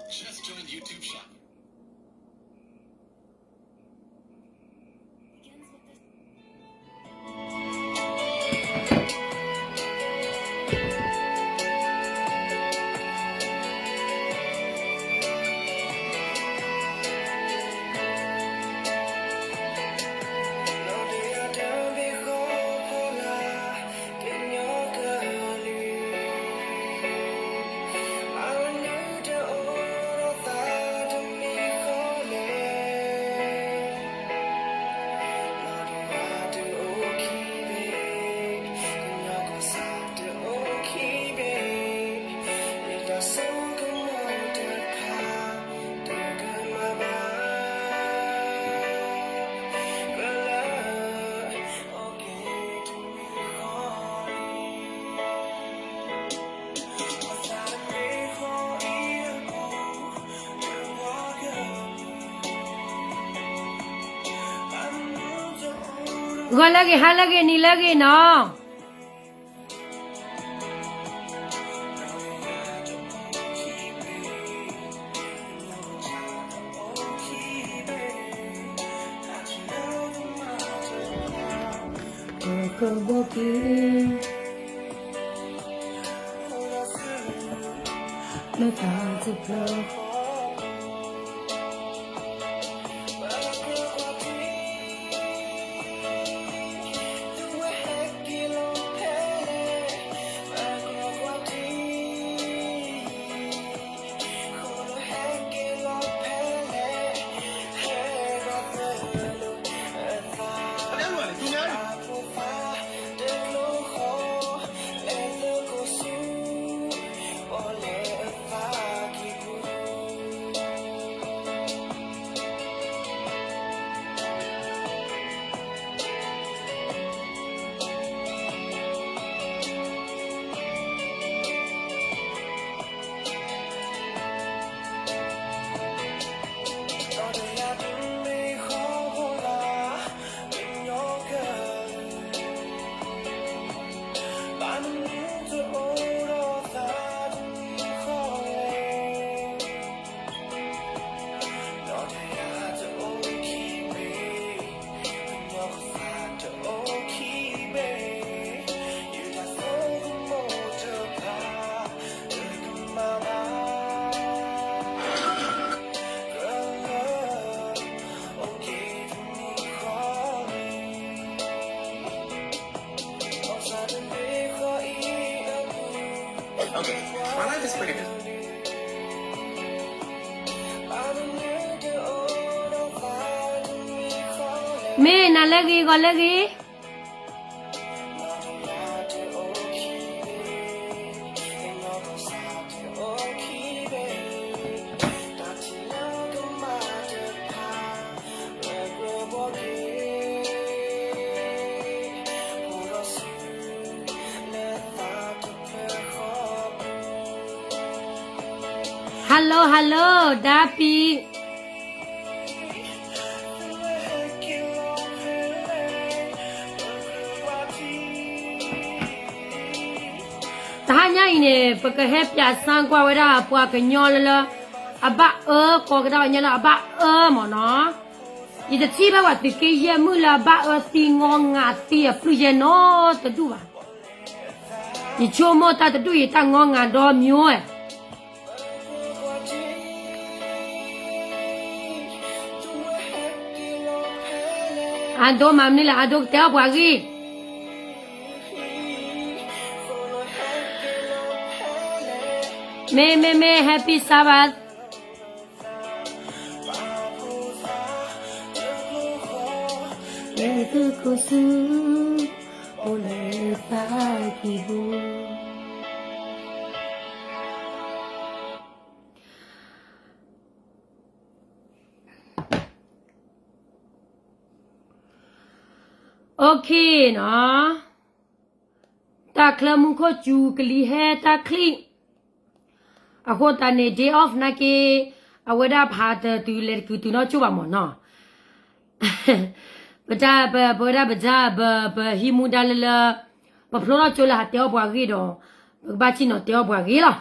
ဂီၤလၢအဂ့ၤ ဟါလၢအဂ့ၤ နံၤလၢအဂ့ၤနီၤ. မ့ၢ်နၤလၢအဂ့ၤ ဂီၤလၢအဂ့ၤ. ဟါလၢ ဟါလၢ ဒါပံၤ တဟါညါအံၤန့ၣ် ပကဟဲပၠးစၢကွၢ်ဝဲဒၣ်ပှၤကညီလၢလၢ အဘၣ်အၢ ကိးကဒါကညီလၢအဘၣ်အၢမ့ၢ်နီၤ. ယတထံၣ်ဘၣ်ပှၤသုးက့ယဲၢ်မုၣ်လၢအဘၣ်အၢသံငီငၤသံအပျုၢ်ယဲၢ်နီတဒူၣ်ဘၣ်. ယဆိကမိၣ်တၢ်တဒူၣ်အံၤ တၢ်ငီငၤဒီးမံၤဝဲ အဒိမၤမနုၤလဲၣ် အဒိကတဲအီၣ်ပှၤဂံၢ်. မ့ၢ် မ့ၢ် မ့ၢ် Happy Sabbath. လဲၤသကိးဆူ အိၣ်လၢသးကံၢ်ပူၤ. Okay နီၤ, တၢ်ချၢမူခိၣ်စူၤကလံၤဟဲတၢ်ချံၣ်, အဃိသတးန့ၣ် day off နာ်က့, အဝဲဒၣ်ဖးတတုၤလဲၤတကုာ်တုၤနီၢ်ကၠိၣ်ဘၣ်မ့ၢ်နီၤ. ပတၢ်ပဝဲဒၣ်ပတၢ်ပဟံးမူဒါလၢလၢ, ပဖျိထီၣ်ကၠိလၢဟးတဲအီၣ်ပှၤဂ့ၢ်ဒီး, ပကဘၣ်စံၣ်နီၤတဲအီၣ်ပှၤဂ့ၢ်လီၤ.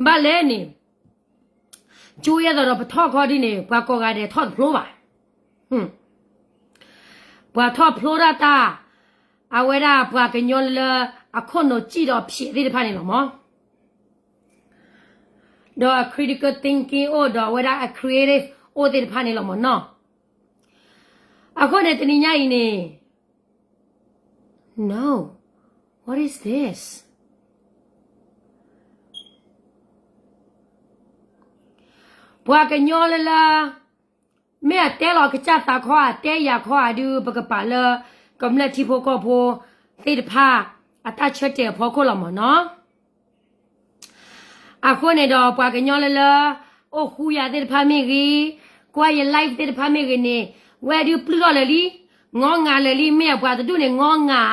ဘၣ်လဲၣ်န့ၣ် ကၠိအသိးဒီးပထီၣ်ခီဒုန့ၣ် ပှၤကိးဂၤဒဲးထီၣ်တဖျိဘၣ်. ပှၤထီၣ်ဖျိဒၣ်တၢ် အဝဲဒၣ်ပှၤကညီလၢ အခိၣ်နူာ်စံၣ်ဒီးဖျဲးသ့ၣ်တဖၣ်န့ၣ်လီၤမၢ်. ဒီးအ critical thinking အိၣ်ဒီးအဝဲဒၣ်အ creative အိၣ်သ့ၣ်တဖၣ်န့ၣ်လီၤမၢ်နီၤ. အဃိန့ၣ်တနံၤညါအံၤန့ၣ် No, what is this? ပှၤကညီလၢလၢ မ့ၢ်အတဲလီၤကစၢ်သးခီဧါ တဲယၤခီဧါဒုး ပကပာ်လၢ ကမျၢၢ်ထံဖိကီၢ်ဖိသ့ၣ်တဖၣ် အတၢ်ဆၢတဲာ်အဖီခိၣ်လီၤမၢ်နီၤ. အဃိန့ၣ်ဒီးပှၤကညီလၢလၢ အိၣ်ဃူယၤသ့ၣ်တဖၣ်မ့ၢ်ဂ့ၤ, ကွၢ်ယ live သ့ၣ်တဖၣ်မ့ၢ်ဂ့ၤန့ၣ် ဝဲဒုးပျုၢ်ထီၣ်လၢာ်လံ, ငီငၤလၢာ်လံ, မ့ၢ်အပှၤတဒူၣ်န့ၣ်ငီငၤဧါ,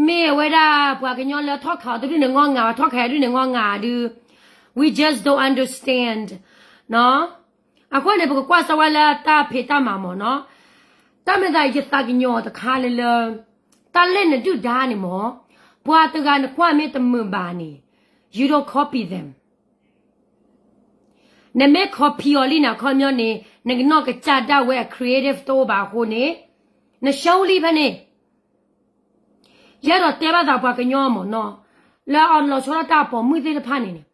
မ့ၢ်အဝဲဒၣ်ပှၤကညီလၢထီၣ်ခးအီၤတဒူၣ်န့ၣ်ငီငၤဧါ, ထီၣ်ခးအီၤတဒူၣ်န့ၣ်ငီငၤဧါဒုး we just don't understand နီၤ. အဃိန့ၣ် ပကကွၢ်စၢၤဝဲလၢတၢ်ဖံးတၢ်မၤမၢ်နီၤ. တၢ်မ့ၢ်သးယသးကညီၤတခါလၢလၢ တၢ်လၢနဒုၣ်ဒါန့ၣ်မၢ်, ပှၤတဂၤနကွၢ်မ့ၢ်တမုာ်ဘၣ်န့ၣ် you don't copy them. နမ့ၢ် copy အီၤလံန့ၣ် အခီပညီန့ၣ် နကနီၢ်ကစၢ်ဒၣ်ဝဲအ creative တအိၣ်ဘၣ်အဃိန့ၣ် န show လံဖဲန့ၣ်. ယအဲၣ်ဒိးတဲဘၣ်သးပှၤကညီမၢ်နီၤ, လၢအလီၤဆီဒၣ်တၢ်အပိာ်မုၣ်သ့ၣ်တဖၣ်န့ၣ်န့ၣ်,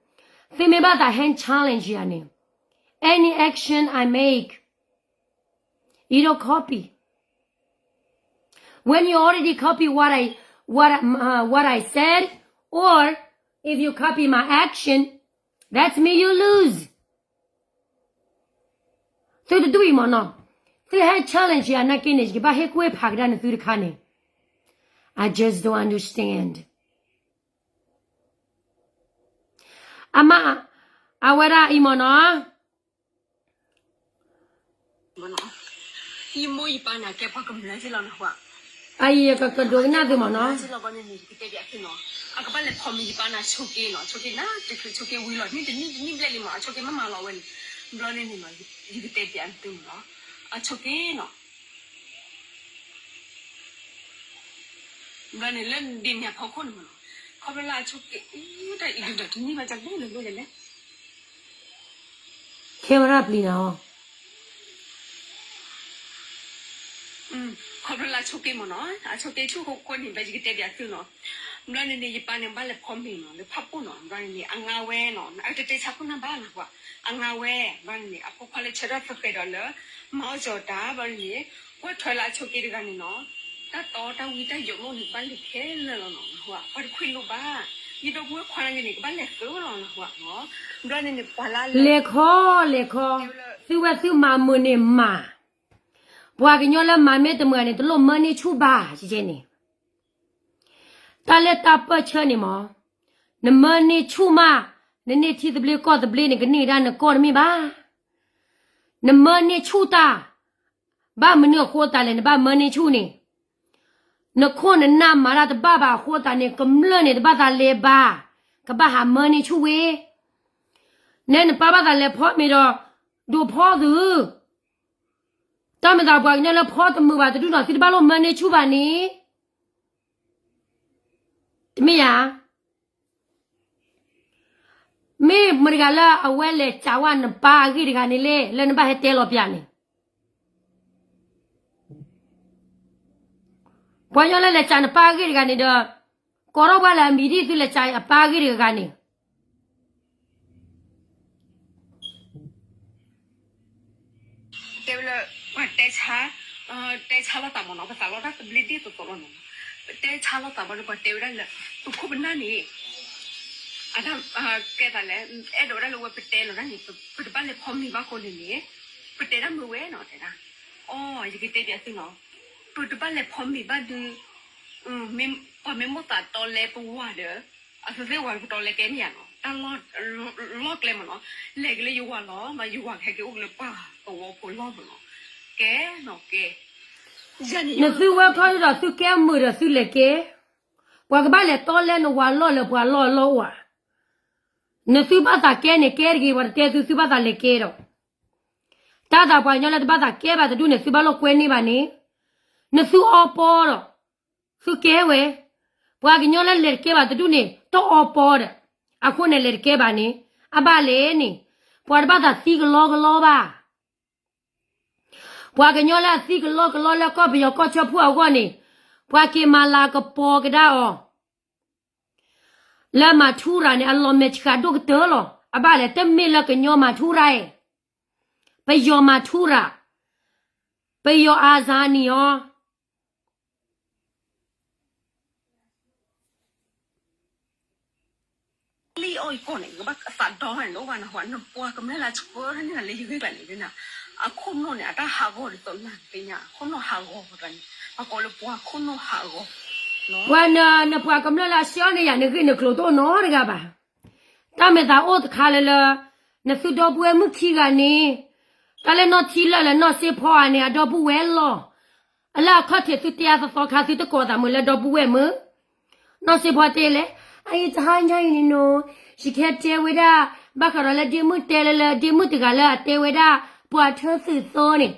သုမ့ၢ်ဘၣ်သး hand challenge ယၤန့ၣ်, any action I make, you don't copy. When you already copy what I, what, uh, what I said, or if you copy my action, that's mean you lose. သုတဒူၣ်အံၤမၢ်နီၤ, သုဟဲ challenge ယၤနာ်က့န့ၣ် ယကဘၣ်ဟ့ၣ်ကူၣ်ဟ့ၣ်ဖးကဒါနသုတခါန့ၣ်, I just don't understand. အမါ, အဝဲဒၣ်အံၤမၢ်နီၤ, ယမိၢ်ယပၢ်န့ၣ် ကဲပှၤကမျၢၢ်လီၤနဟါ, အံၤယကကဒိကနၣ်သုမၢ်နီၤ, အကဘၣ်လဲၤဖီမ့ၤယပၢ်န့ၣ်ဆိးက့နီၤ, ဆိးက့နၤတချုးဆိးက့ဝံၤလီၤ နံၣ်တနံၣ်တနံၣ်ဘျဲၣ်လံမၢ်, အဆိးက့မ့ၢ်မၤလီၤဝဲန့ၣ်, ဘျီန့ၣ်န့ၣ်နီၤ, ယကတဲပၠးသုမၢ်နီၤ, အဆိးက့နီၤ ဘျီန့ၣ်လၢဒ်န့ၣ်အဖီခိၣ်န့ၣ်မၢ်နီၤ, ခီဖျိလၢအဆိးက့, တၢ်အံၤဒုးဒီးတနံၣ်ဘၣ်တဘျဲၣ်လၢာ်လၢာ်လဲၣ်, ခဲဝဲဒၣ်ပျံၤနၤအီၤ, ခီဖျိလၢအဆိးက့မၢ်နီၤ, အဆိးက့ဆူၣ်ခိၣ်ခိၣ်န့ၣ် ဘျီယကတဲပၠးသုနီၤ, ဘျီန့ၣ်န့ၣ် ယပၢ်န့ၣ်ဘၣ်လဲၤဖီမ့ၤနီၤ လၢဖၣ်ပူၣ်နီၤ, ဘျီန့ၣ်န့ၣ် အငါဝဲနီၤ, အတတဲဆါခိၣ်နၢ်ဘၣ်နဟါ, အငါဝဲ, ဘျီန့ၣ်န့ၣ် အဖိခွါလၢဆၢထၢၣ်သဃဲးဒီးလၢ မၤအီၣ်ကၠီၤတၢ် ဘျီန့ၣ်န့ၣ် ကွၢ်ထွဲလၢအဆိးက့တဂၤန့ၣ်နီၤ, တၢ်တီတၢ်ဝံတၢ်ယိးလိၣ်န့ၣ် ကဘၣ်လဲၤခဲလၢာ်လီၤနီၤ, ပှၤတခွံလိၣ်ဘၣ်, ယဒီပုၢ်ဝဲၢ်ခွါန့ၣ်န့ၣ် ကဘၣ်လဲၤဃုလီၤနဟါ, ဘျီန့ၣ်န့ၣ် ပှၤလၢ လဲၤခီ, လဲၤခီ, သုဝဲသုမၤမုာ်န့ၣ်မၤ, ပှၤကညီလၢမၤမ့ၢ်တမုာ်န့ၣ် တလိၣ်မၢန့ၢ်ဆူၣ်ဘၣ်, ကဲန့ၣ် တၢ်လၢတၢ်ပၢၢ်ဆၢန့ၣ်မၢ်, နမၢန့ၢ်ဆူၣ်မး, နန့ၢ်ထံသဘျ့ကီၢ်သဘျ့န့ၣ် ကန့ၢ်ကဒါနကီၢ်တမ့ၢ်ဘၣ်, နမၢန့ၢ်ဆူၣ်တၢ်, ဘၣ်မနုၤအဃိသတးလဲၣ် နဘၣ်မၢန့ၢ်ဆူၣ်န့ၣ်, နခိၣ်နနၢ်မၤတၢ်တဘၣ်ဘၣ်အဃိသတးန့ၣ် ကမျၢၢ်န့ၣ်တဘၣ်သးလဲၤဘၣ်, ကဘၣ်ဟးမၢန့ၢ်ဆူၣ်ဝဲ, နဲနပၢ်ဘၣ်သးလဲၤဖီမ့ၤဒီး, ဒိးဖီသု, တၢ်မ့ၢ်သးပှၤကညီလၢဖီတမုာ်ဘၣ်တဒူၣ်နီၤ သုတဘၣ်လိၣ်မၢန့ၢ်ဆူၣ်ဘၣ်န့ၣ် တမ့ၢ်ဧါ. မ့ၢ်မတၤတဂၤလၢအဝဲလဲၤစးဝဲနပၢ်အဂ့ၢ်တဂၤန့ၣ်လဲၣ် လၢနဘၣ်ဟဲတဲလီၤပၠးန့ၣ်, ပှၤကညီလၢလဲၤစးနပၢ်အဂ့ၢ်တဂၤန့ၣ်ဒီး, ကိးထီၣ်ပှၤလၢအမံၤဒ်သုလဲၤစးအပၢ်အဂ့ၢ်တဂၤန့ၣ် တဲဝဲလၢ ပှၤတဲဆါ, တဲဆါလိာ်သးမ့ၢ်နီၤ, ပသးလီတၢ်သဘျ့ဒ်သိးသိးလီၤနီၤ, ပတဲဆါလိာ်သးဘၣ်ဒီး ပှၤတဲဝဲဒၣ်လၢ ပခိၣ်ပနၢ်န့ၣ် အတၢ်ကဲသးလဲၣ်, အဲၣ်ဒိးဝဲဒၣ်လၢဝဲပတဲလီၤတၢ်န့ၣ် ပတဘၣ်လဲၤဖီမ့ၤဘၣ်ဃိန့ၣ်န့ၣ်, ပတဲတၢ်မုာ်ဝဲနီၤ တဲဒၣ်, အီ ယကတဲပၠးသုနီၤ, ပတဘၣ်လဲၤဖီမ့ၤဘၣ်ဒုး, ပှၤမ့ၢ်မိၣ်သးတီလဲပဝၤဒီး အသုသ့ၣ်ဝၤပတီလဲကဲမ့ၢ်ယါနီၤ, တၢ်လီၢ်ကျဲမ့ၢ်နီၤ, လဲၤက့ၤလၢယဝၤလီၤ မ့ၢ်ယဝၤကဟဲက့ၤအိၣ်က့ၤလၢပှၤသဝီဖိလီၢ်မ့ၢ်နီၤ, ကဲနီၤကဲ, နသုဝဲခီဒီးသုကဲမုာ်ဒီးသုလဲၤကဲ, ပှၤကဘၣ်လဲၤတီလဲနဝၤလီၢ်လၢပှၤလီၢ်အလီၢ်အိၣ်ဧါ, နသုဘၣ်သးကဲန့ၣ်ကဲတဂ့ၤ ပှၤတတဲသု သုဘၣ်သးလဲၤကဲဒီး တၢ်သးပှၤကညီလၢတဘၣ်သးကဲဘၣ်တဒူၣ်န့ၣ် သုဘၣ်လိာ်ကွဲန့ၢ်ဘၣ်န့ၣ်, နသုအီပီဒီး, သုကဲဝဲ, ပှၤကညီလၢလဲၤတကဲဘၣ်တဒူၣ်န့ၣ် တအီပီဒီး, အဃိန့ၣ်လဲၤတကဲဘၣ်န့ၣ်, အဘၣ်လဲၣ်န့ၣ်, ပှၤတဘၣ်သးသံကလီကလီဘၣ်. ပှၤကညီလၢအသံကလီကလီလၢကီၢ်ပယီၤကီၢ်ဆၢဖှိၣ်အဂီၢ်န့ၣ်, ပှၤက့ၤမၤလၤကပီၤကဒါအီၤ လၢမၤထူရၤန့ၣ် အလီၤမဲာ်ဆှးဒိၣ်ကတၢၢ်လီၤ. အဘၣ်လဲၣ်, တမ့ၢ်လၢကညီမၤထူရၤအံၤ, ပယီၤမၤထူရၤ, ပယီၤအါစါနံၤအီၤ လံၣ်အီၣ်ယကီၢ်န့ၣ် ကဘၣ်သးဒီန့ၣ် နပှၤကမျၢၢ်လၢအဆှၢန့ၢ်လၢယဂ့ၢ်ကျါန့ၣ် အခိၣ်နူာ်န့ၣ် အတၢ်ဟးဂီၤဒ်သိးနၤသ့ၣ်ညါ အခိၣ်နူာ်ဟးဂီၤတဂၤန့ၣ် ပှၤကိးလၢပှၤခိၣ်နူာ်ဟးဂီၤ ပှၤန နပှၤကမျၢၢ်လၢအဆှၢန့ၢ်ယၤန့ၣ် ဂ့ၢ်နကျိၤတအိၣ်နီတဂၤဘၣ်. တၢ်မဲာ်သးအိၣ်တခါလၢလၢ နသုဒီပုၢ်ဝဲၢ်မုၣ်ခံဂၤန့ၣ် တၢ်လၢနီၢ်ထံလၢာ်လၢနီၢ်စ့ဖီဧါန့ၣ် အဒီပုၢ်ဝဲၢ်လီၤ. အလၢအခီၣ်ထံးသုတဲအါသီသီခါ သုတကိးသးမုာ်လၢဒီပုၢ်ဝဲၢ်မုာ်. နီၢ်စ့ဖီတဲလဲၣ်, အအံၤတဟါညါအံၤန့ၣ်နီၤ, ယကဟဲတဲဝဲဒၣ် ဘၣ်ဃးဒီးလၢဒ့မုၣ်တဲလၢလၢ ဒ့မုၣ်တဂၤလၢအတဲဝဲဒၣ် ပှၤထၢသုးသီန့ၣ်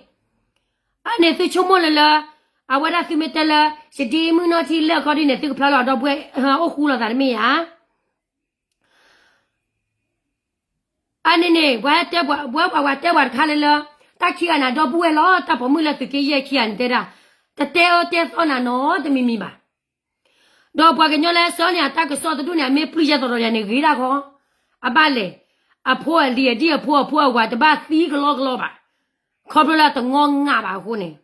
အန့ၣ်သုဆိကမိၣ်လၢလၢ အဝဲဒၣ်သုမ့ၢ်တဲလၢ ယဒ့မုၣ်နီၢ်ထံလၢာ်အခီဒ်န့ၣ် သုကဖျါလီၤအဒီပုၢ်ဝဲၢ်အိၣ်ဃူလိာ်သးတမ့ၢ်ဧါ. အန့ၣ်န့ၣ် ပှၤတဲပှၤ ပှၤ ပှၤတဲပှၤတခါလၢလၢ တၢ်ခံဂၤန့ၣ် အဒီပုၢ်ဝဲၢ်လီၤ. တၢ်ပိာ်မုၣ်လၢသုးက့ယဲၢ်ခံဂၤန့ၣ်တဲဒၣ် တတဲအၢတဲသီနၤနီတမံၤမံၤဘၣ်. ဒီးပှၤကညီလၢအဆှၢန့ၢ်အတၢ်ကစီၣ်တဒူၣ်န့ၣ် အမ့ၢ်ပျုၢ်ယဲၢ်သီဒီးယၤန့ၣ် ဂ့ၤဒၣ်ဃီ. အဘၣ်လဲၣ်, အဖိအလံၤအဒံၣ်အဖိအဖိအဝၤတဘၣ်သံကလီကလီဘၣ်. ခီဖျိလၢအတငီငးဘၣ်အဃိန့ၣ်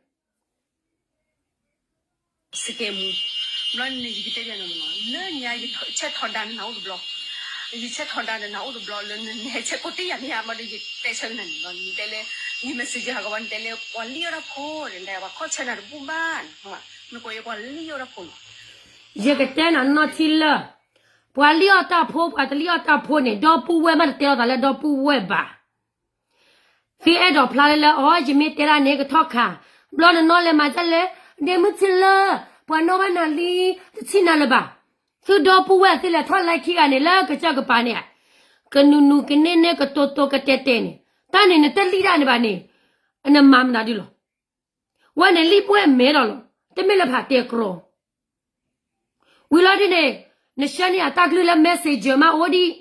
စကဲမူ, ဘျီန့ၣ်ယကတဲဘၣ်နၤမနီၤ, လၢညါယဆဲးထီဒါနၤအိၣ်တဘျီ, ယဆဲးထီဒါနၤအိၣ်တဘျီလၢနဟဲဆဲးကိးတ့ၢ်ယၤန့ၣ် အမ့ၢ်ဒီးယတဲဆၢကနၤန့ၣ်လီၤ. နတဲလၢ ယ messenger ဟးဂီၤဘၣ် နတဲလၢ ပှၤလံၣ်အီၣ်တၢ်ဖိန့ၣ် နတဲပှၤခီၣ်ဆၢနၤတဘူၣ်ဘၣ်, နကိးယဲပှၤလံၣ်အီၣ်တၢ်ဖိလီၤ. ယကတဲနၤနီၢ်ထံလၢာ်, ပှၤလံၣ်အီၣ်တၢ်ဖိ ပှၤတလံၣ်အီၣ်တၢ်ဖိန့ၣ် ဒီပုၢ်ဝဲၢ်မ့ၢ်တတဲအီၤသးလၢဒီပုၢ်ဝဲၢ်ဘၣ်. သုအဲၣ်ဒိးဖျါလၢလၢ အီ ယမ့ၢ်တဲဒၣ်န့ၣ် ကထီၣ်ခါ, ဘျီနနီၢ်လဲၤမၤဒ်လဲၣ်, ဒ့မုၣ်ထံလၢာ်, ပှၤနီၣ်ဘၣ်နၤလံ, တထံၣ်နၤလၢၤဘၣ်. သုဒီပုၢ်ဝဲၢ်သုလဲၤထီၣ်လၢခံဂၤန့ၣ် လၢကစၢၢ်ကပၤန့ၣ်, ကနူၤနူၤကန့ၢ်န့ၢ် ကတိၤတိၤကတဲာ်တဲာ်န့ၣ်, တၢ်န့ၣ်နတလံၣ်ဒၣ်န့ၣ်ဘၣ်န့ၣ်, နမၤမနုၤဒုလီၤ. ဝဲန့ၣ်လံၣ်ပှဲၢ်မဲဒီးလီၤ, တမ့ၢ်လၢဖးတဲကြီ. ဝံၤလီၤဒ်န့ၣ်, နဆှၢန့ၢ်အတၢ်ကလုၢ်လၢ messenger မးအိၣ်ဒံး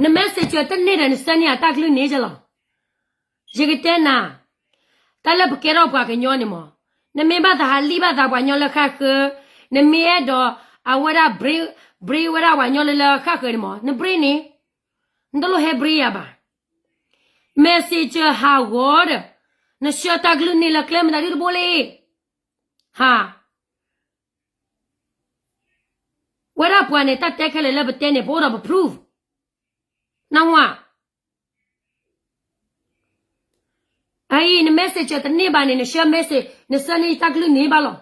န messenger တန့ၢ်ဒီး နဆှၢန့ၢ်အတၢ်ကလုၢ်န့ၣ်ယလီၤ. ယကတဲနၤ, တၢ်လၢပကဲထီၣ်ပှၤကညီန့ၣ်မး, နမ့ၢ်ဘၣ်သးဟးလံၣ်ဘၣ်သးပှၤကညီလၢဃၣ်ဃၢၤ, နမ့ၢ်အဲၣ်ဒိးအဝဲဒၣ် break, break ဝဲဒၣ်ပှၤကညီလၢလၢဃၣ်ဃၢၤန့ၣ်မး, န break န့ၣ်, နတလိၣ်ဟဲ break ယၤဘၣ်. messenger ဟးဂီၤဒီး, နဆှၢတၢ်ကလုၢ်န့ၢ်လၢကျဲမတၤဒုတဘိလံ. ဟါ ဝဲဒၣ်ပှၤန့ၣ် တၢ်တဲခဲလၢာ်လၢပတဲန့ၣ် ပအိၣ်ဒီးပ proof နၢ်ဟူဧါ. အအံၤ န messenger တန့ၢ်ဘၣ်န့ၣ် နဆှၢ message နဆှၢန့ၢ်တၢ်ကလုၢ်န့ၣ်ဘၣ်လီၤ.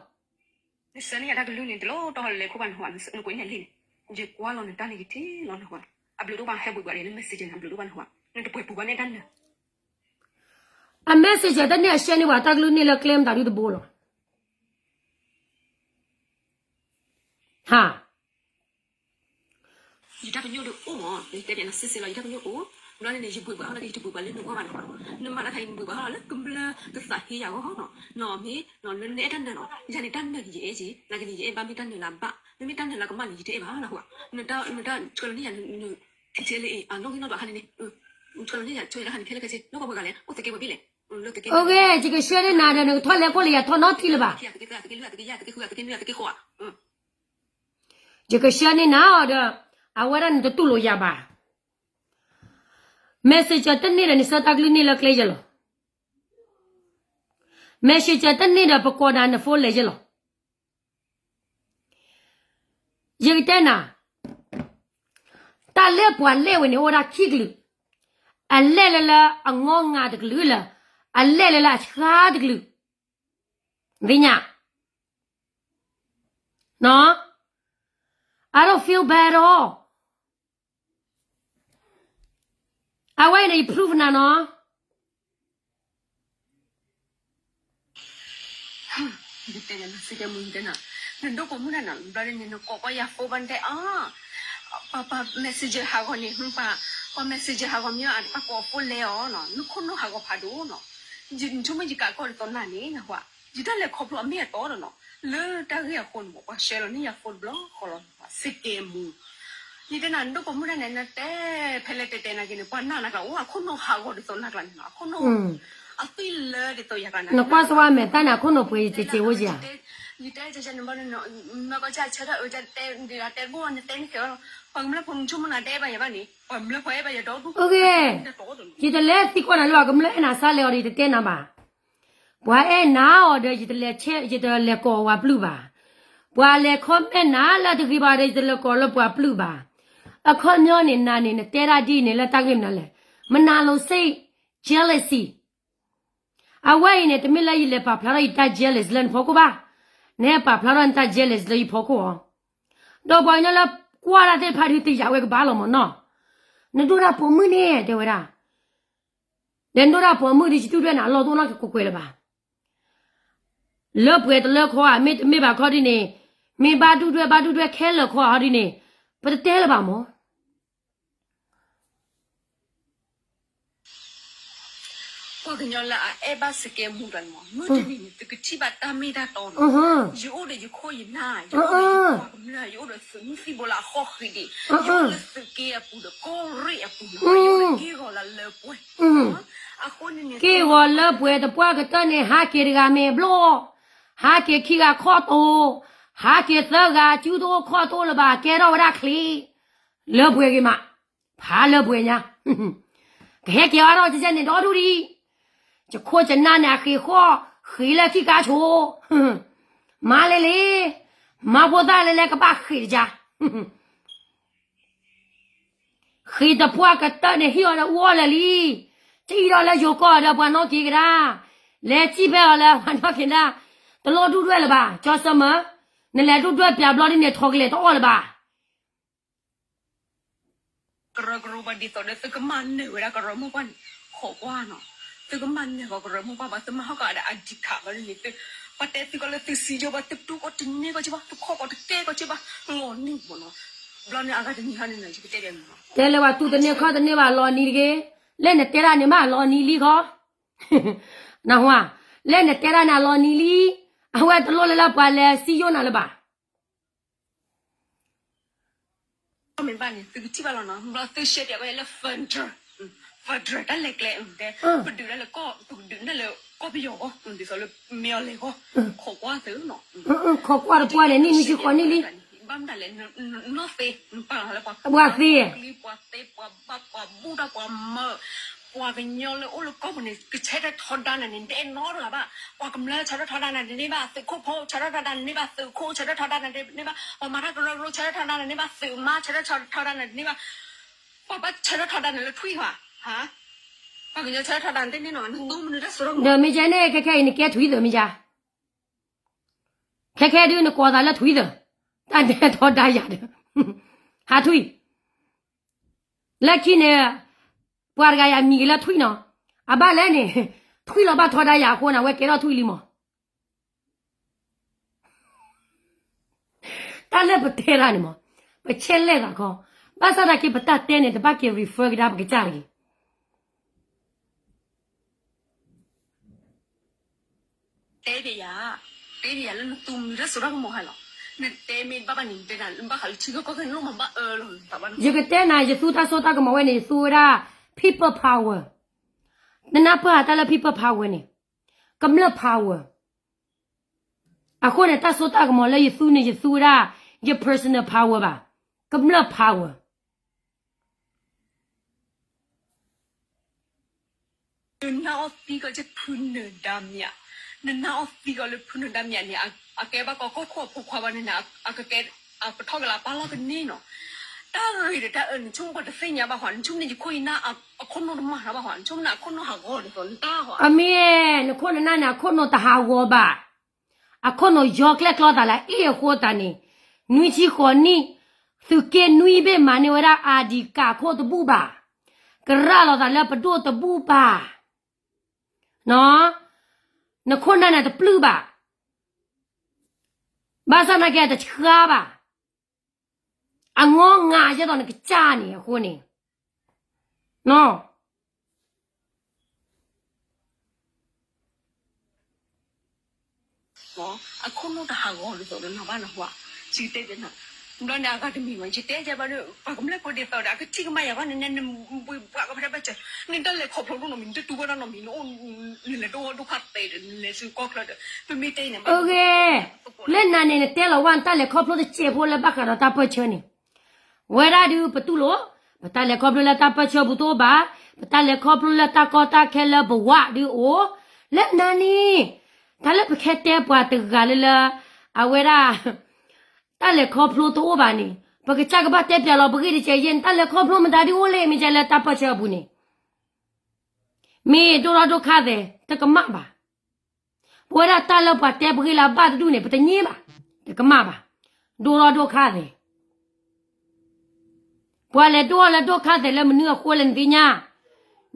နဆှၢန့ၢ်ယတၢ်ကလုၢ်န့ၣ် တလိၣ်တီလဲၤခိၣ်ဘၣ်နဟူဧါ, နကွဲးန့ၢ်လံန့ၣ်, ယကွၢ်လီၤနတၢ်န့ၣ်ကထံၣ်လီၤနဟူဧါ. အဘျုးတအိၣ်ဘၣ် ဟဲဘှံးဘှါလံ န messenger န့ၣ် အဘျုးတအိၣ်ဘၣ်နဟူဧါ, နတပှဲၤပူၤဘၣ်န့ၣ်တၢ်နၢၤ အ messenger တန့ၢ်အဆှၢန့ၢ်ပှၤတၢ်ကလုၢ်န့ၢ်လၢကျဲမတၤဒုတဘိလီၤ. ဟါ ယတၢ်ပညိၣ်ဒုးအိၣ်မး, ယတဲပျးနၤစ့စ့လီၤ, ယတၢ်ပညိၣ်အိၣ်, ဘျီန့ၣ်န့ၣ် ယဘှံးဘှါဟီလီၤ ယတဘှံးဘှါလၢနဂီၢ်ဘၣ်နဟူဧါ, နမၤလၢခါအံၤ နဘှံးဘှါဟီလီၤလၢကမျၢၢ်ကသးဟ့ယၤဂီၢ်ဟီလီၤ, နီၢ်မ့ၢ် လၢနအဲၣ်တၢ်နၢၤလီၤ, ယၤန့ၣ်တၢ်နၢၤကယအဲၣ်က့ၤ, နကယအဲၣ်ဘၣ်မ့ၢ်တၢ်နၢၤလၢအဘၣ်, မ့မ့ၢ်တၢ်နၢၤလၢကမၣ်န့ၣ် ယတအဲၣ်ဘၣ်နဟူဧါ, နတၢ်ဆှၢလီၤန့ၢ်ယၤ န ထံထံလၢအံၤ အနီၣ်ဂံၢ်နီၣ်ဒွးခါန့ၣ်န့ၣ်, ဆှၢလီၤန့ၢ်ယၤ ဆှၢယၤလၢခါန့ၣ် ဖဲလၢကဆ့ နီၢ်ပှၤပှဲၤဂၤလဲၣ် အိၣ်သက့ဝဲဘ့ၣ်လဲၣ်, လၢသက့ အိၣ်ဂ့ၤ ယကဆှၢန့ၢ်နၤဒီး နကထီၣ်လဲၤခိၣ်လၢယၤထီၣ်နီတထံလၢၤဘၣ်. သက့လၢ သက့ယဲၢ် သက့ဃု သက့နွံ သက့ဃိးဧါ, ယကဆှၢန့ၢ်နၤအီၤဒီး အဝဲဒၣ်နတတူၢ်လိာ်ယၤဘၣ်. messenger တန့ၢ်ဒီး နဆှၢတၢ်ကလုၢ်န့ၢ်လၢကျဲယဲလီၤ. messenger တန့ၢ်ဒီး ပကိးနၤန phone လဲၤယဲလီၤ. ယကတဲနၤ, တၢ်လၢပှၤလဲၣ်ဝဲန့ၣ် အိၣ်ဝဲဒၣ်ခံကလုာ်, အလဲၣ်လၢလၢအငီငါတကလုာ်လၢ, အလဲၣ်လၢလၢအဆှါတကလုာ်, သ့ၣ်ညါ, နီၢ်, I don't feel bad at all. အဝဲအံၤန့ၣ် ယ proof နၤနီၤ. ယတဲနၤ စကဲမူ ယတဲနၤ, နဒိကီၢ်မုၢ်နၤနီၤ ဘျီဒ်န့ၣ် နကိးကွၢ်ယၤ phone ဘၣ်နတဲအါ, ပှၤ messenger ဟးဂီၤန့ၣ် ပှၤ messenger ဟးဂီၤမ့ၢ်အပှၤကိး phone လဲၤအီၤနီၤ နခိၣ်နူာ်ဟးဂီၤဖးဒိၣ်နီၤ, နဆိကမိၣ်ယကးကီၢ်ဒ်သိးနၤန့ၣ် နဟူဧါ, ယတၢ်လဲၤခီဖျိအမ့ၢ်အတီဒီးနီၤ, လၢတၢ်ဂ့ၢ်အဃိန့ၣ် ပှၤဆှၢလီၤန့ၢ်ယၤ phone တဘျီဃီလီၤ စကဲမူ ယတဲနၤ နဒိၣ်ပိာ်မုၣ်တၢ်န့ၣ် နတဲဖဲလဲၣ်တဲတဲနၤက့ၤန့ၣ် ပှၤနာ်နၤကျါအိၣ် အခိၣ်နူာ်ဟးဂီၤဒ်သိးနၤကျါန့ၣ်လီၤ အခိၣ်နူာ် အသွံၣ်လၢဒ်သိးယၤကျါန့ၣ် နကွၢ်စဝါမဲာ်သၣ်န့ၣ် အခိၣ်နူာ်ပှဲၤယက့ၤက့ၤအိၣ်ယၤ ယတဲကဲန့ၣ်ဘၣ် မ့ၢ်ကီၢ်ဆၢထၢၣ်အၢ တဲဒ်တဲတဘိ နတဲနသ့ၣ်လီၤ ပှၤကမျၢၢ်ဖိနဆိကမိၣ်နၤတဲဘၣ်ယၤဘၣ်န့ၣ် ပှၤကမျၢၢ်ဖိအဲၣ်ဘၣ်ယၤဒီဒူၣ် ယတလဲၤသံကွၢ်နၤလၢပှၤကမျၢၢ်အဲၣ်နၤစါလဲၣ်အီၤဒီး ယတတဲနၤဘၣ် ပှၤအဲၣ်နၤအီၤဒီး ယတလဲၤဆဲး ယတလဲၤကိးဝဲပျုၢ်ဘၣ်. ပှၤလဲၤ comment နၤလၢတဂ့ၤဘၣ်ဒီး ယတလဲၤကိးလၢပှၤပျုၢ်ဘၣ်. အခီပညီန့ၣ် နၤန့ၣ် နတဲဒၣ်ဒ်န့ၣ်လၢတၢ်ဂ့ၢ်မနုၤလဲၣ်. မနုၤလဲၣ် say jealousy. အဝဲအံၤန့ၣ် တမ့ၢ်လၢယလဲၤပာ်ဖျါထီၣ်ယတၢ် jealous လၢနဖီခိၣ်ဘၣ်. နဟဲပာ်ဖျါထီၣ်နတၢ် jealous လၢယဖီခိၣ်အီၤ. ဒီးပှၤကညီလၢကွၢ်တၢ်သ့ၣ်တဖၣ်ဒုးတယာ်ဝဲကဘၣ်လီၤမၢ်နီၤ. နဒိၣ်တၢ်ပိာ်မုၣ်န့ၣ် တဲဝဲဒၣ် ဒီးနဒိၣ်တၢ်ပိာ်မုၣ်ဒီး ယတူၢ်ဒွဲၣ်နၤအလီၢ်တအိၣ်နီတကွဲးလၢၤဘၣ်. လၢပှဲၤတလၢခီဧါ မ့တမ့ၢ်ဘၣ်ခီဒ်န့ၣ်, မ့ၢ်ဘၣ်တူၢ်ဒွဲၣ် ဘၣ်တူၢ်ဒွဲၣ်ခဲလၢာ်ခီဧါဒ်န့ၣ်, ပတတဲလၢၤဘၣ်မၢ်. ပှၤကညီလၢအအဲၣ်ဘၣ်စကဲမူတဂၤန့ၣ်မၢ်, မုၢ်တနံၤန့ၣ် သုကထံၣ်ဘၣ်တၢ်မ့ၢ်တၢ်တီန့ၣ်, ယအိၣ်ဒီးယခိၣ်ယနၢ်, ယအိၣ်ဒီးယပှၤကမျၢၢ်, ယအိၣ်ဒီးသုးမုၢ်သံၣ်ဘိလၢအဃိၣ်ဃံးဒံး, ယအိၣ်လၢသုးက့အပူၤဒီးကီၢ်ရ့ၣ်အပူၤန့ၣ်, ယအိၣ်ဒီးက့ၢ်ဂီၤလၢလၢပှဲၤ, အဃိန့ၣ်န့ၣ် က့ၢ်ဂီၤလၢပှဲၤတပှၢ်ကတၢၢ်န့ၣ် ဟးက့ၤတဂၤမ့ၢ်ဘျီ, ဟးက့ၤခံဂၤခီၣ်တိၢ်, ဟးက့ၤသၢဂၤစုတအိၣ်ခီၣ်တအိၣ်လၢၤဘၣ် ကဲထီၣ်ဝဲဒၣ်ချံ, လၢပှဲၤဂ့ၤမး, ဖးလၢပှဲၤညါ, ကဟဲက့ၤအါထီၣ်ကစဲန့ၣ်ဒီဒူၣ်ဒံး, ယခိၣ်ယနၢ်န့ၣ် အဃ့ၢ်ဃီၣ်, ဃ့ၢ်လၢခံကါဆိ, မၤလဲၣ်လံ, မၤဖိသၣ်လဲၣ်လဲၣ်ကဘၣ်ဃ့ၢ်တကါ ဃ့ၢ်တပှၢ်ကတၢၢ်န့ၣ် ဟံၣ်အီၤဒီးအူအီၣ်လၢာ်လံ, ကအံၣ်ထီၣ်လၢယိၤကီၢ်ဒီးပှၤနီၣ်က့ၤကဒါ, လဲၤစံၣ်ဖဲအီၤလၢပှၤနီၣ်က့ၤဒၣ်, တလိၣ်ဒူၣ်ဒွဲၣ်လၢၤဘၣ်, ကၠီစၢမၢ, နလဲၤဒူၣ်ဒွဲၣ်ပၠးဘျီဒ်န့ၣ် ထီၣ်ကလဲာ်တအီၣ်လၢၤဘၣ်. ကရၢကရိဘၣ်ဒ်သိးဒီး သုကမၤနၢၤဝဲဒၣ်ကရၢမိၢ်ပှၢ်န့ၣ်, ခိးကွၢ်နီၤ, သုကမၤနၢၤဃီၤကရၢမိၢ်ပှၢ်ဘၣ်, သုမၤဟီၣ်ကီးဒီးအဒံးခးဘၣ်န့ၣ်, ပှၤတဲသုကီးလၢသုစံယိဘၣ်, သုတူၢ်ကီးတန့ၢ်ကီးက့ဘၣ်, သုခီၣ်ကီးတကဲကီးက့ဘၣ်, လီၤနံၤမၢ်နီၤ, ဘျီန့ၣ်အဂၤတနံၤဟီန့ၣ် ယကတဲဒ်န့ၣ်နီၤ, တဲလၢပှၤတူၢ်တန့ၢ်ခီၣ်တန့ၢ်ဘၣ်လီၤနံၤတဂ့ၤ, လၢနတဲဒၣ်န့ၣ်မး လီၤနံၤလံဃီ, နဟါ, လၢနတဲဒၣ်န့ၣ်လီၤနံၤလံ, အဝဲတလိၣ်လၢလၢပှၤလဲၤစံယိနၤလၢၤဘၣ်. မ့ၢ်ဘၣ်န့ၣ် သုကထံၣ်ဘၣ်လီၤနီၤ, ဘျီသုရှဲပၠးကီးယဲလၢ federal, federal တၢ်လဲၤကျဲ, ပဒုးဒၣ်လၢကီၢ်, ပကဒုးဒၣ်လၢကီၢ်ပယီၤအဂီၢ်, ဒ်သိးလၢမ့ၢ်အီၤလဲၤအဂီၢ်, ခိးကွၢ်သုနီၤ, ခိးကွၢ်တပှၢ်န့ၣ် နံၣ်နွံဆံဃိးနံၣ်လံ, ဘၣ်မတၤလဲၣ်, နီၢ်သ့, ပာ်လီၤလၢပှၤသ့, ပှၤသ့, ပှၤဘၣ်, ပှၤဘူၣ်တၢ်, ပှၤမၢ, ပှၤကညီလၢအိၣ်လၢကီၢ်ပူၤန့ၣ် ကဆၢထၢၣ်ထီဒါနၤန့ၣ် တအဲၣ်နီတဂၤဘၣ်, ပှၤကမျၢၢ်ဆၢထၢၣ်ထီဒါနၤတန့ၢ်ဘၣ်, သုးခိၣ်ဖိဆၢထၢၣ်ထီဒါနၤတန့ၢ်ဘၣ်, သုးခိၣ်ဆၢထၢၣ်ထီဒါနၤတန့ၢ်ဘၣ်, ပှၤမၤတၢ်ကရၢကရိဆၢထၢၣ်ထီဒါနၤတန့ၢ်ဘၣ်, သုးမါဆၢထၢၣ်ထီဒါနၤတန့ၢ်ဘၣ်, ပှၤဘၣ်ဆၢထၢၣ်ထီဒါနၤလၢထွံၣ်ဘၣ်, ပှၤကညီဆၢထၢၣ်ထီဒါနၤတန့ၢ်နီၤ, နသူမနုၤတၢ်စိတၢ်ကမီၤ, ဒီးမ့ၢ်ကဲန့ၣ် ခဲခဲအံၤန့ၣ် ကဲထွံၣ်သၢမ့ၢ်ကဲ, ခဲခဲဒုးနကိးသးလၢထွံၣ်သၢ, တၢ်ဒဲထီဒါယၤဒီး, ဟးထွံၣ်, လၢခံန့ၣ်, ပှၤတဂၤယၤမံၤက့ၤလၢထွံၣ်နီၤ, အဘၣ်လဲၣ်န့ၣ်, ထွံၣ်လီၤဘၣ်ထီဒါယၤအဃိန့ၣ် အဝဲကဲထီၣ်ထွံၣ်လံမး. တၢ်လၢပတဲတၢ်န့ၣ်မး, ပဆဲးလဲၣ်သးခီ, ဘၣ်ဆၣ်သနာ်က့ ပတၢ်တဲန့ၣ် တဘၣ်က့ၤ refer ကဒါပကစၢ်တဂ့ၤ. တဲဒ်ယၤ, တဲဒ်ယၤလၢနသူမနုၤတၢ်စိတၢ်ကမီၤဟဲလီၤ, နတဲမ့ၢ်ဘၣ်ဘၣ်န့ၣ် နတဲနၤဘၣ်ဃးလၢထံကီၢ်ကီၢ်ခဲလၢာ်မးဘၣ်အၢလီၤ, ယကတဲနၤ ယသူတၢ်စိတၢ်ကမီၤဝဲန့ၣ် ယသူဝဲဒၣ် people power, နနၢ်ပၢၢ်တၢ်လၢ people power န့ၣ်, ကမျၢၢ် power. အဃိန့ၣ် တၢ်စိတၢ်ကမီၤလၢယသူန့ၣ် ယသူဝဲဒၣ် ယ personal power ဘၣ်, ကမျၢၢ် power. နနာ်အီၤသံကီးကဖုနၢၤဒါမၠး, နနာ်အီၤသံကီးလၢဖုနၢၤဒါမၠးန့ၣ် အကဲဘၣ်ကီးကီၢ်ခိၣ်အဖိခွါဘၣ်န့ၣ်န့ၣ် အကကဲ, အကထီၣ်ကလၤပာ်လီၤကန့ၢ်နီၤ, တၢ်ဂ့ၤဒီးတၢ်အၢ နဆိကမိၣ်ပှၤတသ့ၣ်ညါဘၣ်ဟီ, နဆိကမိၣ်န့ၣ်ယခိၣ်ယနၢ်အခိၣ်နူာ်တမၤတၢ်ဘၣ်ဟီ, နဆိကမိၣ်န့ၣ်အခိၣ်နူာ်ဟးဂီၤဒ်သိးနတၢ်ဟီ, အမ့ၢ်, နခိၣ်နနၢ်န့ၣ် အခိၣ်နူာ်တဟးဂီၤဘၣ်. အခိၣ်နူာ်ယီၤကျဲၣ်ကျီသးလၢအ့ၣ်အဃိသတးန့ၣ်, နွံဆံဃိးနံၣ်, သုးက့နွံဘ့ၣ်မၤန့ၢ်ဝဲဒၣ် ID card ခိၣ်တဘူၣ်ဘၣ်, ကရၣ်လီၤသးလၢပဒိၣ်တဘူၣ်ဘၣ်, နခိၣ်နၢ်န့ၣ်တပျုၢ်ဘၣ်, ဘၣ်ဆၣ်သနာ်က့တဆှါဘၣ်. အငီငၤယဲသိးနကစၢ်န့ၣ်အဃိန့ၣ်, အခိၣ်နူာ်တဟးဂီၤဒ်သိးဒီးနဘၣ်နဟါ, ယကတဲ, ဘျီန့ၣ်အဂၤတမံၤဝဲ ယတဲယဲဘၣ်ဒီး ပှၤကမျၢၢ်ဖိဒ်သိးဒီး အကထံၣ်ကမၣ်ယၤဘၣ်န့ၣ် နဘှ့ဘှးကဖဲတၢ်ဘၣ်စၢၤ နတၢ်လဲၤခီဖျိဒိၣ်နီတမံၤ နတတူၢ်ဘၣ်တၢ်နီတမံၤ နအိၣ် နလဲၤဒိၣ်ဒိၣ်ခါသဲးဒီး နလဲၤဆူကီၢ်ချၢဒီး ပမ့ၢ်တဲအံၤန့ၣ် အဂ့ၢ် လၢနၤန့ၣ် နတဲလီၤဝဲနတၢ်လဲၤခီဖျိတစဲးဖိလၢဘၣ်ဃးဒီးတၢ်ပၢၢ်ဆၢန့ၣ် ဝဲဒၣ်ဒုးပတူၢ်လိာ် ပတၢ်လဲၤခီဖျိလၢတၢ်ပၢၢ်ဆၢပူၤတအိၣ်ဘၣ်, ပတၢ်လဲၤခီဖျိလၢတၢ်ကီတၢ်ခဲလၢပဝးဒုးအိၣ်, လၢနၤန့ၣ် တၢ်လၢပခဲတဲပှၤတဂၤလၢလၢ အဝဲဒၣ် တၢ်လဲၤခီဖျိတအိၣ်ဘၣ်န့ၣ် ပကစၢ်ကဘၣ်တဲပျးလီၤပဂ့ၢ်တကဲးယဲၢ် နတၢ်လဲၤခီဖျိမတၤဒုးအိၣ်လဲၣ် မ့ၢ်ကဲလၢတၢ်ပၢၢ်ဆၢအပူၤန့ၣ် မ့ၢ်ဒိၣ်ထီၣ်ဒိၣ်ခါသဲး တကမၣ်ဘၣ်. ပဝဲဒၣ်တၢ်လၢပှၤတဲပဂ့ၢ်လၢအဘၣ်တဒူၣ်န့ၣ် ပတည့ၣ်ဘၣ်, တကမၣ်ဘၣ်. ဒိၣ်ထီၣ်ဒိၣ်ခါသဲး ပှၤလဲၤဒိၣ်ထီၣ်လဲၤဒိၣ်ခါသဲးလၢမနုၤအဃိလဲၣ်နသ့ၣ်ညါ,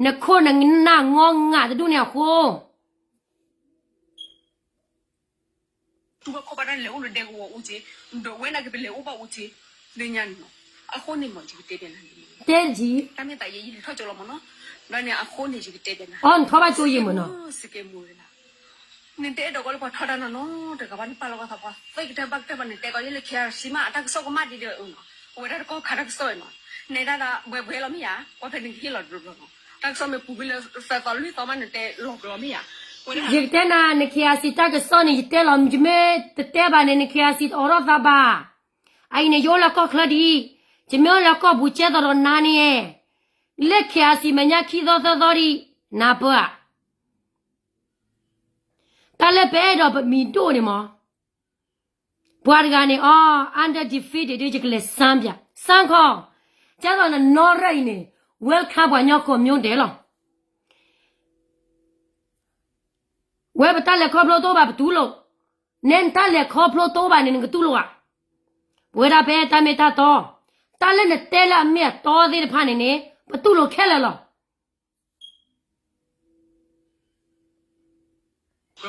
နခိၣ်နနၢ်ငီငးတဒူၣ်န့ၣ်အဃိ တူၢ်ဘၣ်ခီၣ်ဘၣ်တၢ်လဲၤအိၣ်လၢဒဲကဝီၤအိၣ်က့, ဒီးဝဲနာ်က့ပလဲၤအိၣ်ဘၣ်အိၣ်က့, လၢညါန့ၣ်နီၤ, အဃိန့ၣ်မ့ၢ်ယကတဲဘၣ်နၤန့ၣ်, တဲတကံ, တၢ်မ့ၢ်သးယဲယလဲၤထီၣ်ကၠိလီၤမ့ၢ်နီၤ, ဒီးန့ၣ်အဃိန့ၣ်ယကတဲဘၣ်နၤ, အီနထီၣ်ဘၣ်ကၠိယံာ်မ့ၢ်နီၤ, စကဲမူဝဲဒၣ်, နတဲဒီးကီၢ်လၢပှၤထီဒါနီၤနီၤ, တဂၤဘၣ်နပာ်လီၤကီၢ်သးပှၤသ့ကတၢၢ်ဘၣ်ကတၢၢ်ဘၣ်န့ၣ် တဲကီးယဲလၢ ခ့အါရ်စံမး အတၢ်ကစီၣ်ကမၣ်ဒ်ဒီး, အဝဲဒၣ်တကီၢ်ခါတၢ်ကစီၣ်နီၤ, နဲဒၣ်ဒၣ်ဘှဲဘှဲလီၤမ့ၢ်ဧါ, ကွၢ်ဖဲန့ၣ်ကဟ့ၣ်လီၤတဘျီဘျီနီၤ, တၢ်ကစီၣ်မ့ၢ်ပူၤကွံာ်လၢသၢသီလွံၢ်သီမးန့ၣ်တဲလီၤဘျီမ့ၢ်ဧါ, ယကတဲနၤ နခ့အါစံတၢ်ကစီၣ်န့ၣ် ယတဲလီၤ ယမ့ၢ်တတဲဘၣ်န့ၣ် နခ့အါစံတအိးထီၣ်သးဘၣ်, အအံၤန့ၣ် ယအိၣ်လၢကီၢ်ချၢဒံး, ယမ့ၢ်အိၣ်လၢကီၢ်ပူၤကဲသိးဒီးနၤန့ၣ်, လၢခ့အါစံမဲာ်ညါခံသီသၢသီဒံး, နၢ်ပၢၢ်ဧါ တၢ်လၢပအဲၣ်ဒိးပမံၤဒိၣ်န့ၣ်မး, ပှၤတဂၤန့ၣ် အီ under defeated ဒ်ယကလဲၤစၢ်ပၠး စၢ်ခီ, ကဲသိးနနီၢ်ရၢၣ်အံၤန့ၣ် welcome ပှၤကညီကိးမံၤဒဲးလီၤ. ဝဲပတၢ်လဲၤခီဖျိတအိၣ်ဘၣ်ပတူၢ်လိာ်, နဲနတၢ်လဲၤခီဖျိတအိၣ်ဘၣ်န့ၣ် နကတူၢ်လိာ်ဧါ. ပဝဲဒၣ်ပအဲၣ်တၢ်မ့ၢ်တၢ်တီ, တၢ်လၢနတဲလၢအမ့ၢ်အတီသ့ၣ်တဖၣ်န့ၣ်န့ၣ် ပတူၢ်လိာ်ခဲလၢာ်လီ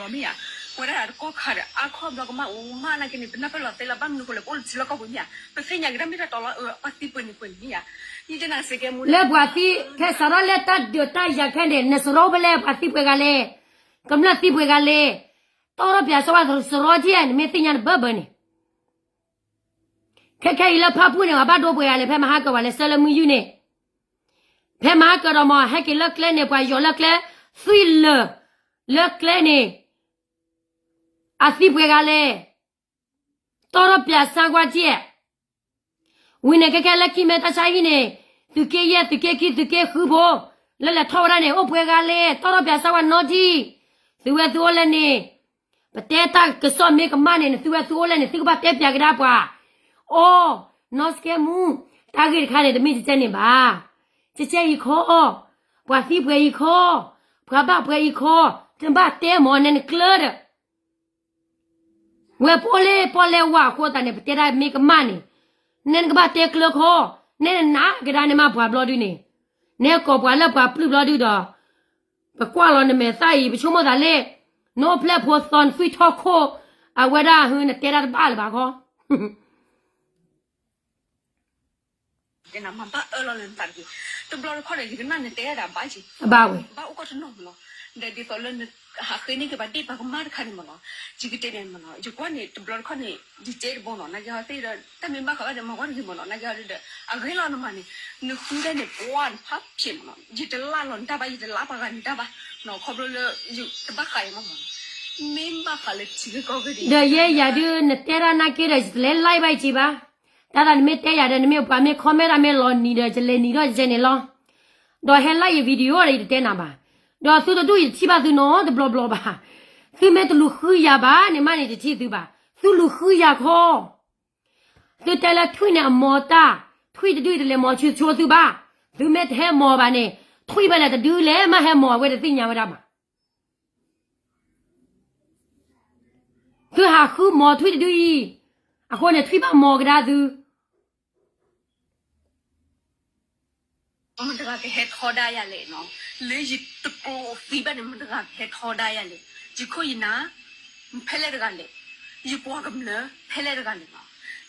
ၤ. မ့ၢ်ဧါ, ပဝဲဒၣ်တကီၢ်ခါဒီး အါခီဘျီကမၣ်အိၣ်မးနာ်က့န့ၣ် ပနၢ်ပၢၢ်လီၤသ့လၢဘၣ်မနုၤဃိလဲၣ် ပအိၣ်လၢထံလီၢ်ကီၢ်ပူၤမ့ၢ်ဧါ, ပသ့ၣ်ညါက့ၤတၢ်မ့ၢ်တၢ်တီလီၤ, ပှၤသံပှဲၤန့ၣ်ပှဲၤန့ၣ်မ့ၢ်ဧါ, ယတဲနၤစ့ကဲမူ လၢပှၤသံ ဖဲစးထီၣ်လၢတၢ်ဒုးတၢ်ယၤခဲန့ၣ် နစရီပလဲၣ် ပှၤသံပှဲၤဂၤလဲၣ်, ကမျၢၢ်သံပှဲၤဂၤလဲၣ်, တီထီၣ်ပၠးစၢၤဝဲစရီက့ နမ့ၢ်သ့ၣ်ညါတဘၢဘၢန့ၣ် ခဲခဲအံၤလၢဖၣ်ပူၣ်န့ၣ် ပှၤဘၣ်ဒိပှဲၤဂၤလဲၣ် ဖဲမဟါကၢၤပှၤလဲၤဆှၢလၢမုၢ်ယုၢ်န့ၣ်, ဖဲမဟါကၢၤဒီးမ့ၢ် ဟဲက့ၤလၢကျဲန့ၣ် ပှၤယီၤလၢကျဲ, သွံၣ်လၢာ်လၢကျဲန့ၣ်, အသံပှဲၤဂၤလဲၣ်, တီထီၣ်ပၠးစၢၤကွၢ်က့, ဝံၤန့ၣ်ခဲခဲလၢခံမဲာ်တၢ်ဆါဟံၣ်န့ၣ်, သုးက့ယဲၢ် သုးက့ခံ သုးက့ဃုဖိ, လၢလဲၤထီၣ်ဝဲဒၣ်န့ၣ် အိၣ်ပှဲၤဂၤလဲၣ် တီထီၣ်ပၠးစၢၤဝဲနီတံၢ်, သုဝဲသုအိၣ်လဲၣ်န့ၣ် ပတဲတၢ်ကစီၣ်မ့ၢ်ကမၣ်န့ၣ် နသုဝဲသုအိၣ်လဲၣ်န့ၣ် သုကဘၣ်တဲပၠးကဒါပှၤ, အိ, နီၢ်စကဲမူ, တၢ်ဂ့ၢ်တခါန့ၣ် တမ့ၢ်ကကဲန့ၣ်ဘၣ်, ကကဲအံၤခီ, ပှၤသံပှဲၤအံၤခီ, ပှၤဘၣ်ပှဲၤအံၤခီ, တဘၣ်တဲမ့ၢ်နဲနကျၢၤဒီး ဝဲပအိၣ်လၢပီၣ်လဲၣ်ဝါအဃိသတးန့ၣ် ပတဲဒၣ်မ့ၢ်ကမၣ်န့ၣ်, နဲနကဘၣ်တဲကျၢၤခီ, နဲနနာ်ကဒါန့ၣ်မးပှၤဘျီဒုန့ၣ်, နဲကိးပှၤလၢပှၤပျုၢ်ဘျီဒုဒီး, ပကွၢ်လီၤနမဲာ်သၣ်အံၤ ပဆိကမိၣ်သးလၢ, နအိၣ်ဖျဲၣ်ဖိသီနသွံၣ်ထီၣ်ခိၣ်, အဝဲဒၣ်ဟဲနတဲတၢ်တဘၣ်လၢၤဘၣ်ခီ မၤဘၣ်အၢလီၤလၢနသးတက့ၢ်, တဘျီတခီၣ်ဒီး ယကနၣ်နတဲဒၣ်ဘၣ်က့ၤ, ဘၣ်ဝဲ, ဘၣ်အိၣ်ကီၢ်တနီၤမးလီၤ, ဒီးဒ်သိးလၢန, ဟးဃ့န့ၢ်က့ၤပှၤဒ့ၣ်ပှၤကမၣ်တခါန့ၣ်မးလီၤ, ယကတဲန့ၣ်မးလီၤ, ယကွၢ်န့ၣ် တဘျီတခီၣ်န့ၣ် ယတဲတဘိမးလီၤ, နာ်က့ဟီသ့ၣ်ဒီး တၢ်မ့ၢ်ဘၣ်ဃးဘၣ်ဒီး မၤကွၢ်တဂ့ၤမးလီၤ, နာ်က့ဟီဒီး အဂ့ၢ်လီၤနမၤန့ၣ်, နဃုဒၣ်န့ၣ်ပှၤတဖၣ်ဖျဲးမးလီၤ, ယတလၢ်လီၤနတၢ်ဘၣ် ယတလၢ်ပှၤဂၤနတၢ်ဘၣ်, ခီဖျိလၢ, ယတဘၣ်ဃးအံၤမးမးလီၤ, မ့ၢ်ဘၣ်ဃးလၢထံဂ့ၢ်ကီၢ်ဂ့ၢ်ဒီး ဒီးယဲယၤဒုး နတဲဒၣ်နာ်က့ဒီး ယတလဲၤ live ဘၣ်အံၤက့ၤဘၣ်, တၢ်သးနမ့ၢ်တဲယၤဒီး နမ့ၢ်ပှၤမ့ၢ် comment တၢ်မ့ၢ်လီၤနံၤဒီး ယလဲၤနံၤထီၣ်ယကဲန့ၣ်လီၤ, ဒီးဟဲ live ယ video ဒီး ယတတဲနၤဘၣ်, ဒီးသုတဒူၣ်ယတထံၣ်ဘၣ်သုနီတဘျီဘျီဘၣ်, သုမ့ၢ်တလူၤဃုယၤဘၣ်န့ၣ်မးန့ၣ် ယတထံၣ်သုဘၣ်, သုလူၤဃုယၤခီ သုတဲလၢထွံၣ်န့ၣ်အမီၤတၢ်, ထွံၣ်တဒူၣ်အံၤတလဲၤမီၤဆူဆိသုဘၣ်, သုမ့ၢ်တဟဲမီၤဘၣ်န့ၣ် ထွံၣ်ဖဲလဲၣ်တဒုလဲၣ်မးဟဲမီၤအဝဲတသ့ၣ်ညါဝဲဒၣ်ဘၣ်, သုဟးဃုမီၤထွံၣ်တဒုအံၤ, အဃိန့ၣ် ထွံၣ်ဘၣ်မီၤကဒါသု မတၤတဂၤကဟဲထီဒါယၤလဲၣ်နီၤ, လၢယတကျိးသံဘၣ်န့ၣ် မတၤတဂၤကဟဲထီဒါယၤလဲၣ်, ယခိၣ်ယနၢ်, ဖဲလဲၣ်တဂၤလဲၣ်, ယပှၤကမျၢၢ် ဖဲလဲၣ်တဂၤလဲၣ်နီၤ,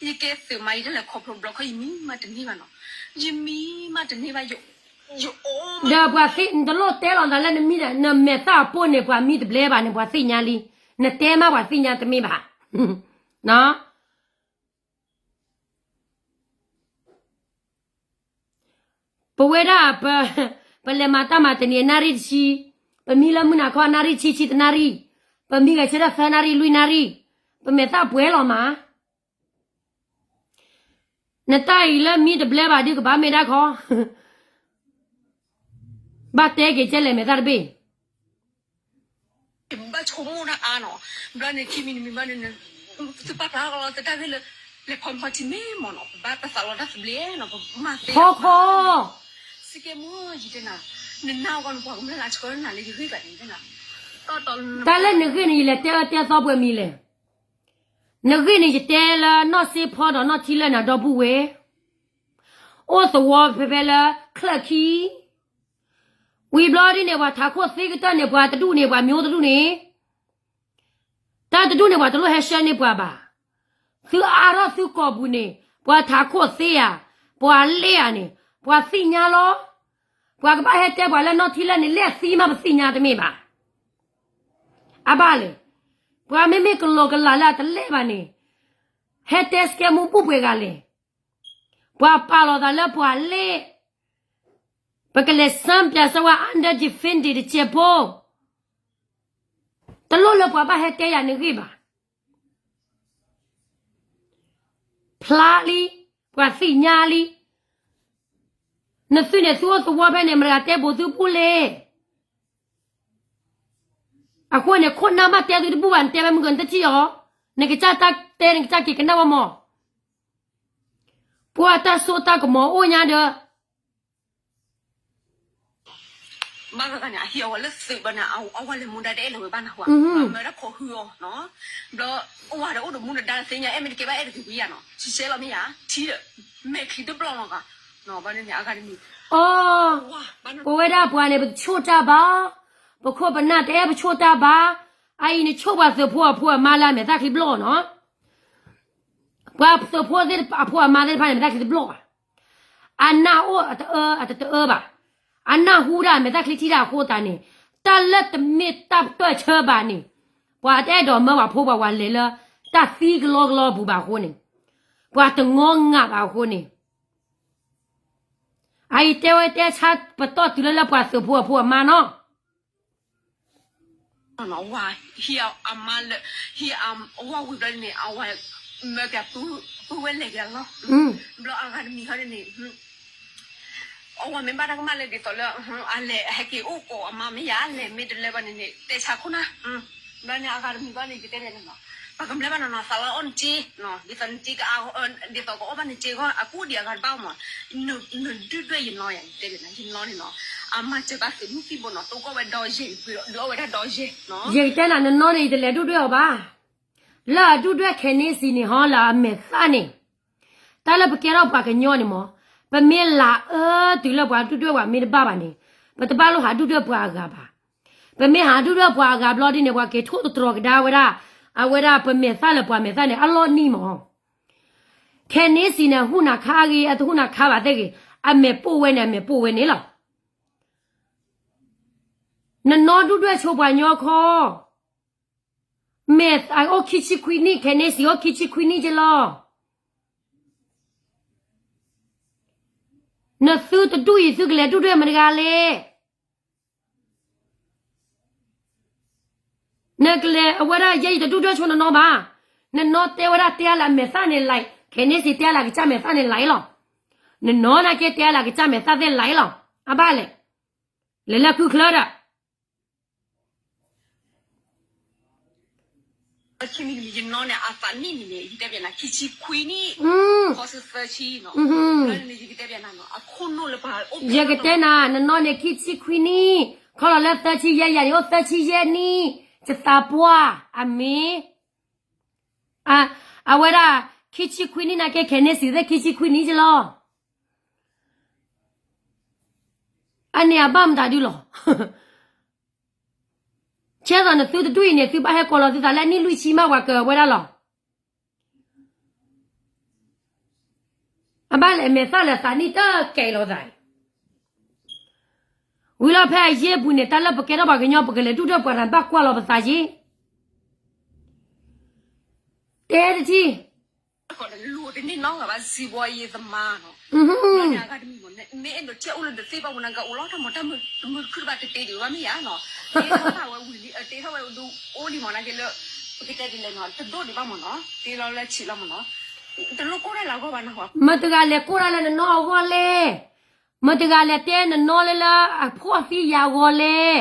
ယကဲသုးမး ယတၢ်လဲၤခီဖျိဘျီခီ ယမံမးတန့ၢ်ဘၣ်နီၤ, ယမံမးတန့ၢ်ဘၣ်, ယအိၣ်မး ဒီးပှၤသ့ၣ် နတလိၣ်တဲလီၤနသးလၢနမံဒီး နမဲာ်သၣ်အပိၢ်န့ၣ် ပှၤမံတဘျဲဘၣ်န့ၣ် ပှၤသ့ၣ်ညါလံ, နတဲမးပှၤသ့ၣ်ညါတမ့ၢ်ဘၣ်, နီၤ ပဝဲဒၣ် ပလဲၤမၤတၢ်မၤတနံၤအနၣ်ရံၣ်တဆံ, ပမံလၢမုၢ်နၤခီအနၣ်ရံၣ်ဆံ ဆံတနၣ်ရံၣ်, ပမံဂဲၤဆၢထၢၣ်သၢနၣ်ရံၣ်လွံၢ်နၣ်ရံၣ်, ပမဲာ်သၣ်ပှဲၤလီၤမး. နတၢ်အံၤလၢမံတဘျဲဘၣ်ဒုးကဘၣ်မ့ၢ်ဒၣ်ခီ, ဘၣ်တဲက့ၤကဲလဲၣ်မဲာ်သၣ်တဘ့ၣ် ဘၣ်ဆိကမိၣ်တၢ်အါနီၤ, ဘျီန့ၣ်ခံမံၤတမံၤဘၣ်န့ၣ်, သုပာ်ဖျါလီၤတၢ်ဂ့ၢ်လၢ လဲၤဖီမီၤထံမ့ၢ်မီၤနီၤ, ပဘၣ်ပသးလီတၢ်သဘျ့နီၤ, ပမၤသ့ဖီခီ, စကဲမုၣ်ယတဲနၤ, နနာ်အဂီၢ်နပှၤကမျၢၢ်လၢဆှၢနၤလၢယဂ့ၢ်ဘၣ်န့ၣ်, တၢ်လၢနဂ့ၢ်န့ၣ် ယလဲၤတဲအၢတဲသီပှဲၤမံၤလဲၣ်. နဂ့ၢ်န့ၣ် ယတဲလၢနီၢ်စ့ဖီဒီးနီၢ်ထံလၢၢ်န့ၣ် ဒီပုၢ်ဝဲၢ်, အိၣ်သဝီဖဲဖဲလၢချၢၣ်ခံ ဝံၤဘျီဒ်န့ၣ် ပှၤထးခိၣ်သ့ကတၢၢ်န့ၣ် ပှၤတဒူၣ်န့ၣ် ပှၤမံၤအိၣ်တဒူၣ်န့ၣ်, တၢ်တဒူၣ်န့ၣ် ပှၤတလိၣ်ဟဲဆှၢန့ၢ်ပှၤဘၣ်. သုအါထီၣ်သုကိာ်ပူၤန့ၣ် ပှၤထးခိၣ်သ့ဧါ, ပှၤလဲၢ်ဧါန့ၣ် ပှၤသ့ၣ်ညါလီၤ. ပှၤကဘၣ်ဟဲတဲပှၤလၢနီၢ်ထံလၢၢ်န့ၣ် လဲၢ်သံမးပသ့ၣ်ညါတမ့ၢ်ဘၣ်. အဘၣ်လဲၣ်, ပှၤမ့မ့ၢ်ကလီၤကလးလၢအတလဲၢ်ဘၣ်န့ၣ်, ဟဲတဲစကဲမူဘူၣ်ပှဲၤဂၤလဲၣ်. ပှၤပာ်လီၤသးလၢပှၤလဲၢ်, ပကလဲၤစၢပျးစၢဝဲ under defending တစဲးဖိ, တလိၣ်လၢပှၤဘၣ်ဟဲတဲယၤနဂ့ၢ်ဘၣ်. ဖျါလံ, ပှၤသ့ၣ်ညါလံ. နသုန့ၣ်သုအိၣ်သဝီဖဲန့ၣ် မတၤဂၤတဲဘိးသုဘူၣ်လဲၣ်. အဃိန့ၣ် ခိၣ်နၢ်ဘၣ်တဲသုတဘူၣ်ဘၣ် နတဲဝဲမုၢ်ကနတထံၣ်အီၤ, နကစၢ်တၢ်တဲ နကစၢ်က့ၤကနၣ်ဝဲမီၤ. ပှၤတၢ်စိတၢ်ကမီၤအိၣ်ညါဒီး ဘၣ်ဂၤဂၤန့ၣ် အဟံၣ်အဝၤလၢသုးဘၣ်န့ၣ် အဝၤလဲၤမူဒါတအဲၣ်လၢၤဝဲဘၣ်နဟူဧါ, မ့ၢ်ဒၣ်ခိးဟုအီၤနီၤ, ဘျီ အိၣ်ဝၤဒီးအိၣ်ဒီးမူဒီးဒါသ့ၣ်ညါ အဲၣ်မ့ၢ်တကဲဘၣ်အဲၣ်တဂ့ၤဝံယၤနီၤ, ဆံဆဲလီၤမ့ၢ်ယၤ ထံဒီး မဲာ်ချံတဘျီလီၤဂၤ, ဘၣ်န့ၣ်အဂၤတမံၤ, ပဝဲဒၣ်ပှၤန့ၣ် ပတဆိၣ်တၢ်ဘၣ်, ပခိၣ်ပနၢ်တအဲၣ်ပဆိၣ်တၢ်ဘၣ်, အအံၤန့ၣ်ဆိၣ်ပှၤသုးဖိအဖိအမါလၢအမဲာ်သၣ်ချံဘျီၣ်နီၤ. ပှၤသုးဖိသ့ၣ်အဖိအမါသ့ၣ်တဖၣ်န့ၣ် မဲာ်သၣ်ချံတဘျီၣ်ဘၣ်. အနၢ်အိၣ်အတအၢ အတတအၢဘၣ်. အနၢ်ဟူဒၣ်မဲာ်သၣ်ချံထံတၢ်အဃိသတးန့ၣ်, တၢ်လၢတမ့ၢ်တၢ်ပၢၢ်ဆၢဘၣ်န့ၣ်, ပှၤတအဲၣ်ဒိးမၢပှၤဖိပှၤဝၤလဲၤလၢ တၢ်သံကလီကလီအပူၤဘၣ်အဃိန့ၣ်, ပှၤတငီငးဘၣ်အဃိန့ၣ်, အအံၤတဲဝဲတဲဆါပတီၢ်တုၤလၢလၢပှၤသုးဖိအဖိအမါနီၤ. ဝၤဟံးအမါလၢ ဟံးအဝၤဝံၤဘျီန့ၣ် အဝၤမၢကပုၢ်ဝဲလဲၤက့ၤလီၤ. ဘျီအဂၤတမံၤဟီဒ်န့ၣ် အဝၤမ့ၢ်ဘၣ်တၢ်ကမၣ်လၢဒ်သိးလၢ အလဲၤဟဲက့ၤအိၣ်ကိးအမါမ့ၢ်ယၤ လဲၤမ့ၢ်တလဲဘၣ်န့ၣ်န့ၣ် တဲဆါခိၣ်နၢ် ဘျီန့ၣ်အဂၤတမံၤဘၣ်န့ၣ် ယတဲန့ၣ်နီၤ ပှၤကမျၢၢ်ဘၣ်နီၤနီၤ သးလီအီၣ်နစ့ ဒ်သိးနစ့က ဒ်သိးကအီၣ်ဘၣ်နစ့ဂီၢ် အကူၣ်ဒံးအဂၤတဘၣ်မး နဒုၣ်ဒွဲၣ်ယနီၤယၤ ယတဲန့ၣ်နီၤ ယနီၤန့ၣ်နီၤ အမၤစၢၤဘၣ်သုးမုၢ်သံၣ်ဘိနီၤ တိၢ်ကီၢ်ဝဲဒီယဲၢ် ဒုးအီၣ်ဝဲဒၣ်ဒီယဲၢ်နီၤ ယကတဲနၤ နနီၤန့ၣ် ယတလဲၤဒုၣ်ဒွဲၣ်အီၤဘၣ် လၢအဒုၣ်ဒွဲၣ်ခဲန့ၣ်စံးန့ၣ်ဟီ လၢအမဲာ်သၣ်န့ၣ် တၢ်လၢပကဲထီၣ်ပှၤကညီန့ၣ်မး ပမ့ၢ်လၤအၢတုၤလၢပှၤဒုၣ်ဒွဲၣ်ပှၤမ့ၢ်တဘၣ်ဘၣ်န့ၣ် ပတဘၣ်လိၣ်ဟးဒုၣ်ဒွဲၣ်ပှၤအဂၤဘၣ်. ပမ့ၢ်ဟးဒုၣ်ဒွဲၣ်ပှၤအဂၤဘျီဒ်န့ၣ် ပှၤက့ၤထိၣ်သတြီၤကဒါဝဲဒၣ် အဝဲဒၣ်ပမဲာ်သၣ်လၢပှၤမဲာ်သၣ်န့ၣ် အလီၢ်နံၣ်မး ခဲန့ၣ်စံးန့ၣ် ဟူၣ်နၤခါအဂ့ၤ အတဟူၣ်နၤခါဘၣ်သ့ၣ်ဂ့ၤ အမဲာ်ပိၢ်ဝဲန့ၣ် အမဲာ်ပိၢ်ဝဲန့ၣ်လီၤ. နနီဒုၣ်ဒွဲၣ်ဆိပှၤညီခီ မဲာ်အိၣ်ခံဆံခွံနံၣ် ခဲန့ၣ်စံး အိၣ်ခံဆံခွံနံၣ်က့လီၤ. နသုတဒူၣ်အံၤ သုကလဲၤဒုၣ်ဒွဲၣ်မတၤတဂၤလဲၣ်. နကလဲၤအဝဲဒၣ်ယဲယတဒူၣ်ဒွဲၣ်ဆိနနီဘၣ်. နနီတဲဝဲဒၣ်တဲအါလၢအမဲာ်သၣ်န့ၣ်လံ, ခဲန့ၣ်စံးတဲအါလၢအကစၢ်မဲာ်သၣ်န့ၣ်လံလီၤ. နနီနာ်က့တဲအါလၢအကစၢ်မဲာ်သၣ်သ့ၣ်လံလီၤ. အဘၣ်လဲၣ်. လဲၤလၢခုချၢဒီး ယကတဲနၤ နနီန့ၣ် ခံဆံခွံနံၣ် ခီလီၤလၢသၢဆံယဲၢ်ယၤန့ၣ် အိၣ်သၢဆံယဲၢ်နံၣ် ယသးပှၢ် အမ့ၢ် အဝဲဒၣ် ခံဆံခွံနံၣ်နာ်က့ ခဲန့ၣ်စံးသ့ၣ် ခံဆံခွံနံၣ်က့လီၤ. အန့ၣ်အဘၣ်မတၤဒုလီၤ. ဆဲးသိးနသုတဒူၣ်အံၤန့ၣ် သုဘၣ်ဟဲကိးလီၤသုသးလၢအနံၣ်လွံၢ်ဆံမး ပှၤကၢၤဝဲဒၣ်လီၤ. အဘၣ်လဲၣ် မဲာ်သၣ်လၢသးနံၣ်တကဲလီၤသးအံၤ ဝံၤလီၤဖဲအယ့ၢ်ပူၤန့ၣ် တၢ်လၢပကဲထီၣ်ပှၤကညီ ပကလဲၤဒုၣ်ဒွဲၣ်ပှၤတဘၣ်ကွၢ်လီၤပသးက့ တဲတထံၣ် လူၤတန့ၢ်နီတဂၤဘၣ် စံးဘှီယဲသမါနီၤ, မ့ၢ်အဲၣ်ဒိးထံၣ်အိၣ်လၢဒၢးသ့ၣ်ဘၣ်ပူၤန့ၣ် ကအိၣ်လီၤတၢ်မၤတၢ်မုာ်တမုာ်တခုၣ်တဘၣ်တတ့ဒံးဘၣ်မ့ၢ်ဧါနီၤ, တ့ထီၣ်ဘၣ်ဝဲဝံၤလံ အတ့ထီၣ်ဝဲဒုးအိၣ်လံမးနာ်က့လၢ ပကတဲဒ်လဲၣ်နီၤ တဒိၣ်ဒံးဘၣ်မးနီၤ တ့လီၤလၢဆံးလီၤမးနီၤ, တလိၣ်ကိၢ်တၢ်လၢအဂီၢ်ဘၣ်နီၤ, မတၤတဂၤလဲၤကိၢ်တၢ်လၢနနီအဂီၢ်လဲၣ်, မတၤတဂၤလဲၤတဲနနီလၢလၢအဖှီၣ်သံယာ်ဂီၤလဲၣ်,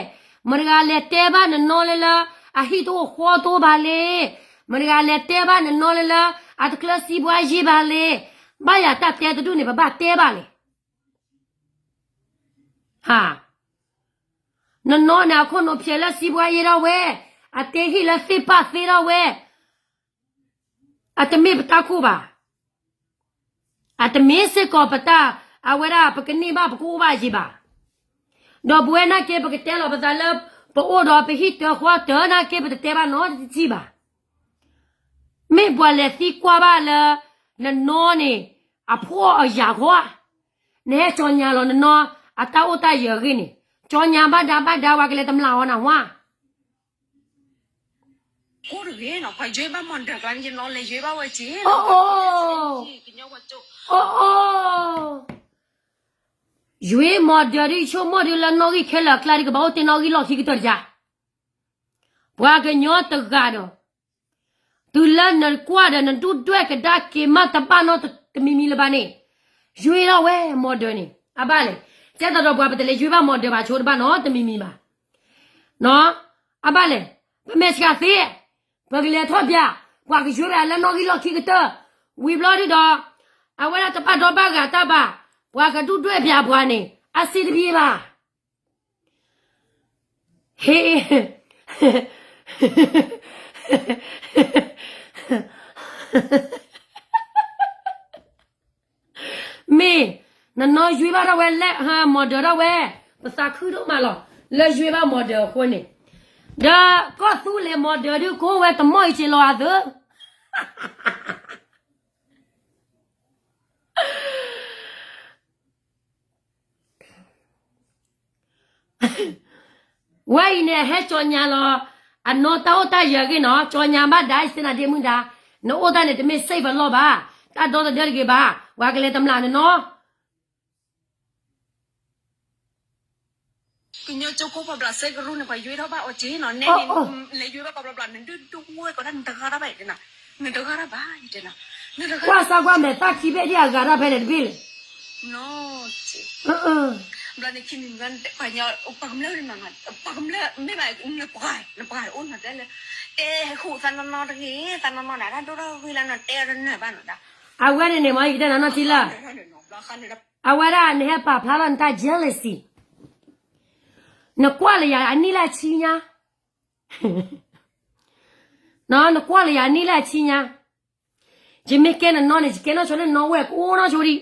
မတၤတဂၤလဲၤတဲဘၣ်နနီလၢလၢ အဟံၣ်တအိၣ်ဃီတအိၣ်ဘၣ်လဲၣ်, မတၤတဂၤလဲၤတဲဘၣ်နနီလၢလၢ အတကျၢၤစံးဘှီယဲဘၣ်လဲၣ်, ဘၣ်ယၤတၢ်တဲတဒူၣ်န့ၣ် ပဘၣ်တဲဘၣ်လဲၣ်, ဟါ, နနီန့ၣ် အခိၣ်နူာ်ဖျဲးလၢစံးဘှီယဲထီၣ်ဝဲ, အတ့ဟံၣ်လၢသ့ၣ်ပာ်သ့ထီၣ်ဝဲ, အတမ့ၢ်ပတၢ်ခိၣ်ဘၣ် အတမ့ၢ်စ့ၢ်ကီးပတၢ်, အဝဲဒၣ်ပကန့ၢ်ဘၣ်ပကအိၣ်ဘၣ်ယဲဘၣ်, ဒီပုၢ်ဝဲၢ်နာ်က့ ပကတဲလီၤပသးလၢ ပအိၣ်ဒီးပဟံၣ်တၢၤဃီတၢၤနာ်က့ ပတတဲဘၣ်နီတထံၣ်ဘၣ်, မ့ၢ်ပှၤလဲၤသံကွၢ်ဘၣ်လၢ နနီန့ၣ် အဖှီၣ်အယာ်ဃီဧါ, နဟဲကၠီညါလီၤနနီ အတၢ်အိၣ်တၢ်ယၢၤအဂ့ၢ်န့ၣ်, ကၠီညါဘၣ်ဒါဘၣ်ဒါ ပှၤကလဲၤတမျၢ်အီၤနၢ်ဟါ ကိၢ်တဂ့ၤနီၤ ပှၤယွဲဘၣ်မီၢ်ဒၢးကျါန့ၣ် ယနီၤလဲၤယွဲဘၣ်ဝဲက့ၤ, အိၣ်အိၣ်, ယွဲမီၢ်ဒၢးဒ်ဆိကမိၣ်ဒ်လၢနီၣ်ဂံၢ်ခဲလၢာ်အကျါဒ်ကဘၣ်အိၣ်တ့ၢ်နီၣ်ဂံၢ်လီၢ်ခံကတၢၢ်တယါ, ပှၤကညီတဂၤဒီး တုၤလၢနကွၢ်ဒီးနဒုၣ်ဒွဲၣ်ကဒါက့ၤမးတဘၣ်နီတမံၤမံၤလၢၤဘၣ်န့ၣ်, ယွဲထီၣ်ဝဲမီၢ်ဒၢးန့ၣ် အဘၣ်လဲၣ်, ကဲသိးဒီးပှၤပတလဲၤယွဲဘၣ်မီၢ်ဒၢးဘၣ်ဆိတဘၣ်နီတမံၤမံၤဘၣ် နီၤ, အဘၣ်လဲၣ်, ပမဲာ်ဆှးသ့, ပကလဲၤထီၣ်ပၠး, ပှၤကယွဲဝဲလၢနီၣ်ဂံၢ်လီၢ်ခံကတၢၢ်, ဝံၤဘျီဒုဒီး, အဝဲဒၣ်တဘၣ်ဒီဘၣ်ဂၤတၢ်ဘၣ်, ပှၤကဒုၣ်ဒွဲၣ်ပၠးပှၤန့ၣ် အစ့တဘ့ၣ်ဘၣ် ဟ့ၣ် မ့ၢ်, နနီယွဲဘၣ်ထီၣ်ဝဲလဲၣ်, မီၢ်ဒၢးထီၣ်ဝဲ, ပသးခုဒိၣ်မးလီၤ, လၢယွဲဘၣ်မီၢ်ဒၢးအဃိန့ၣ်, ဒီးကီၢ်သူလ့ၤမီၢ်ဒၢးဒုကိးဝဲတမီၢ်အံၤက့ၤလီၤအသၢ ဝဲအံၤန့ၣ် အဟဲကၠီညါလီၤ, အနီၢ်တၢ်အိၣ်တၢ်ယၢၤအဂ့ၢ်နီၤ, ကၠီညါဘၣ်ဒါ ယသ့ၣ်နၤဒ့မုၣ်ဒါ, နအိၣ်တၢ်န့ၣ် တမ့ၢ် safe အလီၢ်ဘၣ်, တၢ်ဒီသဒၢတဂ့ၤဘၣ်, ပှၤကလဲၤတမျၢ်နနီၤ ကညီကၠိဖိပှၤဘျးစဲကရူၢ်န့ၣ် ပှၤယွဲထီၣ်ဘၣ်အီၤက့ၤနီၤ, နဲန့ၣ် လဲၤယွဲဘၣ်ပှၤဘျးဘျး နဒုၣ်ဒိၣ်ဝဲကီးတၢ် နတဂၤတၢ်ဘၣ်ယတဲနီၤ, နတဂၤတၢ်ဘၣ်ယတဲနီၤ, နတဂၤကွၢ်စၢ်ကွၢ်မဲာ်သၣ်ခံဘ့ၣ်ဒ်အဂၤတၢ်ဖဲလဲၣ်တဘ့ၣ်လဲၣ်, ဘျီန့ၣ်ခံမံၤ ပှၤကမျၢၢ် ပှၤကမျၢၢ်မ့ၢ်ဘၣ် နပှၤ နပှၤအိၣ်နီၤတဲလၢ တဲဟူးသးနီၢ်နီၢ်တဂ့ၤ သးနီၢ်နီၢ်ဒၣ် တၢ်ဒိၣ်ထီၣ်ဂ့ၤလၢနီၤ တဲအီၤတနၢၤဘၣ်နီၤဒၣ်, အဝဲန့ၣ်န့ၣ်မ့ၢ်ယကတဲနၤနီၢ်ထံလၢ အဝဲဒၣ်နဟဲပာ်ဖျါထီၣ်နတၢ် jealousy, နကွၢ်လၢယၤအနံၣ်လၢအဆံညါ, နကွၢ်လၢယၤအနံၣ်လၢအဆံညါ, ယမ့ၢ်ကဲနနီၢ်န့ၣ် ယကဲနီၢ်ဆိလၢနနီၢ်ဝဲၢ်ကအိၣ်နီၢ်ဆိဒံး,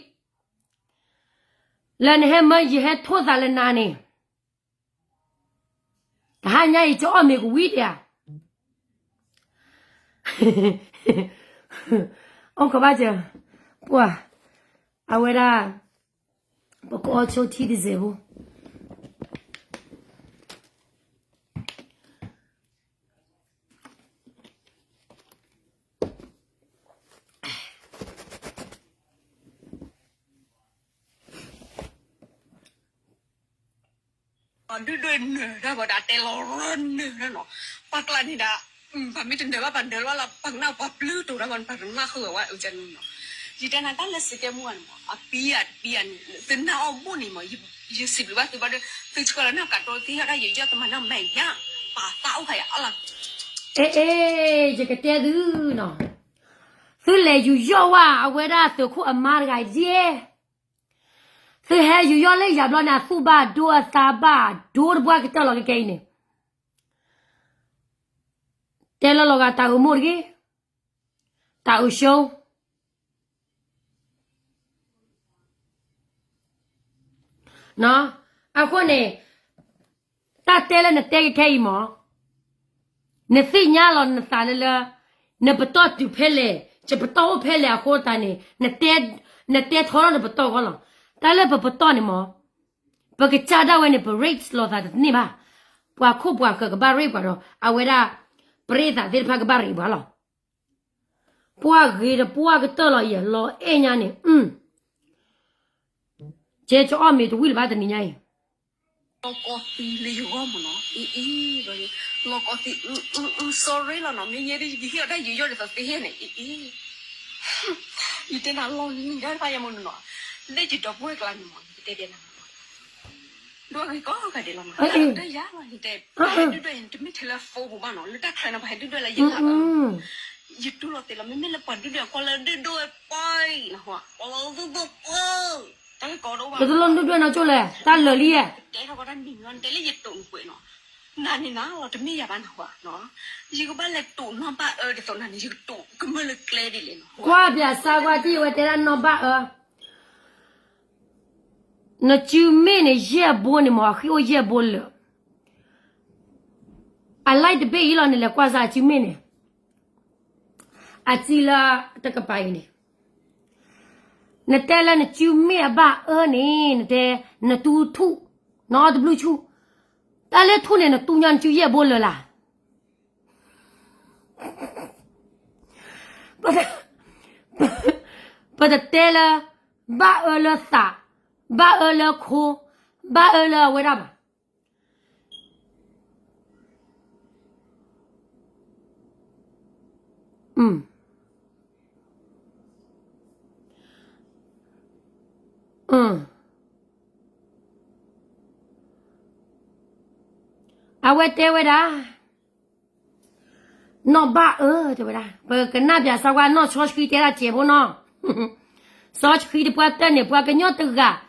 လၢနဟဲမၢယဟဲထိၣ်သးလၢနၤန့ၣ်, တဟါညါအံၤကအီၣ်မ့ၤကဝံၤဒံးဧါ, အိၣ်ကဘၣ်စၢၤ, ပှၤ, အဝဲဒၣ်, ပကအီၣ်ဆိထံတစဲးဖိ ပှၤဒုၣ်ဒွဲၣ်နၢၤတၢ်ဘၣ်ဒီး တဲလီၤရၢနၢၤတၢ်နီၤ, ပှၤကျါန့ၣ်ဒီး, ပှၤမ့ၢ်တနၢၤဘၣ် ပှၤနၢၤဘၣ်လီၤ ပှၤကနၣ်ပှၤပျုၢ်တိၤတၢ်ဘၣ် ပှၤတနၢ်ဃုာ်ဝဲအုကနီၤ, ယတဲနၤတၢ်လၢစကဲမူဂၤန့ၣ်မး အပံၤဧါတပံၤဧါန့ၣ် သုနၢ်အီၣ်ဘိၣ်န့ၣ်မး, ယစံးဘျုးဘၣ်သုဘၣ်ဒီး သုဆှၢလီၤနၢ်ကးတိၤသ့ၣ်ယီၣ်တၢ်ယိယီၣ်သမါနီၢ်မဲာ်ညါ, ပာ်သးအိၣ်ခါယၤအလီၤ, အဲ အဲ ယကတဲသုနီၤ, သုလဲၤယူၤယီၣ်ဝဲအဝဲဒၣ်သုးခိၣ်အမါတဂၤယဲ သုဟဲယူၤယီၣ်လၢယၤဘျီန့ၣ် အသူၣ်ဘၣ်ဒိအသးဘၣ်ဒိတဘှါကတၢၢ်လီၤကကဲအံၤန့ၣ်, တဲလၢလီၤဂာ်တၢ်အိၣ်မိၢ်တဂ့ၤ, တၢ်အိၣ်ဆိ, အဃိန့ၣ်, တၢ်တဲလၢနတဲကခဲအံၤမး, နသ့ၣ်ညါလီၤနသးလၢလၢ, နပတီၢ်တုၤဖဲလဲၣ် ယပတီၢ်အိၣ်ဖဲလဲၣ်အဃိသတးန့ၣ်, နတဲထီထီၣ်နပတီၢ်ဂီၢ်လီၤ, တၢ်လၢပပတီၢ်န့ၣ်မး, ပကစၢ်ဒၣ်ဝဲန့ၣ် ပ rape လိာ်သးတန့ၢ်ဘၣ်, ပှၤခိၣ်ပှၤဃၢၤကဘၣ် rape ပှၤဒီး အဝဲဒၣ်, ပရ့သးသ့ၣ်တဖၣ်ကဘၣ် rape ပှၤလီၤ. ပှၢ်ဂ့ၤဒီးပှၢ်ကတၢၢ်လီၤအံၤ လီၤအဲၣ်ညါန့ၣ်, ကဲကအီၣ်မ့ၤတဝံၣ်လၢၤဘၣ်တနံၤညါအံၤ, လီၤကီသံလၢယဂီၢ်မးနီၤ, အံၤအံၤ, လီၤကီသံ, အု အု sorry လီၤနီၤ, မ့ၢ်ယဲဒ်ယကဟ့ၣ်အီၤတၢ်ယံာ်ယီၣ်ဒ်သိးသ့ဟ့ၣ်န့ၣ်, အံၤအံၤ, ယတဲနၤလီၤလံၤဒၣ်တဖၣ်ယဲမးနီၤ, လၢယဒီပုၢ်ဝဲၢ်ကျါန့ၣ်မး ယတဲဒဲးနၤ ဒိၣ်ဂ့ၤကိးဂၤဒဲးလီၤနီၤ, တၢ်ယၤလီၤ ယတဲ, ပဟဲဒုၣ်ဒွဲၣ်ယၤန့ၣ် တမ့ၢ်ထဲလၢ phone ပူၤဘၣ်နီၤ, လၢတၢ်ချၢန့ၣ် ပဟဲဒုၣ်ဒွဲၣ်လၢယလၢအ, ယတူၢ်လိာ်သ့လီၤ, မ့မ့ၢ်လၢပှၤဒုၣ်ဒွဲၣ်အကွၢ်လၢဒုၣ်ဒိၣ်ဝဲပှၢ်အံၤနီၤ, ပှၤလၢဒုၣ်ဒိၣ်ပှၢ်, တၢ်ဂ့ၢ်ကီဒိၣ်ဘၣ်, ပတလိၣ်ဒုၣ်ဒွဲၣ်နီၤကၠိလဲၣ်, တၢ်လၢာ်လံယဲ, တဲထီၣ်ကီတၢ်မံၤနီၤ, နတဲလၢယတိာ်နကွဲးနီၤ, နၤန့ၣ်နၤလီၤ တမ့ၢ်ယၤဘၣ်နဟူဧါ, ယကဘၣ်လဲၤတိာ်နီၢ်ဘၣ်အၢဒ်သိးနၤန့ၣ် ယကတိာ်ကမၢၢ်လၢကျဲဒ်လဲၣ်နီၤ, ကွၢ်ပၠးစါကွၢ်ထံၣ်ဝဲတဲဒၣ်နီၢ်ဘၣ်အၢ နစုမ့ၣ်န့ၣ် ယဲၢ်ဘိန့ၣ်မ့ၢ် အဃံအိၣ်ယဲၢ်ဘိလၢာ်, အlikeတဘ့ၣ်အံၤလီၤ နလဲၤကွၢ်စၢ်အစုမ့ၣ်န့ၣ်, အစုလၢတကပၤအံၤန့ၣ်, နတဲလၢနစုမ့ၣ်အဘၣ်အၢန့ၣ် နတဲ, နတူထူၣ်, နအီၣ်တဘျုးဆူၣ်, တၢ်လၢထူၣ်န့ၣ် နတူညီနစုယဲၢ်ဘိလၢာ်လၢ် ပတတဲလၢ ဘၣ်အၢလၢသး, ဘၣ်အၢလၢခိ, ဘၣ်အၢလၢအဝဲဒၣ်ဘၣ်. အဝဲတဲဝဲဒၣ် နီၢ်ဘၣ်အၢ တဲဝဲဒၣ် ပကနၣ်ပၠးစီၤကွၢ်နီၢ်စီဆှံတဲဒၣ်စဲးဖိနီၤ, စီဆှံတပှၢ်တၢၢ်န့ၣ် ပှၤကညီတဂၤ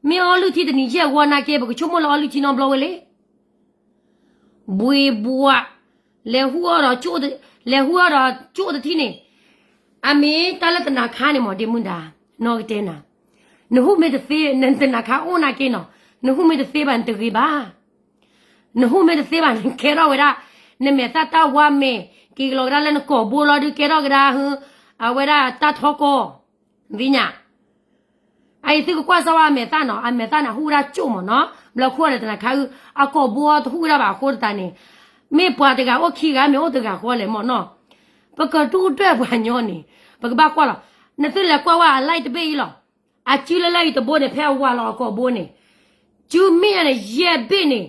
မ့ၢ်အီလုၢ်ထံတနံၤယဲၢ်ဝီနာ်က့ ပကဆိကမိၣ်လၢအီလုၢ်ထံနီတဘျီဝဲလဲၣ်. ဘှ့ဘှး, လဲၤဟူအီၣ်ဒီး, လဲၤဟူအီၣ်ဒီးကၠိၣ်တထံၣ်န့ၣ်, အမ့ၢ်တၢ်လၢတနၤခါန့ၣ်မ့ၢ်ဒ့မုၣ်ဒါ, နီၢ်ကတဲနၤ, နဟူမ့ၢ်တသ့, နတနၤခါအိၣ်နာ်က့နီၤ, နဟူမ့ၢ်တသ့ဘၣ် နတဂ့ၤဘၣ်. နဟူမ့ၢ်တသ့ဘၣ် နကဲထီၣ်ဝဲဒၣ် နမဲာ်သၣ်တၢ်ဝါမဲာ်, က့ၤကလီၤကဒါလၢနကိာ်ဘိလီၤဒုး ကဲထီၣ်ကဒါဟု အဝဲဒၣ်တၢ်ထီကီၢ်, သ့ၣ်ညါ အအံၤသုကကွၢ်စၢ်ဝဲအမဲာ်သၣ်နီၤ, အမဲာ်သၣ်န့ၣ် ဟူဝဲဒၣ်ကၠိၣ်မ့ၢ်နီၤ, ဘျီခိၣ်ဒီးတနၤခါအု အကိာ်ဘိတဟူဝဲဒၣ်ဘၣ်အဃိသတးန့ၣ်, မ့ၢ်ပှၤတဂၤအိၣ်ခံဂၤ မ့ၢ်အိၣ်တဂၤဃီလဲၣ်မ့ၢ်နီၤ, ပကဒုၣ်ဒွဲၣ်ပှၤညီန့ၣ်, ပကဘၣ်ကွၢ်လီၤ, နသုလဲၤကွၢ်ဝဲအlikeတဘ့ၣ်အံၤလီၤ, အစုလၢလၢအံၤတဘိန့ၣ် ဖဲအဝၤလီၤအကိာ်ဘိန့ၣ်, စုမ့ၢ်န့ၣ် ယဲၢ်ဘ့ၣ်န့ၣ်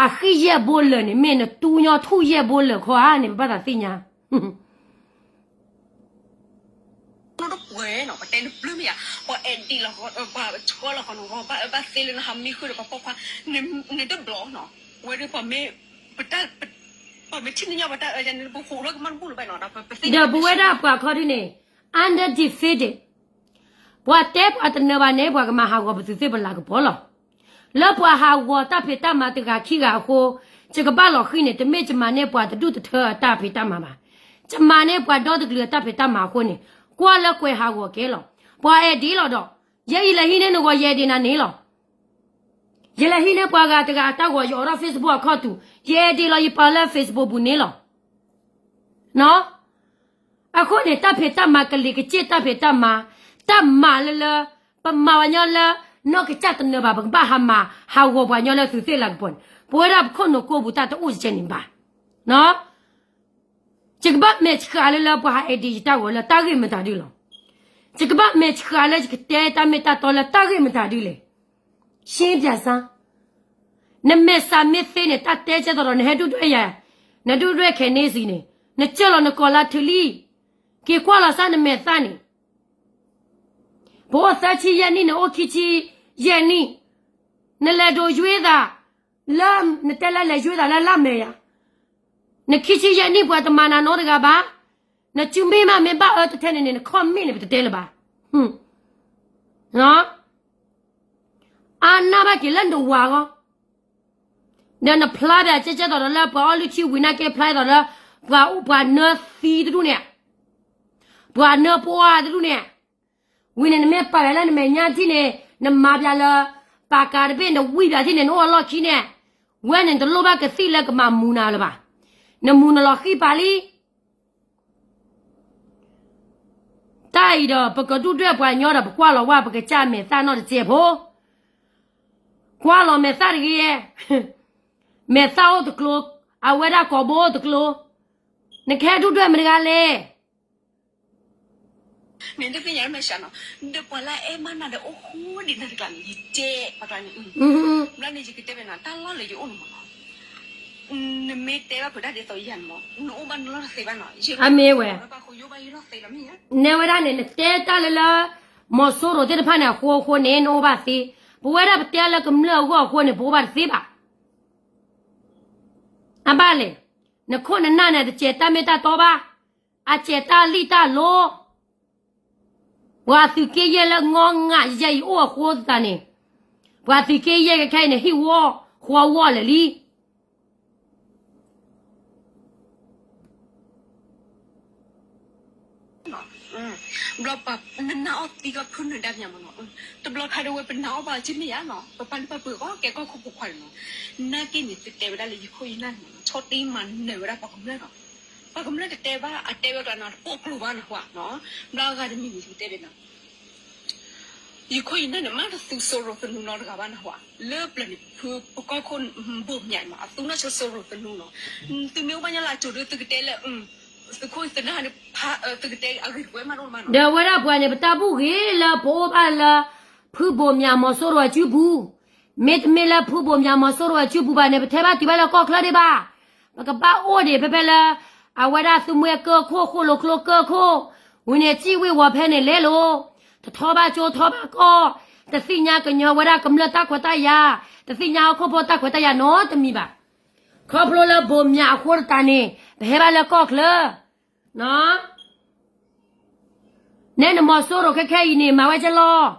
အဃံယဲၢ်ဘိလၢာ်န့ၣ် မ့ၢ်နတူညီထူၣ်ယဲၢ်ဘိလၢာ်ခီဧါန့ၣ် ပဘၣ်သးသ့ၣ်ညါ နီတပှဲၤနီၤ, ပတဲနဘျုးမ့ၢ်ယါ, ပှၤအဲၣ်ဒိးလီၤ, ပှၤဆှၢလီၤဃီနီၤ, ဘၣ်အၢဘၣ်သီလၢနဟးမံဃုာ်ဒီးပှၤပိာ်ခွါ, နတဘျီနီၤ, ဝဲဒၣ်ပှၤမ့ၢ်, ပမ့ၢ်ထံၣ်န့ၢ်ညီပတၢ်အၢယါန့ၣ် ပဃိးထီၣ်ကမၣ်တဘူၣ်လၢၤဘၣ်နီၤ, ဒီးပဝဲဒၣ်ပှၤခီဒုန့ၣ် undefeated, ပှၤတဲပှၤတနၢၤဘၣ်န့ၣ် ပှၤကမၤဟးဂီၤပသုးသ့ၣ်ပလၤကပီၤလီၤ. လၢပှၤဟးဂီၤတၢ်ဖံးတၢ်မၤတဂၤခံဂၤအဃိ, ယကဘၣ်လီၤဃံၤန့ၣ် တမ့ၢ်ယမၤန့ၢ်ပှၤတဒူၣ်တထၢအတၢ်ဖံးတၢ်မၤဘၣ်. ယမၤန့ၢ်ပှၤဒီတကလုာ်အတၢ်ဖံးတၢ်မၤအဃိန့ၣ်, ကွၢ်လၢကွဲးဟးဂီၤကဲလီၤ. ပှၤအဲၣ်ဒိးလီၤဒီး, ယဲအံၤလဲၤဟံးန့ၢ်နဂီၢ် ယအဲၣ်ဒိးနၤန့ၣ်လီၤ. ယလဲၤဟံးန့ၢ်ပှၤဂၤတဂၤအတၢ်ဂီၤ ယအိးထီၣ် Facebook အခီၣ်တူာ်, ယအဲၣ်ဒိးလီၤ ယပာ်လၢ Facebook ပူၤန့ၣ်လီၤ. အဃိန့ၣ် တၢ်ဖံးတၢ်မၤကလံၤကစ့ၢ်တၢ်ဖံးတၢ်မၤ, တၢ်မၤလၢလၢ, ပမၤပှၤညီလၢ, နီၢ်ကစၢ်တနၢၤဘၣ် ပကဘၣ်ဟးမၤဟးဂီၤပှၤညီလၢသုးသ့ၣ်လၤကပီၤန့ၣ်, ပဝဲဒၣ်ပခိၣ်နူာ်ကိးပူၤတၢ်တအိၣ်ကဲန့ၣ်ဘၣ်. ယကဘၣ်မဲာ်ဆှးလၢလၢပှၤဟးအဲၣ်ဒိးယတၢ်ဂီၤလၢတၢ်ဂ့ၢ်မတၤဒုလီၤ. ယကဘၣ်မဲာ်ဆှးလၢယကတဲတၢ်မ့ၢ်တၢ်တီလၢတၢ်ဂ့ၢ်မတၤဒုလဲၣ်. ရှင်းပြစမ်း, နမဲာ်ဆှးမ့ၢ်သ့န့ၣ် တၢ်တဲကဲသိးဒီး နဟဲဒုၣ်ဒွဲၣ်ယၤ, နဒုၣ်ဒွဲၣ်ခဲန့ၣ်စံးန့ၣ်, နကၢၢ်လီၤနကိာ်လၢထုးလံ, က့ၤကွၢ်လီၤစၢ်နမဲာ်သၣ်န့ၣ် ပအိၣ်သၢဆံယဲၢ်နံၣ် နအိၣ်ခံဆံယဲၢ်နံၣ်, နလဲၤဒိးယွ့သး, လၢ, နတဲလၢလဲၤယွ့သးလၢလၢ်မဲာ်ယၤ, နခံဆံယဲၢ်နံၣ်ပှၤတမၤနၤနီတဂၤဘၣ်, နစုမ့ၢ်မးမ့ၢ်ဘၣ်အၢတထဲန့ၣ်န့ၣ် နခီၣ်မ့ၢ်န့ၣ် ပတတဲလၢၤဘၣ်. အါနၢ်ဘၣ်က့ၤလၢနဝၤဂီၢ်, ဒီးနဖျါဘၣ်ကဲကဲသိးဒီးလၢပှၤအီလုၢ်ထံဝံၤနာ်က့ဖျါသိးလၢ, ပှၤအိၣ်ပှၤနၢသံတဒူၣ်န့ၣ်, ပှၤနၢပှၢ်တဒူၣ်န့ၣ်, ဝံၤန့ၣ်နမ့ၢ်ပာ်ဘၣ်လၢနမဲာ်ညါထံၣ်န့ၣ်, နမၤဘၣ်လၢ, ပာ်ကၤတဘ့ၣ်နဝံၣ်ဘၣ်ထံၣ်န့ၣ် နအိၣ်အလီၢ်ခံန့ၣ်, ဝဲန့ၣ်တလိၣ်ဘၣ်ကသံၣ်လၢကမၤမူၤနၤလၢၤဘၣ်. နမူၤနလီၤဃံၣ်ပာ်လံ တၢ်အံၤဒီး ပကဒုၣ်ဒွဲၣ်ပှၤညီဒီး ပကွၢ်လီၤဝဲ ပကစၢ်မဲာ်သၣ်နီၢ်တစဲးဖိ, ကွၢ်လီၤမဲာ်သၣ်တဂ့ၤ, မဲာ်သၣ်အိၣ်တကျိၤ, အဝဲဒၣ်ကိာ်ဘိအိၣ်တကျိၤ, နကဟဲဒုၣ်ဒွဲၣ်မတဂၤလဲၣ်. နတသ့ၣ်ညါလၢမဲာ်ဆှးနီၤ, ဒီးပှၤလၢအအဲၣ်မးနၤဒီးအိၣ်ဃူဒံးနၤတကျါန့ၣ် ယတဲပှၤကျါန့ၣ်, ဘျီန့ၣ်ယကတဲဘၣ်နၤ တၢ်လီၢ်လၢယအိၣ်န့ၣ်မးနီၤ, နမ့ၢ်တဲဘၣ်ဖုးတၢ်ဒ်သိးယၤန့ၣ်မး နအိၣ်ဘၣ်နလီၢ်တသ့ဘၣ်နီၤ, ယမ့ၢ်ဝဲ ဘၣ်ဃိယအိၣ်ဘၣ်ယလီၢ်သ့လီၤမ့ၢ်ဧါ, နဲဝဲဒၣ်န့ၣ် နတဲတၢ်လၢလၢ မီၤစိရိၤသ့ၣ်တဖၣ်န့ၣ် အဃိအဃိန့ၣ် နအိၣ်ဘၣ်သ့, ပဝဲဒၣ်ပတဲလၢကမျၢၢ်အဂီၢ်အဃိန့ၣ် ပအိၣ်ဘၣ်တသ့ဘၣ်. အဘၣ်လဲၣ်, နခိၣ်နနၢ်န့ၣ် တစဲးတၢ်မ့ၢ်တၢ်တီဘၣ်, အစဲးတၢ်လံၣ်တၢ်လိၤ, ပှၤသုးက့ယဲၢ်လၢငီငးယဲၢ်အံၤအိၣ်အဃိသတးန့ၣ်, ပှၤသုးက့ယဲၢ်ကခဲအံၤန့ၣ် ဟံၣ်ဝီဃီဝီလၢာ်လံ. ဘျီပှၤနနာ်အီၣ်သံကီးဖုနုာ်ဒါမၠးမးနီၤ, တဘျီခါဒ်ဝဲပနာ်အီၣ်ဘၣ်က့မ့ၢ်ဧါနီၤ, ပပာ်လုၢ်ပာ်ပှ့ၤအီၤကဲကီၢ်ခိၣ်ဖိခွါန့ၣ်နီၤ, နာ်က့န့ၣ် သုတဲဝဲဒၣ်လၢယခိၣ်ယနၢ်န့ၣ်မးနီၤ ဆီၣ်တ့မၤနၢၤဝဲဒၣ်ပှၤကမျၢၢ်နီၤ, ပှၤကမျၢၢ်တတဲဘၣ် အတဲဝဲကျါနီၤ တပိာ်ကျိၤဘၣ်နဟူဧါနီၤ, ဘျီအဂၤတမံၤန့ၣ် ယကတဲဒ်နီၤ ယခိၣ်ယနၢ်န့ၣ် မ့ၢ်တသူစိရိၤသနူနီတဂၤဘၣ်နဟူဧါ, လၢပျၢၤန့ၣ် ဖုပကီၢ်ခိၣ်ဘိၣ်မၠးမး အသူနီၢ်ဆိစိရိၤသနူနီၤ, သုမ့ၢ်အိၣ်ဘၣ်ညါလၢအစိၤဒီး သုကတဲလၢ သုခိၣ်သုနၢ်န့ၣ် သုကတဲအဂ့ၢ်တကွဲးမးဒိၣ်မးနီၤ. ဒီးဝဲဒၣ်ပှၤန့ၣ် ပတၢ်ဘူၣ်ဂ့ၤလၢပအိၣ်ဘၣ်လၢ ဖုဘိၣ်မၠးမီၤစိရိၤအစုပူၤ, မ့တမ့ၢ်လၢဖုဘိၣ်မၠးမီၤစိရိၤအစုပူၤဘၣ်န့ၣ် ပထဲဘၣ်တုၤဘၣ်လၢကီၢ်ချၢဒံးဘၣ်. ပကဘၣ်အိၣ်ဒံးဖဲဖဲလၢ အဝဲဒၣ်သူမှဲကၢခိၣ် ဃိၣ်လိာ်ကျိကၢခိၣ်, ဝံၤန့ၣ် စံၣ်ဝ့ၤဝီၤဖဲန့ၣ်လဲၤလိၤ, တထီဘၣ်ကၠိထီဘၣ်ကီၢ်, တသ့ၣ်ညါကညီဝဲဒၣ်ကမျၢၢ်တၢ်ခွဲးတၢ်ယာ်, တသ့ၣ်ညါဟီၣ်ခိၣ်ဖိတၢ်ခွဲးတၢ်ယာ်နီတမံၤဘၣ်. ခီဖျိလၢဘိၣ်မၠးအဃိသတးန့ၣ် ပဟဲဘၣ်လၢကီၢ်ချၢ နဲနမီၤစိရိၤခဲခဲအံၤန့ၣ် မၤဝဲကဲလီၤ.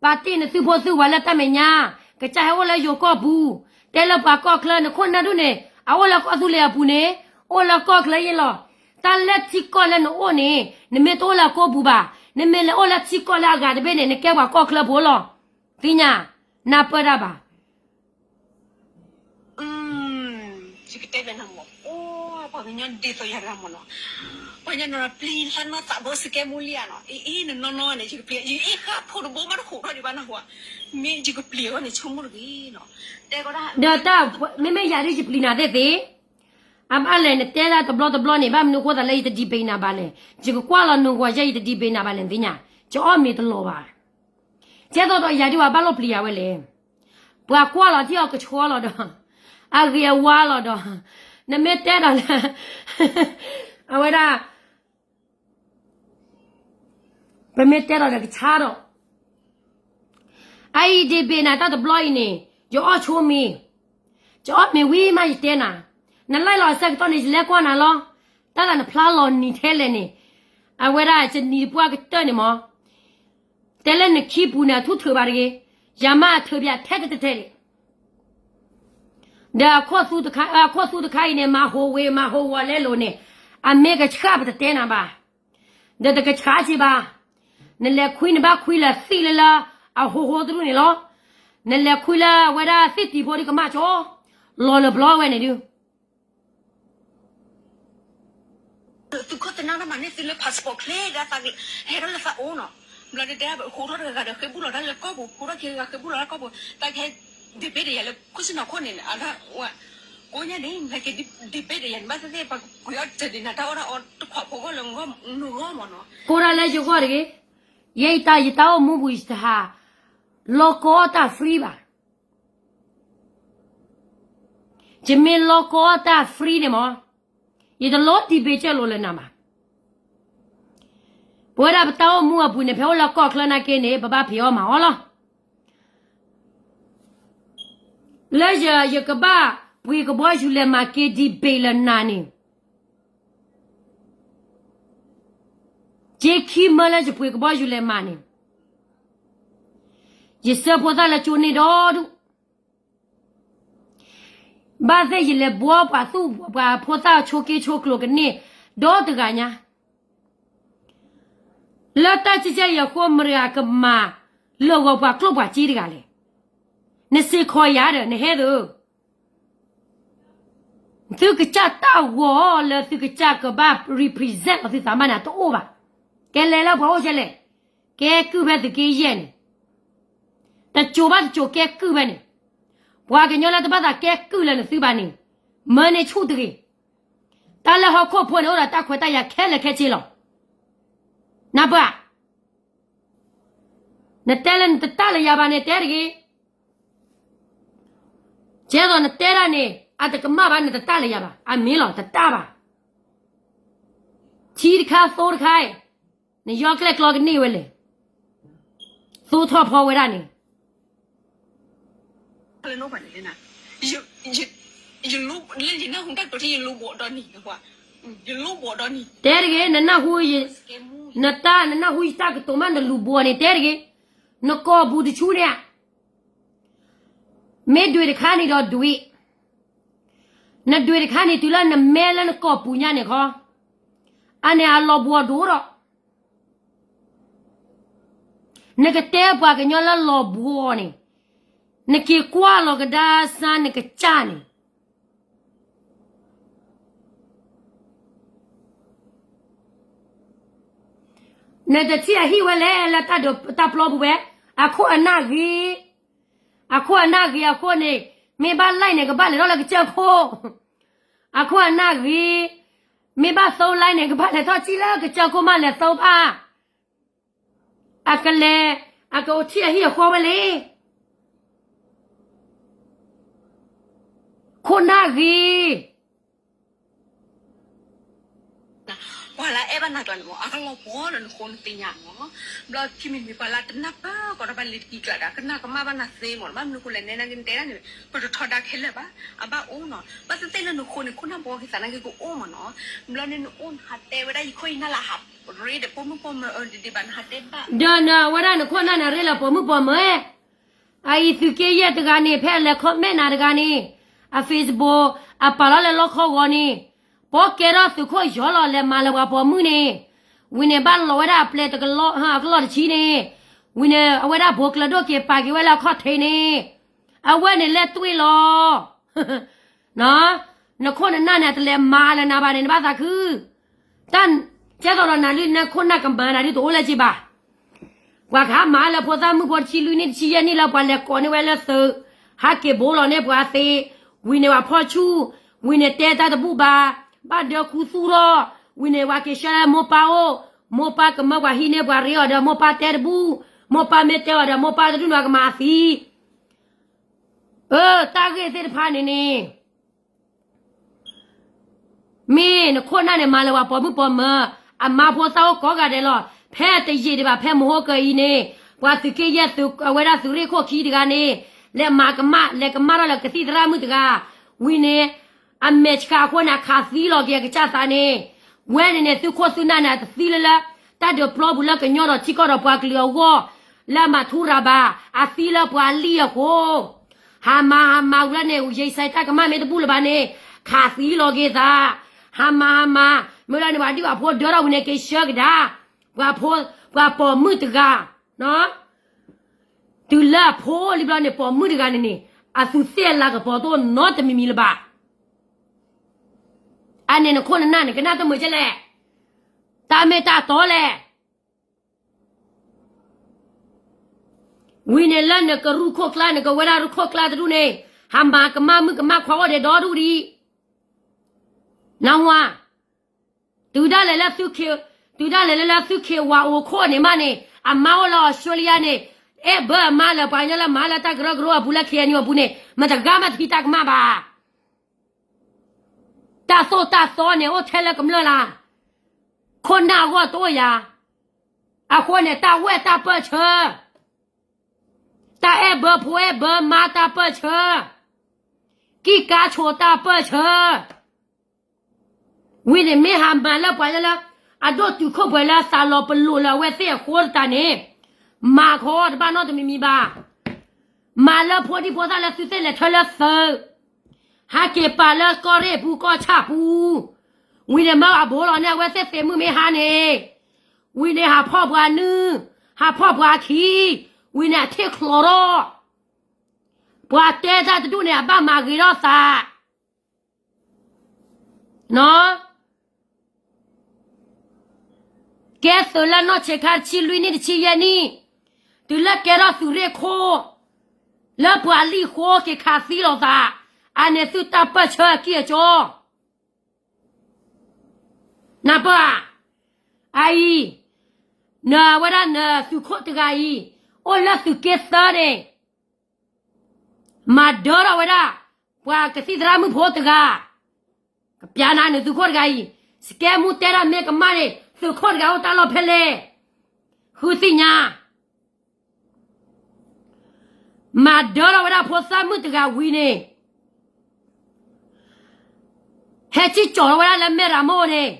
ပာ်တ့ၢ်နသုဖိသုဝၤလၢတၢ်မဲာ်ညါ, ကစၢ်ဟဲအိၣ်လၢယိၤကီၢ်ပူၤ, တဲလၢပှၤကီၢ်ချၢ နခိၣ်နၢ်ဒူၣ်န့ၣ် အအိၣ်လၢကီၢ်သူလ့ၤအပူၤန့ၣ်, အိၣ်လၢကီၢ်ချၢယဲလီၤ. တၢ်လၢထံကီၢ်လၢနအိၣ်န့ၣ် နမ့ၢ်တအိၣ်လၢအကိပူၤဘၣ်, နမ့ၢ်လဲၤအိၣ်လၢထံကီၢ်လၢအဂၤတဘ့ၣ်န့ၣ် နကဲပှၤကီၢ်ချၢဖိလီၤ. သ့ၣ်ညါ, နၢ်ပၢၢ်တၢ်ဘၣ်. ယကတဲဘၣ်နၤမး, အိၣ်ပှၤကညီဒ်သိးယၤတဂၤမးနီၤ, ပှၤကညီနီၤ ပျံၤလၢနီၢ်သးဘိစကဲမူလံဧါနီၤ, အ့ၣ် နနီၢ်နီၢ်န့ၣ် ယကပျံၤ, ယအ့ၣ်ဃၣ်ဖိတဘိမးတဃိးထီၣ်ဒံးဘၣ်နၢ်ဟူဧါ, မ့ၢ်ယကပျံၤအီၤန့ၣ် ဆိကမိၣ်တဂ့ၤနီၤ, တဲကီးဒၣ်, ဒီးတၢ်, မ့မ့ၢ်ယၤဒ်ယပျံၤနၤသ့ၣ်သ့ၣ်, အဘၣ်လဲၣ် နတဲဒၣ်တဘျီတဘျီန့ၣ် ဘၣ်မနုၤအဃိသးလၢယတဒံးဘ့ၣ်နၤဘၣ်လဲၣ်, ယကကွၢ်လီၤနဂီၤယဲ ယတဒံးဘ့ၣ်နၤဘၣ်လဲၣ် နသ့ၣ်ညါ, ယအီၣ်မ့ၤတလီၤဘၣ်. ကဲသိးဒီးယၤဒ်ဝဲဘၣ်လိၣ်ပျံၤယၤဝဲလဲၣ်, ပှၤကွၢ်လီၤထံအီၤကဆှီလီၤဒီး, အဂ့ၤအဝါလီၤဒီး, နမ့ၢ်တဲဒီးလၢ, အဝဲဒၣ်, ပမ့ၢ်တဲဒီးဒီးကဆါဒီး, အအံၤဒံးဘ့ၣ်နၤတၢ်တဘျီအံၤန့ၣ်, ယအီၣ်ဆိမ့ၤ, ယအီၣ်မ့ၤဝံၤမးယတဲနၤ, နလၢလီၤအဆၢကတီၢ်န့ၣ် ယလဲၤကွၢ်နၤလီၤ, တၢ်သးနဖျါလီၤနံၤထဲလဲၣ်န့ၣ်, အဝဲဒၣ်ယနံၤတပှၢ်ကတၢၢ်န့ၣ်မး တဲလၢနခံပူၤန့ၣ် အထူၣ်ထုးဘၣ်တဂ့ၤ, ယၤမးအထုးဘၣ်ထဲတထဲလဲၣ်, ဒီးအခိၣ်သူတခါအံၤန့ၣ် မၤဟူးဝ့ၤမၤဟူးဝီၤလဲလိာ်န့ၣ်, အမ့ၢ်ကဆှၣ်ပတတဲနၤဘၣ်, ဒီးတကဆှၣ်က့ဘၣ်, နလဲၤခွံနဘၣ်ခွံလၢသံၣ်လၢလၢအဟူးဟူးတရူၢ်န့ၣ်လီၤ, နလဲၤခွံလၢအဝဲဒၣ်သ့ၣ်တံၤဖိဒ်ကမၣ်ကၠီ, လီၤလၢပျီဝဲန့ၣ်ဒုး သုးခိၣ်သနၢ်တၢ်မၤန့ၢ်သုလၢ passport ချ့ဒီး ဟဲထီၣ်လၢသးအိၣ်နီၤ, ဘျီဒဲဒဲ ဟူးထီၣ်တဂၤဂၤဒီးဃ့ဘူၣ်လီၤတၢ်လၢကီၢ်ပူၤ, ဟူးထီၣ်ခံဂၤဃ့ဘူၣ်လီၤတၢ်ကီၢ်ပူၤ, တၢ်ကဟဲ debate ဒီးယၤလၢခိၣ်ဆ့ၣ်နီၤခိၣ်န့ၣ် အဒၣ်ဝဲ, ကိးညါန့ၣ် နက debate ဒီးယၤန့ၣ် ဘၣ်သ့ၣ်သ့ၣ် ပှၤကွံာ်အီၣ်တၢ်ဒ်နၤတၢ်အီၣ်တၢ်အီတခွးဖိဂီၢ်လၢနဂီၢ်မးနီၤ, ကိးဒၣ်လၢယဂီၢ်တဂ့ၤ, ယဲယတၢ်ယတၢ်အိၣ်မူပူၤ ယတဟး လီၤကီအီၣ်တၢ် free ဘၣ် ယမ့ၢ်လီၤကီအီၣ်တၢ် free န့ၣ်မး, ယတလီၤ debate ကၢၢ်လိာ်လၢနၤဘၣ်. ပဝဲဒၣ်ပတၢ်အိၣ်မူအပူၤန့ၣ် ဖဲအိၣ်လၢကီၢ်ချၢနာ်က့န့ၣ် ပဘၣ်ဖံးအီၣ်မၤအီၣ်လီၤ. လၢယ ယကဘၣ်ပှ့ၤကဘီယူၤလဲၤမၤက့ၤ debate လၢနၤန့ၣ် က့ခံမၢလၢယပှ့ၤကဘီယူၤလဲၤမၤန့ၣ်, ယဆှၢဖိသၣ်လၢကၠိန့ၢ်ဒီဒူၣ်, ဘၣ်သ့ၣ်ယလဲၤဘှီပှၤသူၣ်ပှၤဖိသၣ်ဆိးက့ဆိးကျိၤကန့ၢ်ဒီတဂၤညါ, လၢတၢ်ကဲကဲအံၤအဃိ မတၤတဂၤကမၤလၢာ်ဂီၤပှၤကျိၣ်ပှၤစ့တဂၤလဲၣ်. နစ့ၢ်ကီးယၤဒီး နဟဲသၢ သုကစၢ်တၢ်ဂီၤလၢသုကစၢ်ကဘၣ် represent လီၤသုသးမးန့ၣ် တအိၣ်ဘၣ်. ကဲလဲၤလၢပှၤအိၣ်ကဲလဲၣ်, ကဲကုၢ်ဖဲသုးက့ယဲၢ်န့ၣ်, တစိၤဘၣ်တစိၤကဲကုၢ်ဖဲန့ၣ်, ပှၤကညီလၢတဘၣ်သးကဲကုၢ်လၢနသုဘၣ်န့ၣ်, မၢန့ၢ်ဆူၣ်တဂ့ၤ. တၢ်လၢဟီၣ်ခိၣ်ဖိန့ၣ် အိၣ်ဒီးတၢ်ခွဲးတၢ်ယာ်ခဲလၢာ်ခဲဆ့လီၤ. နၢ်ပၢၢ်ဧါ. နတဲလၢနတတၢ်လၢယၤဘၣ်န့ၣ် တဲတဂ့ၤ. ကဲသိးနတဲဒၣ်န့ၣ် အတကမၣ်ဘၣ် နတတၢ်လၢယၤဘၣ်. အမ့ၢ်လီၤ တတၢ်ဘၣ်. ထံတခါသိတခါအံၤ, နယီကျဲၣ်ကျီကန့ၢ်ဝဲလဲၣ်. သိထီၣ်ဖီဝဲဒၣ်န့ၣ် တဲတဂ့ၤ, နနၢ်ဟူ, နတၢ်နနၢ်ဟူယတၢ်ကတိၤမး နလူၤဘှီးန့ၣ်တဲတဂ့ၤ. နကိာ်ပူၤတဆူန့ၣ်, မ့ၢ်ဒွံးတခါန့ၣ်ဒီးဒွံး, နဒွံးတခါန့ၣ် တုၤလၢနမဲလၢနကိာ်ပူၤညါန့ၣ်ခီ, အန့ၣ်အလီၤဘှီးဒိၣ်ဒီး နကတဲပှၤကညီလၢလီၤဘှီးန့ၣ်, နက့ၤကွၢ်လီၤကဒါစၢ်နကစၢ်န့ၣ်, နတထံၣ်အဟံၣ်ဝဲလဲၣ်လၢတၢ်ပျီပူၤဝဲ, အခိၣ်အနၢ်ဂ့ၤ, အခိၣ်အနၢ်ဂ့ၤအဃိန့ၣ်, မ့ၢ်ဘၣ် like န့ၣ် ကဘၣ်လဲၤထီၣ်လၢကစၢၢ်ခိၣ်, အခိၣ်အနၢ်ဂ့ၤ, မ့ၢ်ဘၣ်သိ like န့ၣ် ကဘၣ်လဲၤထီၣ်စံၣ်လၢကစၢၢ်ခိၣ်မးလဲၤသိဘၣ်, အကလဲၤ, အကအိၣ်ထံၣ်အဟံၣ်အဃီဝဲလံ. ခိၣ်နၢ်ဂ့ၤ ပှၤလၢအဲၣ်ဘၣ်နၤကျါန့ၣ်မ့ၢ် အကလီၤပှီၢ်ဒီးနဃိနသ့ၣ်ညါမ့ၢ်, ဘျီခံမံၤမံၤပှၤလၢတနၢ်ပၢၢ်ကီးဒီးဘၣ်လ့ၤတကံကျးဒီး ကနၣ်ကမၣ်ဘၣ်နၤသ့မ့ၢ်, ဘၣ်မနုၤဃိလဲၣ် နဲဒၣ်ကနတဲဒၣ်န့ၣ် ပတထီဒါခဲလၢာ်ဘၣ်, အဘၣ်အိၣ်နီၤ, ဘၣ်သ့ၣ်သ့ၣ်လၢနဃိန့ၣ် ခိၣ်နၢ်ဘှီက့ၤသးနာ်က့ကအိၣ်မ့ၢ်နီၤ, ဘျီန့ၣ်နအိၣ်နဟးတဲဝဲဒၣ်ယခိၣ်ယနၢ်လၢဟးရ့ဒီးပိာ်မုၣ်ပိာ်မၢၤအၢဒ်ဒ်ဘၣ် နဟးတဲဘၣ်, ဒီးနဝဲဒၣ်နခိၣ်နၢ်န့ၣ်ရ့လၢပိာ်မုၣ်ပိာ်မၢၤ အအံၤသုးက့ယဲၢ်တဂၤန့ၣ် ဖဲအလဲၤ comment နၤတဂၤန့ၣ်, အ Facebook အပာ်လီၤလၢလီခီဂီၤန့ၣ်, ပီကဲထီၣ်သုးခိၣ်ယီၤလီၤ လဲၤမၤလၢပှၤပိာ်မုၣ်န့ၣ်, ဝံၤန့ၣ်ဘၣ်လီၤဝဲဒၣ်အပျဲၢ်တကလီၢ်, အကလီၢ်တဆံန့ၣ်, ဝံၤန့ၣ် အဝဲဒၣ်ဘိးကျၢၤဒိၣ်က့ၤပာ်က့ၤဝဲလၢအခီၣ်ထံးန့ၣ်, အဝဲန့ၣ်လဲၣ်တွ့ၢ်လီၤ နခိၣ်နနၢ်န့ၣ် အတလဲၤမၤလၢနၤဘၣ်န့ၣ် နဘၣ်သးခု, တၢ်ကဲသိးဒီးနၤဒုး နခိၣ်နၢ်ကမၤနၤဒုးတအိၣ်လၢၤက့ဘၣ်, ပှၤကဟးမၤလၢဖိသၣ်မုၣ်ဖိတဆံလွံၢ်နံၣ်တဆံယဲၢ်နံၣ်လၢပှၤလဲၤကိးန့ၢ်ဝဲလၢသုး, ဟးက့ၤဘိလီၤန့ၢ်ပှၤသ့, ဝံၤန့ၣ်ပှၤဖီၣ်ဆူၣ်, ဝံၤန့ၣ်တဲတၢ်တဘူၣ်ဘၣ်, ဘၣ်ဒၢခူသူၣ်ထီၣ်, ဝံၤန့ၣ်ပှၤက့ၤဆှၢလၢမိၢ်ပၢ်အိၣ်, မိၢ်ပၢ်ကမၢပှၤဟံးန့ၢ်ပှၤရ့အီၤဒီး မိၢ်ပၢ်တဲတဘူၣ်, မိၢ်ပၢ်မ့ၢ်တဲအီၤဒီး မိၢ်ပၢ်တဒူၣ်န့ၣ်ကမၤသံ, အၢ တၢ်ဂ့ၢ်သ့ၣ်တဖၣ်န့ၣ်န့ၣ် မ့ၢ်နခိၣ်နၢ်န့ၣ် မၤလၢပှၤပိာ်မုၣ်ပိာ်မၢၤ, အမါဖိသၣ်အိၣ်ကိးဂၤဒဲးလီၤ. ဖဲတယံာ်ဒံးဘၣ် ဖဲမဟိကၢအံၤန့ၣ်, ပှၤသုးက့ယဲၢ်သုး အဝဲဒၣ်သုးရ့ၣ်ခိၣ်ခံတဂၤန့ၣ်, လဲၤမၤကမၣ် လဲၤကမၣ်ထီၣ်လၢကသံၣ်သရၣ်မုၣ်တဂၤ, ဝံၤန့ၣ် အမဲာ်ဆှးအဃိန့ၣ် အခးသံလီၤက့ၤအကစၢ်သးန့ၣ်, ဝဲန့ၣ်န့ၣ် သုးခိၣ်သုးနၢ်န့ၣ် အတသံလၢလၢ တၢ်ဒုးပျီပူၤလၢကညီဒီးထံကီၢ်ဒီးပှၤကလုာ်အဂီၢ်, လၢအမၤထူရၤဘၣ်, အသံလၢပှၤလံၣ်အဃိ ဟးမၤဟးမၤဝံၤလီၤန့ၣ် ယံာ်ဆဲးတၢ်ကမၣ်မ့ၢ်တဘူၣ်လၢၤဘၣ်န့ၣ်, ခးသံလီၤက့ၤသး, ဟးမၤဟးမၤ, မ့ၢ်လီၤန့ၣ် ပှၤဒုၣ်ပှၤဖိဒၢထီၣ်ဝံၤန့ၣ် က့ၤဆှၢကဒါ, ပှၤဖိ, ပှၤပိာ်မုၣ်တဂၤ, တုၤလၢအဖိလံဘျီန့ၣ် ပိာ်မုၣ်တဂၤန့ၣ်န့ၣ်, အသူးသ့ၣ်အလၤကပီၤတအိၣ်နီတမံၤမံၤလၢၤဘၣ်. အန့ၣ်နခိၣ်နနၢ်န့ၣ် ကနၣ်တမုာ်ကဲလဲၣ်, တၢ်မ့ၢ်တၢ်တီလဲၣ် ဝံၤန့ၣ်လၢနကရူၢ်ခိၣ်ကျါ နကဝဲဒၣ်ရူၢ်ခိၣ်ကျါတဒူၣ်န့ၣ်, ဟးမၤကမၣ်မုၣ်ကမၣ်ခွါအိၣ်ဒံးဒီဒူၣ်ဒံး, နဝၤ, တုၤဒၣ်လဲာ်လၢသုးခ့, တုၤဒၣ်လဲာ်လၢလၢသုးခ့ဝၤအိၣ်ခိၣ်န့ၣ်မးန့ၣ်, အမါအိၣ်လၢအီစထြ့လယါန့ၣ်, အဲၣ်ဘၢအမါလၢပှၤကညီလၢမၤလၢတၢ်ကရၢကရိအပူၤလၢ ခ့ၣ်အဲၣ်ယူၣ် အပူၤန့ၣ်, မတဂၤမးတဟံးတၢ်ကမၣ်ဘၣ်. တၢ်သိၣ်တၢ်သီန့ၣ် အိၣ်ထဲလၢကမျၢၢ်လၢ်, ခိၣ်နၢ်အဂီၢ်တအိၣ်ယၤ, အဃိန့ၣ် တၢ်ဝဲၢ်တၢ်ပၢၢ်ဆၢ, တၢ်အဲၣ်ဘၢဖိအဲၣ်ဘၢမါတၢ်ပၢၢ်ဆၢ, ကံၣ်ကါဆိးတၢ်ပၢၢ်ဆၢ, ဝံၤန့ၣ်မ့ၢ်ဟးမၤလၢပှၤလၢလၢ, အဒိၣ်တုာ်ခိၣ်ပှဲၤလၢသးလီၤပလိာ်လၢအဝဲသ့ၣ်အဃိသတးန့ၣ်, မၤခီတဘၣ်နီတမံၤမံၤဘၣ်. မၤလၢဖိဒံဖိသၣ်လၢသုးသ့ၣ်လဲၤထၢလၢသုး, ဟးက့ၤပာ်လၢကီၢ်ရ့ၣ်ပူၤကီၢ်ဆၣ်ပူၤ, ဝံၤန့ၣ်မၢအဘိလီၤန့ၢ်အဝဲသ့ၣ်သ့းမုၣ်မ့ၢ်ဟါန့ၣ်, ဝံၤန့ၣ်ဟးဖီၣ်ပှၤနုၢ်, ဟးဖီၣ်ပှၤခံ, ဝံၤန့ၣ်အထံၣ်ချီထီၣ်, ပှၤတဲတၢ်တဒူၣ်န့ၣ် အဘၣ်မၤဂ့ၤထီၣ်သး ကဲသုးလၢနီၢ်ဆံးခါတဆံလွံၢ်နံၣ်တဆံယဲၢ်နံၣ်, တုၤလၢကဲထီၣ်သုးရ့ၣ်ခိၣ်, လၢပှၤလံၣ်ဃိက့ၤခးသံလိာ်သး, အန့ၣ်သုတၢ်ပၢၢ်ဆၢအကံၢ်အကီ, နၢ်ပၢၢ်ဧါ, အအံၤ, နဝဲဒၣ်နသုးခိၣ်တဂၤအံၤ, အိၣ်လၢသုးက့သၢန့ၣ် မၤဒၢထီၣ်ဝဲဒၣ် ပှၤကသံၣ်သရၣ်မုၣ်ဖိတဂၤ, ကပျးနၤန့ၣ်သုးခိၣ်တဂၤအံၤ, စကဲမူတဲဒၣ်မ့ၢ်ကမၣ်န့ၣ် သုးခိၣ်တဂၤအိၣ်တၢ်လီၢ်ဖဲလဲၣ်, ဃုသ့ၣ်ညါ, မၤဒၢထီၣ်ဝဲဒၣ်ဖိသၣ်မုၣ်တဂၤဝံၤန့ၣ် ဟဲစံၣ်ကၠီၤထီၣ်ဝဲဒၣ်လၢမဲၢ်ရမိၢ်န့ၣ်,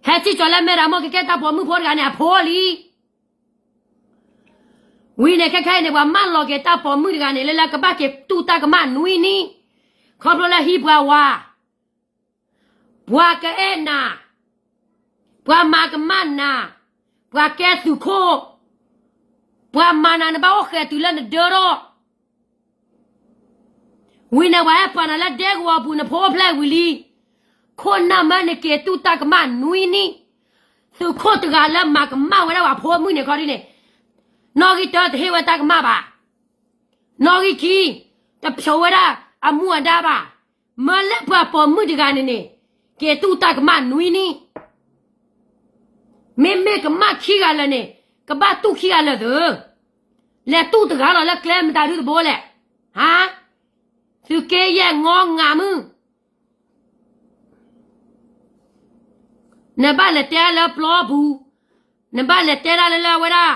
ဟဲစံၣ်ကၠီၤလၢမဲၢ်ရမိၢ် ကကဲတၢ်ပိာ်မုၣ်ဖိတဂၤန့ၣ် အဖိလံ ဝံၤန့ၣ် ခဲခဲအံၤန့ၣ် ပှၤမၢလီၤက့ၤတၢ်ပိာ်မုၣ်တဂၤန့ၣ် လၢလၢကဘၣ်က့ၤတူၢ်တၢ်ကမၣ်နွံနံၣ်, ခီဖျိလၢဟံးပှၤဝၤ, ပှၤကအဲၣ်နၤ, ပှၤမၤကမၣ်နၤ, ပှၤကဲသုးခိၣ်, ပှၤမၤနၤနဘၣ်အိၣ်ဃဲၤတုၤလၢနဒၢထီၣ် ဝံၤန့ၣ် ပှၤဟဲပာ်နၤလၢဒဲကဝီၤပူၤ နဖိအိၣ်ဖျဲၣ်ဝံၤလံ, ခိၣ်နၢ်မၢနက့ၤတူၢ်တၢ်ကမၣ်နွံနံၣ်, သုးခိၣ်တဂၤလၢမၤကမၣ်ဝဲဒၣ်ပှၤဖိမုၣ်န့ၣ်ခီဒ်န့ၣ်, နီၣ်ဂံၢ်တၢတဟ့ၣ်ဝဲတၢ်ကမၣ်ဘၣ်, နီၣ်ဂံၢ်ခံ, တဖျိးဝဲဒၣ်အမူအဒါဘၣ်, မၢလၢပှၤပိာ်မုၣ်တဂၤန့ၣ်န့ၣ်, က့ၤတူၢ်တၢ်ကမၣ်နွံနံၣ် မ့မ့ၢ်ကမၣ်ခံဂၤလၢာ်န့ၣ်, ကဘၣ်တူၢ်ခံဂၤလၢာ်သၢ, လဲၤတူၢ်တဂၤလီၤလၢကျဲမတၤဒုတဘိလဲၣ်, ဟါ, သုးက့ယဲၢ်ငီငးမုၢ်, နဘၣ်လဲၤတဲလၢပျီပူၤ, နဘၣ်လဲၤတဲဒၣ်လၢလၢဝဲဒၣ်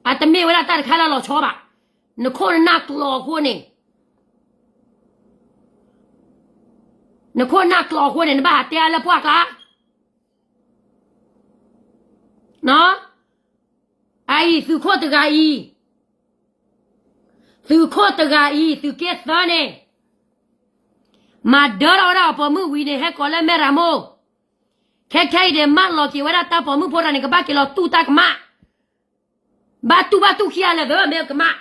အတမ့ၢ်ဝဲဒၣ်တၢ်တခါလၢလီၤဆီဘၣ်. နခိၣ်နနၢ်ကျိးအဃိန့ၣ်, နခိၣ်နၢ်ကျိးအဃိန့ၣ် နဘၣ်ဟးတဲအါလၢပှၢ်ကျါ, အအံၤသုးခိၣ်တဂၤအံၤ, သုးခိၣ်တဂၤအံၤ သုးက့သၢန့ၣ် မၤဒၢထီၣ်ဝဲဒၣ်အပိာ်မုၣ်ဝံၤန့ၣ် ဟဲကိးလၢမဲၢ်ရမိၢ်, ခဲခဲအံၤန့ၣ် မၢလီၤက့ၤဝဲဒၣ်တၢ်ပိာ်မုၣ်ဖိတဂၤန့ၣ် ကဘၣ်က့ၤလီၤတူၢ်တၢ်ကမၣ်, ဘၣ်တူၢ်ဘၣ်တူၢ်ခံဂၤလၢာ်သၢမ့ၢ်ကမၣ်,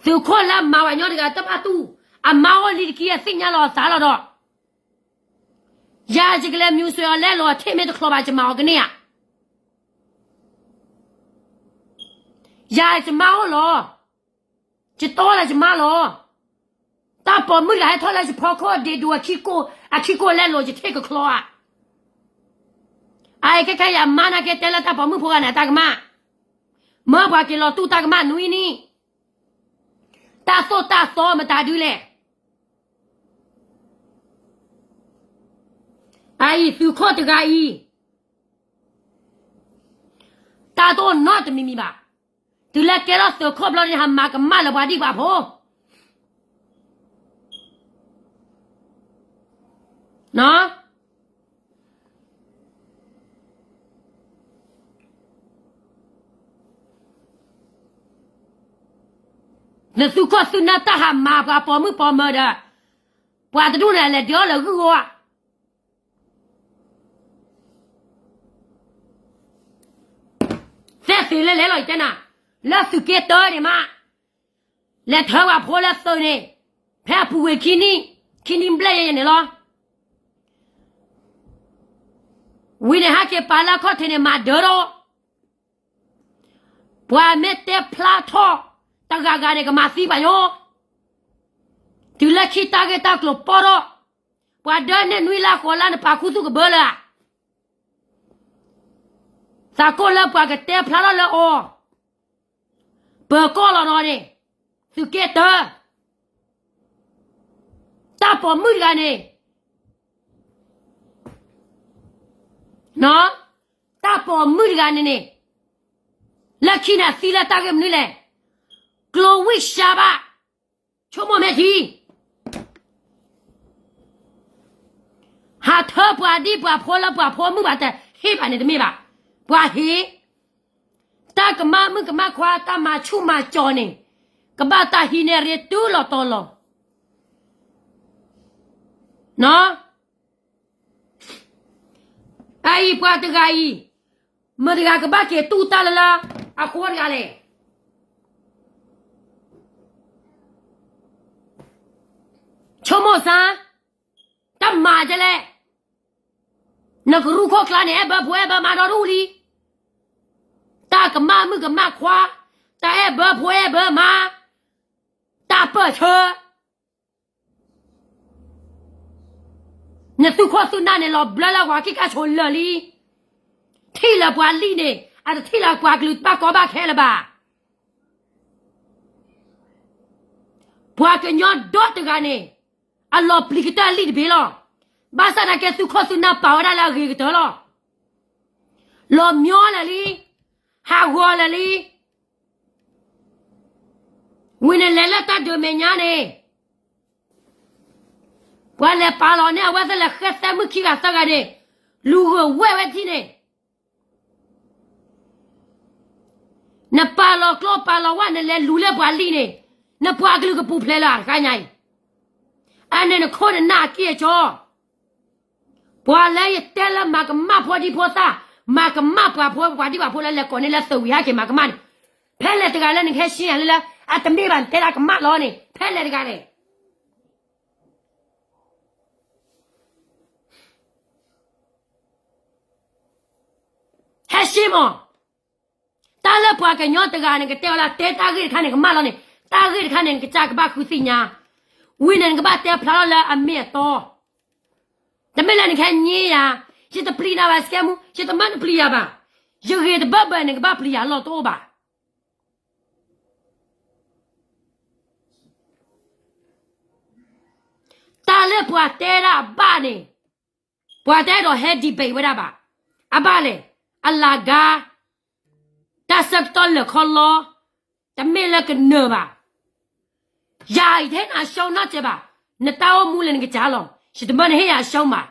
သုးခိၣ်လၢအမၤဝဲညီတဂၤတဘၣ်တူၢ်, အမါအိၣ်လံတက့ၢ် အသ့ၣ်ညါလီၤအသးလီၤဒီး, ယၤယကလဲၤမံၤစွဲအီၤလဲလိာ်အထံၣ်မ့ၢ်တချီဘၣ် ယမၤအီၤကန့ၢ်ဧါ, ယၤယမါအိၣ်လီၤ, ယတီလၢယမါလီၤ, တၢ်ပိာ်မုၣ်တဂၤဟဲထီၣ်လၢယဖီခိၣ်ဒ့ဒိၣ် အခံကိၣ်လဲလိာ်ယထံၣ်ကချီဧါ, အအံၤခဲခဲအံၤအမါနာ်က့တဲလၢတၢ်ပိာ်မုၣ်ဖိဂၤန့ၣ်အတၢ်ကမၣ်, မၢပှၤက့ၤလီၤတူၢ်တၢ်ကမၣ်နွံနံၣ်, တၢ်သိၣ်တၢ်သီမတၤဒုလဲၣ်, အအံၤသုးခိၣ်တဂၤအံၤ, တၢ်တအိၣ်နီတမံၤမံၤဘၣ်, တုၤလၢကဲထီၣ်သုးခိၣ်ဘျီန့ၣ် ဟးမၤကမၣ်လၢပှၤဒံၣ်ပှၤဖိ နသုးခိၣ်သုးနၢ်တၢ်ဟးမၤပှၤပိာ်မုၣ်ပိာ်မၢၤဒီး, ပှၤတဒူၣ်န့ၣ် အလဲၤဒုးအီၣ်လၢဂုၢ်ဂီၢ်ဧါ, သဲသ့လၢလဲၤလီၤယတဲနၤ, လၢသုးက့တၢန့ၣ်မး, လဲၤထၢပှၤဖိလၢသုးန့ၣ်, ဖဲအပူၤကွံာ်ခံနံၣ်, ခံနံၣ်ဘျဲၣ်ယဲၢ်ယဲၢ်န့ၣ်လီၤ. ဝံၤန့ၣ်ဟဲက့ၤပာ်လၢခီၣ်ထံးန့ၣ် မၤဒၢထီၣ်, ပှၤမ့ၢ်တဲဖျါထီၣ်တဂၤဂၤန့ၣ် ကမၤသံပှၤညီ, တုၤလၢခံတၢ်ဂ့ၢ်တၢ်ကျိၤပီၢ်ထီၣ်, ပှၤဒၢနဲၣ်နွံလါဃိးလါ နပာ်ခူသူၣ်ကဘၢလၢၤဧါ, သးကိၢ်လၢပှၤကတဲဖျါထီၣ်လၢအီၤ, ပၢၤကီၢ်လီၤနီၤန့ၣ်, သုးက့တၢ, တၢ်ပိာ်မုၣ်တဂၤန့ၣ်, တၢ်ပိာ်မုၣ်တဂၤန့ၣ်န့ၣ်, လၢခံန့ၣ်အသံလၢတၢ်ဂ့ၢ်မနုၤလဲၣ်, ကျိၤဝံၣ်စှၤဘၣ်, ဆိကမိၣ်မ့ၢ်ထံ ဟးထၢပှၤဒံၣ်ပှၤဖိလၢပှၤဖိမုၣ်ဘၣ်တဟ့ၣ်ဘၣ်န့ၣ်တမ့ၢ်ဘၣ်, ပှၤဟ့ၣ်, တၢ်ကမၣ်မုၣ်ကမၣ်ခွါ တၢ်မၤဆူၣ်မၤစီၤန့ၣ်, ကဘၣ်တၢ်ဟံးန့ၢ်ရ့တုၤလီၤတီၤလီၤ, အအံၤပှၤတဂၤအံၤ, မတၤတဂၤကဘၣ်က့ၤတူၢ်တၢ်လၢလၢအဃိတဂၤလဲၣ်, ဆိကမိၣ်စၢ်, တၢ်မၤဒ်လဲၣ်, နကရူၢ်ခိၣ်ကျါန့ၣ် အဲၣ်ဘၢဖိအဲၣ်ဘၢမါဒီဒူၣ်လံ, တၢ်ကမၣ်မုၣ်ကမၣ်ခွါ, တၢ်အဲၣ်ဘၢဖိအဲၣ်ဘၢမါ, တၢ်ပၢၢ်ဆၢ အ နသုးခိၣ်သုးနၢ်န့ၣ် လီၤဘျၢလၢပှၤခံကါဆိးလၢာ်လံ. ထံၣ်လၢပှၤလံၣ်န့ၣ် အတထံၣ်လၢပှၤကလုာ်ဘၣ်ကီဘၣ်ခဲလၢၤဘၣ်. ပှၤကညီဒီတဂၤန့ၣ် အလီၤပျံၤကတၢၢ်လံၣ်တဘ့ၣ်လီၤ. ဘၣ်ဆၣ်သနာ်က့ သုးခိၣ်သုးနၢ်ပာ်ဝဲဒၣ်လၢအဂ့ၤကတၢၢ်လီၤ. လီၤမျီလၢာ်လံ, ဟးဂီၤလၢာ်လံ. ဝံၤန့ၣ်လဲၤလၢတၢ်ဒုးမဲာ်ညါန့ၣ် ပှၤလဲၤပာ်လီၤန့ၢ်အဝဲသ့ၣ်လၢဃဲသဲမုၣ်ခံဂၤသၢဂၤန့ၣ် လူၤဂၢၢ်ဝဲဝဲထံန့ၣ် နပာ်လီၤကျိပာ်လီၤဝဲ နလဲၤလူၤလၢပှၤလံၣ်န့ၣ် နပှၤကလုာ်ကပူၤဖျဲးလၢအတခါညါအံၤ, အန့ၣ်နခိၣ်နနၢ်အကံၢ်အစီ, ပှၤလၢယတဲလၢမၤကမၣ်ဖိဒံဖိသၣ်, မၤကမၣ်ပှၤဖိပှၤဒံပှၤဖိလၢလဲၤကိးန့ၢ်လၢသဝံၤဟဲက့ၤမၤကမၣ်န့ၣ်, ဖဲလဲၣ်တဂၤလၢနကဟဲရှင်းယၤလၢလၢ အတမ့ၢ်ဘၣ်နတဲဒၣ်ကမၣ်လီၤန့ၣ် ဖဲလဲၣ်တဂၤလဲၣ် ဟဲရှင်းမး, တၢ်လၢပှၤကညီတဂၤန့ၣ် ကတဲအီၤလၢတဲတၢ်ဂ့ၢ်တခါန့ၣ် ကမၣ်လီၤန့ၣ်, တၢ်ဂ့ၢ်တခါန့ၣ် နကစၢ်ကဘၣ်ဃုသ့ၣ်ညါ, ဝံၤန့ၣ်နကဘၣ်တဲဖျါထီၣ်လၢအမ့ၢ်အတီ, တမ့ၢ်လၢနကဟဲညါယၤ, ယတပျံၤနၤဘၣ်စကဲမူ, ယတမၢနပျံၤယၤဘၣ်, ယဂ့ၤတဘၢဘၢန့ၣ် နကဘၣ်ပျံၤယၤလီၢ်တအိၣ်ဘၣ်. တၢ်လၢပှၤတဲဒၣ်အဘၣ်န့ၣ်, ပှၤတအဲၣ်ဒိးဟဲ debate ဝဲဒၣ်ဘၣ်. အဘၣ်လဲၣ်, အလၤကါ, တၢ်ဆၢကတီၢ်လၢာ်ခီလီ, တမ့ၢ်လၢကနၢၤဘၣ်. ယၤအံၤတဟ့ၣ်နၤအရှုံးနီတစဲးဘၣ်, နတၢ်အိၣ်မူလၢနကစၢ်လီၤ, ယတမၢနဟ့ၣ်ယၤအရှုံးဘၣ်.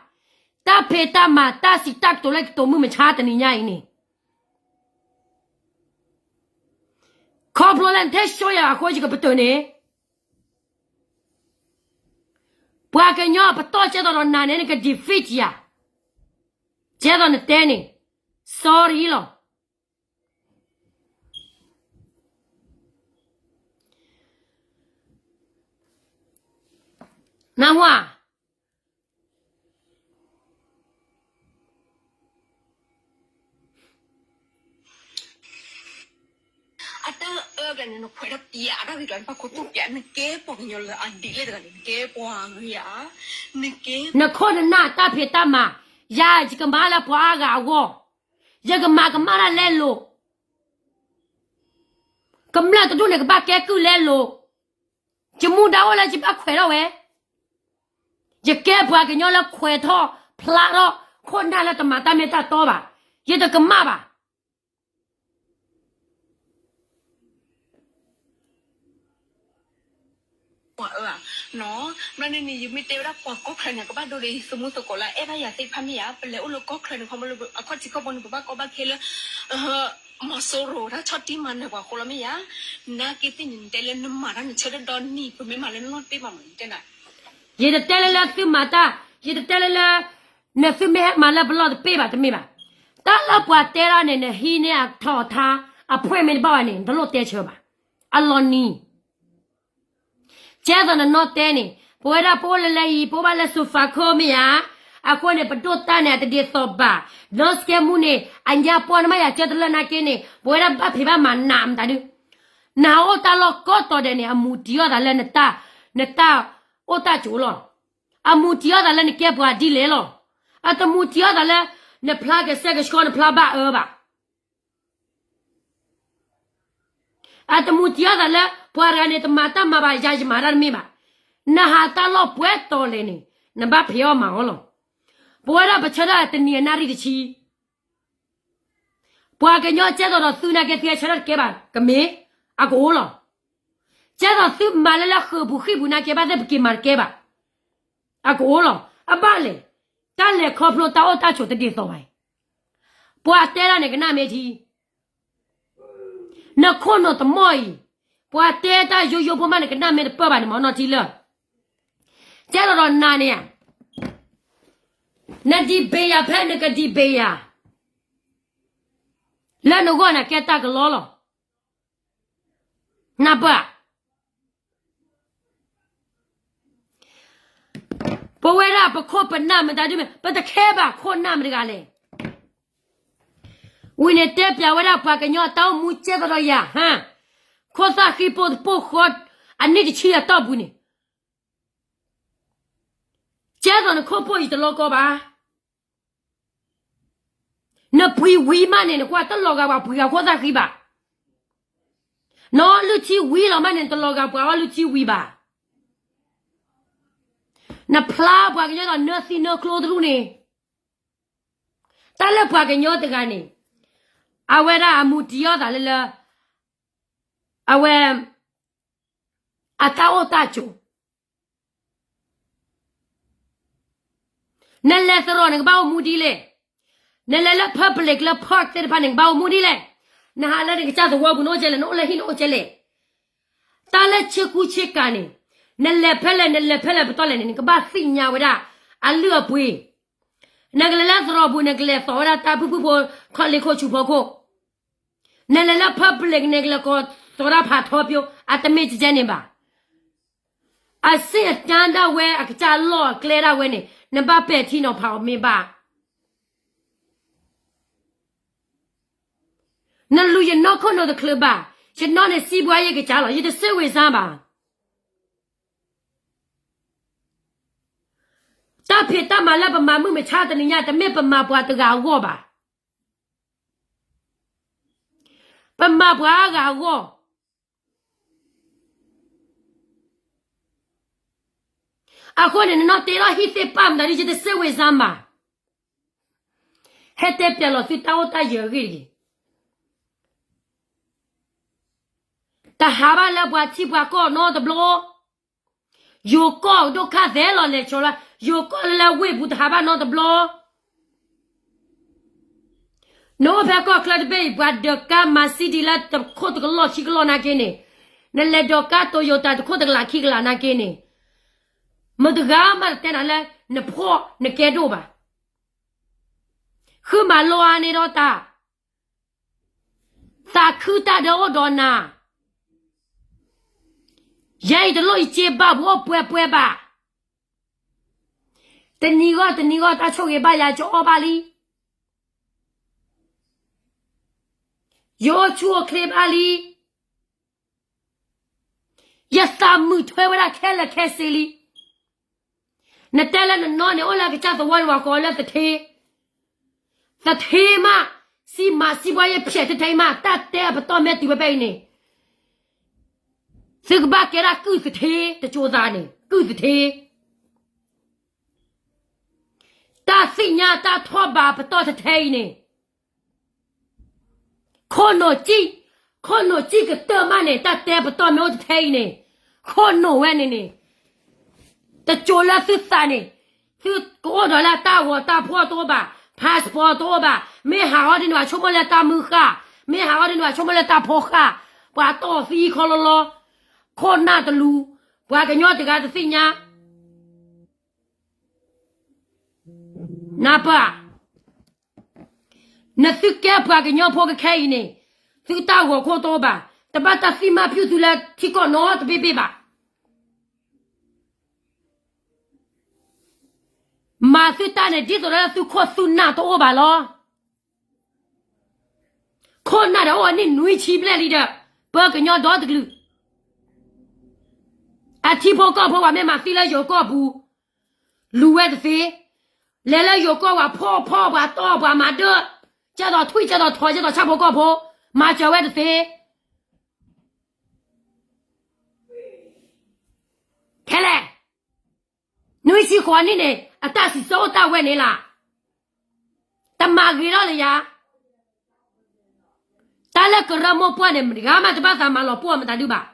တၢ်ဖံးတၢ်မၤတၢ်စံးတၢ်ကတိၤလၢယကတိၤမုၢ်မဆါတနံၤညါအံၤန့ၣ် ခီဖျိလၢနတဟ့ၣ်ရှုံးယၤအဃိ ယကပတုာ်န့ၣ်, ပှၤကညီပတီၢ်ကဲသိးဒီးနၤန့ၣ် နက defeat ယၤ, ကဲသိးနတဲန့ၣ်, sorry လီၤ. နၢ်ဟူဧါ. အတၢ်အၢဘၣ်န့ၣ် နခွဲးထီၣ်ပျး အတၢ်ဂ့ၢ်ကျိၤန့ၣ် ပှၤခိၣ်သူၣ်ပျး နကဲပှၤကညီလၢအဒ်လဲၣ်တဂၤန့ၣ် နကဲပှၤဂ့ၤဧါ, နကဲ နခိၣ်နနၢ်တၢ်ဖံးတၢ်မၤ, ယၤယကမၤလၢပှၤအါဂၤအဂီၢ်, ယကမၤကမၣ်တၢ်လဲလိာ်, ကမျၢၢ်တဒူၣ်န့ၣ်ကဘၣ်ကဲကုၢ်လဲလိာ်, ယမူဒါအိၣ်လၢယဘၣ်ခွဲးထီၣ်ဝဲ, ယကဲပှၤကညီလၢခွဲးထီၣ်ဖျါထီၣ် ခိၣ်နၢ်လၢတမၤတၢ်မ့ၢ်တၢ်တီဘၣ်, ယတကမၣ်ဘၣ်. ပှၤအၢဧါ, နီၤ, ဘျီန့ၣ်န့ၣ် ယမ့ၢ်တဲဝဲဒၣ်ပှၤကီၢ်ချၢန့ၣ် ကဘၣ်ဒိဒီးယသုးမုၢ်သကိးလၢ အဲၣ်ဘၣ်ယၤသ့ၣ်တဖၣ်မ့ၢ်ဧါ, ပလဲၤအိၣ်လၢကီၢ်ချၢန့ၣ် ခီဖျိလၢအခီၣ်ထံးခီၣ်ဘိန့ၣ် ပဘၣ်ကီဘၣ်ခဲလၢ မီၤစိရိၤတၢ်ဆီၣ်တံၢ်မၤနၢၤပှၤအဃိလီၤမ့ၢ်ဧါ, နာ်က့သ့ၣ်န့ၣ် နတဲလၢနမၤတၢ်နဆၢထၢၣ်ဒီနံၤ ပမ့ၢ်မၤလၢနလီၢ်တပ့ၢ်ဘၣ်မး နတဲနၤ ယတတဲလၢလၢသုမၤတၢ်, ယတတဲလၢလၢ နသုမ့ၢ်ဟဲမၤလၢပလီၢ်တပ့ၢ်ဘၣ်တမ့ၢ်ဘၣ်. တၢ်လၢပှၤတဲဒၣ်န့ၣ် နဟံးန့ၢ်အထီၣ်အထါ အ point မ့ၢ်တဘၣ်ဘၣ်န့ၣ် နတလိၣ်တဲဆၢဘၣ်. အလီၤနံၤ ကဲသိးနနီၢ်တဲန့ၣ် ပဝဲဒၣ်ပအိၣ်လၢလဲအံၤ ပအိၣ်ဘၣ်လၢစိၤဖးခိၣ်မ့ၢ်ဧါ, အဃိန့ၣ် ပဒိၣ်တၢ်န့ၣ် အတဒ်သိးဘၣ်. နီၢ်စကဲမူန့ၣ် အညါပှၢ်နမ့ၢ်ယၤကၢတလၢနာ်က့န့ၣ် ပဝဲဒၣ်ဘၣ်ဖံးဘၣ်မၤနးမတၤဒုး နဟးအိၣ်တၢ်လီၢ်ကိးတီၤဒဲးန့ၣ် အမူးတံၢ်အီၣ်သးလၢ နတၢ်အိၣ်တၢ်ကၠိလီၤ. အမူးတံၢ်အီၣ်သးလၢနကဲပှၤဒ်လဲၣ်လီၤ. အတမူးတံၢ်အီၣ်သးလၢ နဖျါကဆှဲကဆှီ နဖျါဘၣ်အၢဘၣ်. အတမူးတံၢ်အီၣ်သးလၢ ပှၤတဂၤန့ၣ် တမၤတၢ်မၤဘၣ် ယၤယမၤတၢ်တမ့ၢ်ဘၣ်. နဟးတၢ်လီၢ်ပှဲၤတီၤလဲၣ်န့ၣ် နဘၣ်ဖံးအီၣ်မၤအီၣ်လီၤ. ပဝဲဒၣ်ပဆၢထၢၣ်တနံၤအနၣ်ရံၣ်တဆံ ပှၤကညီကဲသိးဒီးသုနာ်က့ သုဟဲဆၢထၢၣ်တကဲဘၣ် ကမ့ၢ် အကအိၣ်လီၤ. ကဲသိးသုမၤလၢလၢဃုာ်ပူၤဃံၣ်ပူၤနာ်က့ ဘၣ်သ့ၣ်ပက့ၤမၤတကဲဘၣ် အကအိၣ်လီၤ. အဘၣ်လဲၣ်, တၢ်လဲၤခီဖျိတၢ်အိၣ်တၢ်ဆိးတဒ်သိးဘၣ်အံၤ, ပှၤတဲဒၣ်န့ၣ် ကနၣ်မ့ၢ်ထံ, နခိၣ်နူာ်တမီၢ်အံၤ, ပှၤတဲတၢ်ယိယိဖိမးန့ၣ် ကနၣ်မ့ၢ်တပၢၢ်ဘၣ်န့ၣ် မ့ၢ်နီၢ်ထံလၢာ်, ကဲသိးဒီးနၤန့ၣ်ဧါ, န debate ယၤဖဲနက debate ယၤ လၢနဂီၢ်န့ၣ် ကဲတၢ်ကလီလီၤ. နၢ်ပၢၢ်ဧါ, ပဝဲဒၣ်ပခိၣ်ပနၢ်မတၤဒုမ့ၢ် ပတခဲဘၣ်ခိၣ်နၢ်မတဂၤလဲၣ်. ဝံၤန့ၣ်တဲပျးဝဲဒၣ်ပှၤကညီအတၢ်အိၣ်မူကဲသိးဒီးယၤ, ခိၣ်သၣ်ဃံပိၢ်တပိၢ်ဃီ အနံၣ်တဆံအတီၢ်ပူၤန့ၣ်, က ကဲသိးနခိၣ်ဖှိၣ်အံၤတလီၤကီဘၣ်. နပှ့ၤဝံၤမးန့ၣ် နကွၢ်တလီၤဂာ်ပှၤပှ့ၤဂၤခိၣ်သၣ်ဃံဘၣ်. နအီလုၢ်ထံဝံၤလီၤမးန့ၣ် နတလီၤဂာ်ပှၤအီလုၢ်ထံဝံၤဘၣ်. နဖျါပှၤကညီဒီးနၢသံနၢကျိတရူၢ်န့ၣ်, တၢ်လၢပှၤကညီတဂၤန့ၣ် အဝဲဒၣ်အမူတံၢ်အီၣ်သးလၢလၢ အဝဲ အတၢ်အိၣ်တၢ်ကၠိၤ နလဲၤသရိာ်န့ၣ် နကဘၣ်အိၣ်မူဒ်လဲၣ်. နလဲၤလၢ public လၢ park သ့ၣ်တဖၣ်န့ၣ် နကဘၣ်အိၣ်မူဒ်လဲၣ်. နဟးလၢနကစၢ်သဝီပူၤ နအိၣ်ကဲလဲၣ်, နအိၣ်လၢဟံၣ် နအိၣ်ကဲလဲၣ်. တၢ်လၢဆ့ကူဆ့ကၤန့ၣ် နလဲၤဖဲလဲၣ် နလဲၤဖဲလဲၣ်ပတီၢ်လဲၣ်န့ၣ် နကဘၣ်သ့ၣ်ညါဝဲဒၣ် အလုၢ်အပှ့ၤ. နကလဲၤလၢသရိာ်ပူၤ နကလဲၤသိးဝဲဒၣ်တၢ်ဖုၣ်ဖုၣ်ဖိ ခီၣ်လ့ၢ်ခိၣ်ဆူၣ်ဖီခိၣ် နလဲၤလၢ public န့ၣ် နကလဲၤကိးသိးဒၣ်ဖးထီပၠိ အတမ့ၢ်ကကဲန့ၣ်ဘၣ်. အဆ့ၣ်အတၢ်ဒၣ်ဝဲ အကစၢ်လီၢ်အကျဲဒၣ်ဝဲန့ၣ် နဘၣ်ပဲာ်ထံနီၤဖးအီၤမ့ၢ်ဘၣ်. နလူၤယနီၢ်ခိၣ်နီတချုးဘၣ်, ယနီၢ်န့ၣ်စံးဘှါယဲၢ်ကစၢ်လီၤ, ယတစ့ဝ့ၤစါဘၣ်. တၢ်ဖံးတၢ်မၤလၢပမၤမုၢ်မဆါတနံၤညါ တမ့ၢ်ပမၤပှၤတဂၤအဂီၢ်ဘၣ်. ပမၤပှၤအါဂၤအဂီၢ်. အဃိန့ၣ် နနီၢ်တ့ထီၣ်ဟံၣ်သ့ၣ်ပာ်မတၤဒ်ယတစ့ဝ့ၤစါမး, ဟဲတဲပျဲလီၤသုတၢ်အိၣ်တၢ်ယၢၤအဂ့ၢ်တဂ့ၤ. တဟးဘၣ်လၢပှၤထံပှၤကီၢ်နီတဘျီ, ယိၤကီၢ်ဒိၣ်ခါသဲလီၤလဲၤဆီလီၤ, ယိၤကီၢ်လၢလၢဝ့ၢ်ပူၤတဟးဘၣ်နီတဘျီ. နအိၣ်ဖဲကီၢ်ချၢတဘ့ၣ်အံၤ ပှၤဒိးကါမၤစံဒံလၢတခိၣ်တကလီၢ်ခံကလီၢ်နာ်က့န့ၣ်, နလဲၤဒိးကါတိယိၤတၢ်တခိၣ်တကလးခံကလးနာ်က့န့ၣ်, မတဂၤမးတတဲနၤလၢ နဖှီၣ်နကဲဒိၣ်ဘၣ်. ဃုမၤလိအါန့ၢ်ဒီးတၢ် သးခုတၢ်ဒီးအိၣ်ဒီးနၤ, ယဲအံၤတလိၣ်ယစ့ဘၣ်ပူၤအိၣ်ပှဲၤပှဲၤဘၣ်. တနံၤဂီၢ်တနံၤဂီၢ်တၢ်ဆိၣ်ဂ့ၤဘၣ်ယၤ ယအီၣ်ဘၣ်လံ, ယအိၣ်ဆူၣ်အိၣ်ချ့ဘၣ်လံ, ယသးမုာ်ထွဲဝဲဒၣ်ခဲလၢာ်ခဲဆ့လံ. နတဲလၢနနီၢ်န့ၣ် အိၣ်လၢအကစၢ်သဝီန့ၣ် ပှၤကိးလၢသထ့, သထ့မး, စံးမၤစံးပှၤယဲၢ်ဖျဲးထဲထဲအံၤမး တၢ်တဲအပတီၢ်မဲာ်တုၤဖဲဖဲအံၤန့ၣ်, သုကဘၣ်ကဲဒၣ်ကုၢ်သထ့ တစိၤသးန့ၣ် ကုၢ်သထ့. တၢ်သ့ၣ်ညါတၢ်ထီၣ်ဘးပတီၢ်ထဲထဲအံၤန့ၣ်, ခိၣ်နူာ်စံၣ်, ခိၣ်နူာ်စံၣ်ကတၢၢ်မးန့ၣ် တၢ်တဲပတီၢ်မ့ၢ်အိၣ်ထဲထဲအံၤန့ၣ်, ခိၣ်နူာ်ဝဲန့ၣ်န့ၣ်, တစိၤလၢသုသးန့ၣ်, သုကအိၣ်ဒီးလၢတၢ်ဂီၤတၢ်ဖှီၣ်တအိၣ်ဘၣ်, passport တအိၣ်ဘၣ်, မ့ၢ်ဟးအီၤဒ်န့ၣ် ပှၤဆိကမိၣ်လၢတၢ်မုၢ်ဃၢ်, မ့ၢ်ဟးအီၤဒ်န့ၣ် ပှၤဆိကမိၣ်လၢတၢ်ဖိဃၢ်, ပှၤတီၢ်သံခီလီလီ, ခိၣ်နၢ်တလူၤ, ပှၤကညီတဂၤတသ့ၣ်ညါ နၢ်ပၢၢ်ဧါ, နသုကဲပှၤကညီဖိကခဲအံၤန့ၣ်, သုတၢ်ဂီၤခိၣ်တအိၣ်ဘၣ်, တဘၣ်တၢ်သံမၤဖၠူသုလၢထံကီၢ်နီတဘ့ၣ်ဘ့ၣ်ဘၣ်. မၤသုတၢ်န့ၣ် ဒ်သိးလၢသုခိၣ်သုနၢ်တအိၣ်ဘၣ်လီၤ. ခိၣ်နၢ်ဒီးအိၣ်အနံၣ်နွံဆံဘျဲၣ်လံဒီး ပၢကညီဒီတကလုာ် အထံဖိကီၢ်ဖိပှၤမ့ၢ်မၤသံလၢယိၤကီၢ်ပူၤ, လူၤဝဲတသ့, လဲၤလၢယိၤကီၢ်ပှၤဖီၣ်ဖီၣ်ပှၤတီၢ်ပှၤမၤဒၢၣ်, ကဲသိးထွံၣ်ကဲသိးထိးကဲသိးဆၣ်ဖိကီၢ်ဖိ, မၤစၢၤဝဲတသ့. ခဲလဲၣ်, နွံဆံဃိးနံၣ်န့ၣ် အတၢ်စံးဆၢအိၣ်တၢ်ဝဲန့ၣ်လီၤ. တမၤဂ့ၤထီၣ်လၢယၤ တၢ်လၢကရၢမိၢ်ပှၢ်န့ၣ် မတဂၤမးတဘၣ်သးမၤလီၤပှီၢ်မတၤဒုဘၣ်.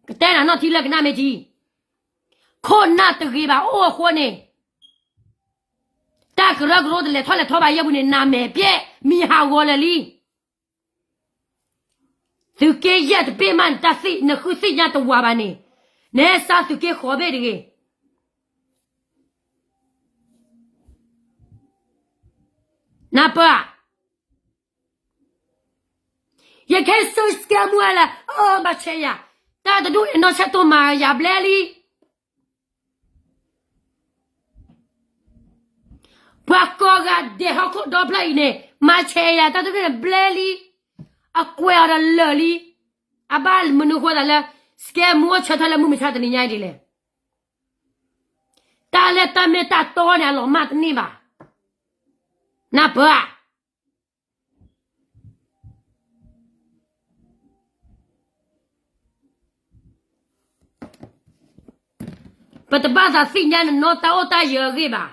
ကတဲနၤနီၢ်ထံလၢကနၣ်မ့ၢ်ထံ, ခိၣ်နၢ်တဂ့ၤဘၣ်အိၣ်အဃိန့ၣ်, တၢ်ကရၢကရိတလဲၤထီၣ်လဲၤထီဘၣ်ယဲၢ်ပူၤန့ၣ် နမဲာ်ပျဲၢ် မံၤဟးဂီၤလၢာ်လံ. သုးက့ယဲၢ်တဘ့ၣ်မး နတၢ်သ့ၣ်နဃုသ့ၣ်ညါတဝးဘၣ်န့ၣ်, နဟဲစးသုးက့ဃိးဘ့ၣ်တဂ့ၤ. နၢ်ပၢၢ်ဧါ, ယကဟဲစူစကဲမူဝဲလၢ အိၣ်ဘၣ်ဆဲးယၤ, တၢ်တဒူၣ်န့ၣ်နီၢ်ဆဲးတိၢ်မၤယၤဘျဲလံ. ပှၤကိးဂၤဒဲးဟီၣ်ခိၣ်ဒီဖျၢၣ်အံၤန့ၣ် မၤဆဲးယၤ တၢ်တဒူၣ်န့ၣ်ဘျဲလံ, အကွဲးအီၤဒီးလၢာ်လံ. အဘၣ်မနုၤဃိသးလၢ စကဲမူအိၣ်ဆၢထၢၣ်လၢမုၢ်မဆါတနံၤညါအံၤဒ်လဲၣ်. တၢ်လၢတၢ်မ့ၢ်တၢ်တီန့ၣ် အလီၤမၢ်တန့ၢ်ဘၣ်. နၢ်ပၢၢ်ဧါ. ပတဘၣ်သးသ့ၣ်ညါနနီၢ်တၢ်အိၣ်တၢ်ယၢၤအဂ့ၢ်ဘၣ်.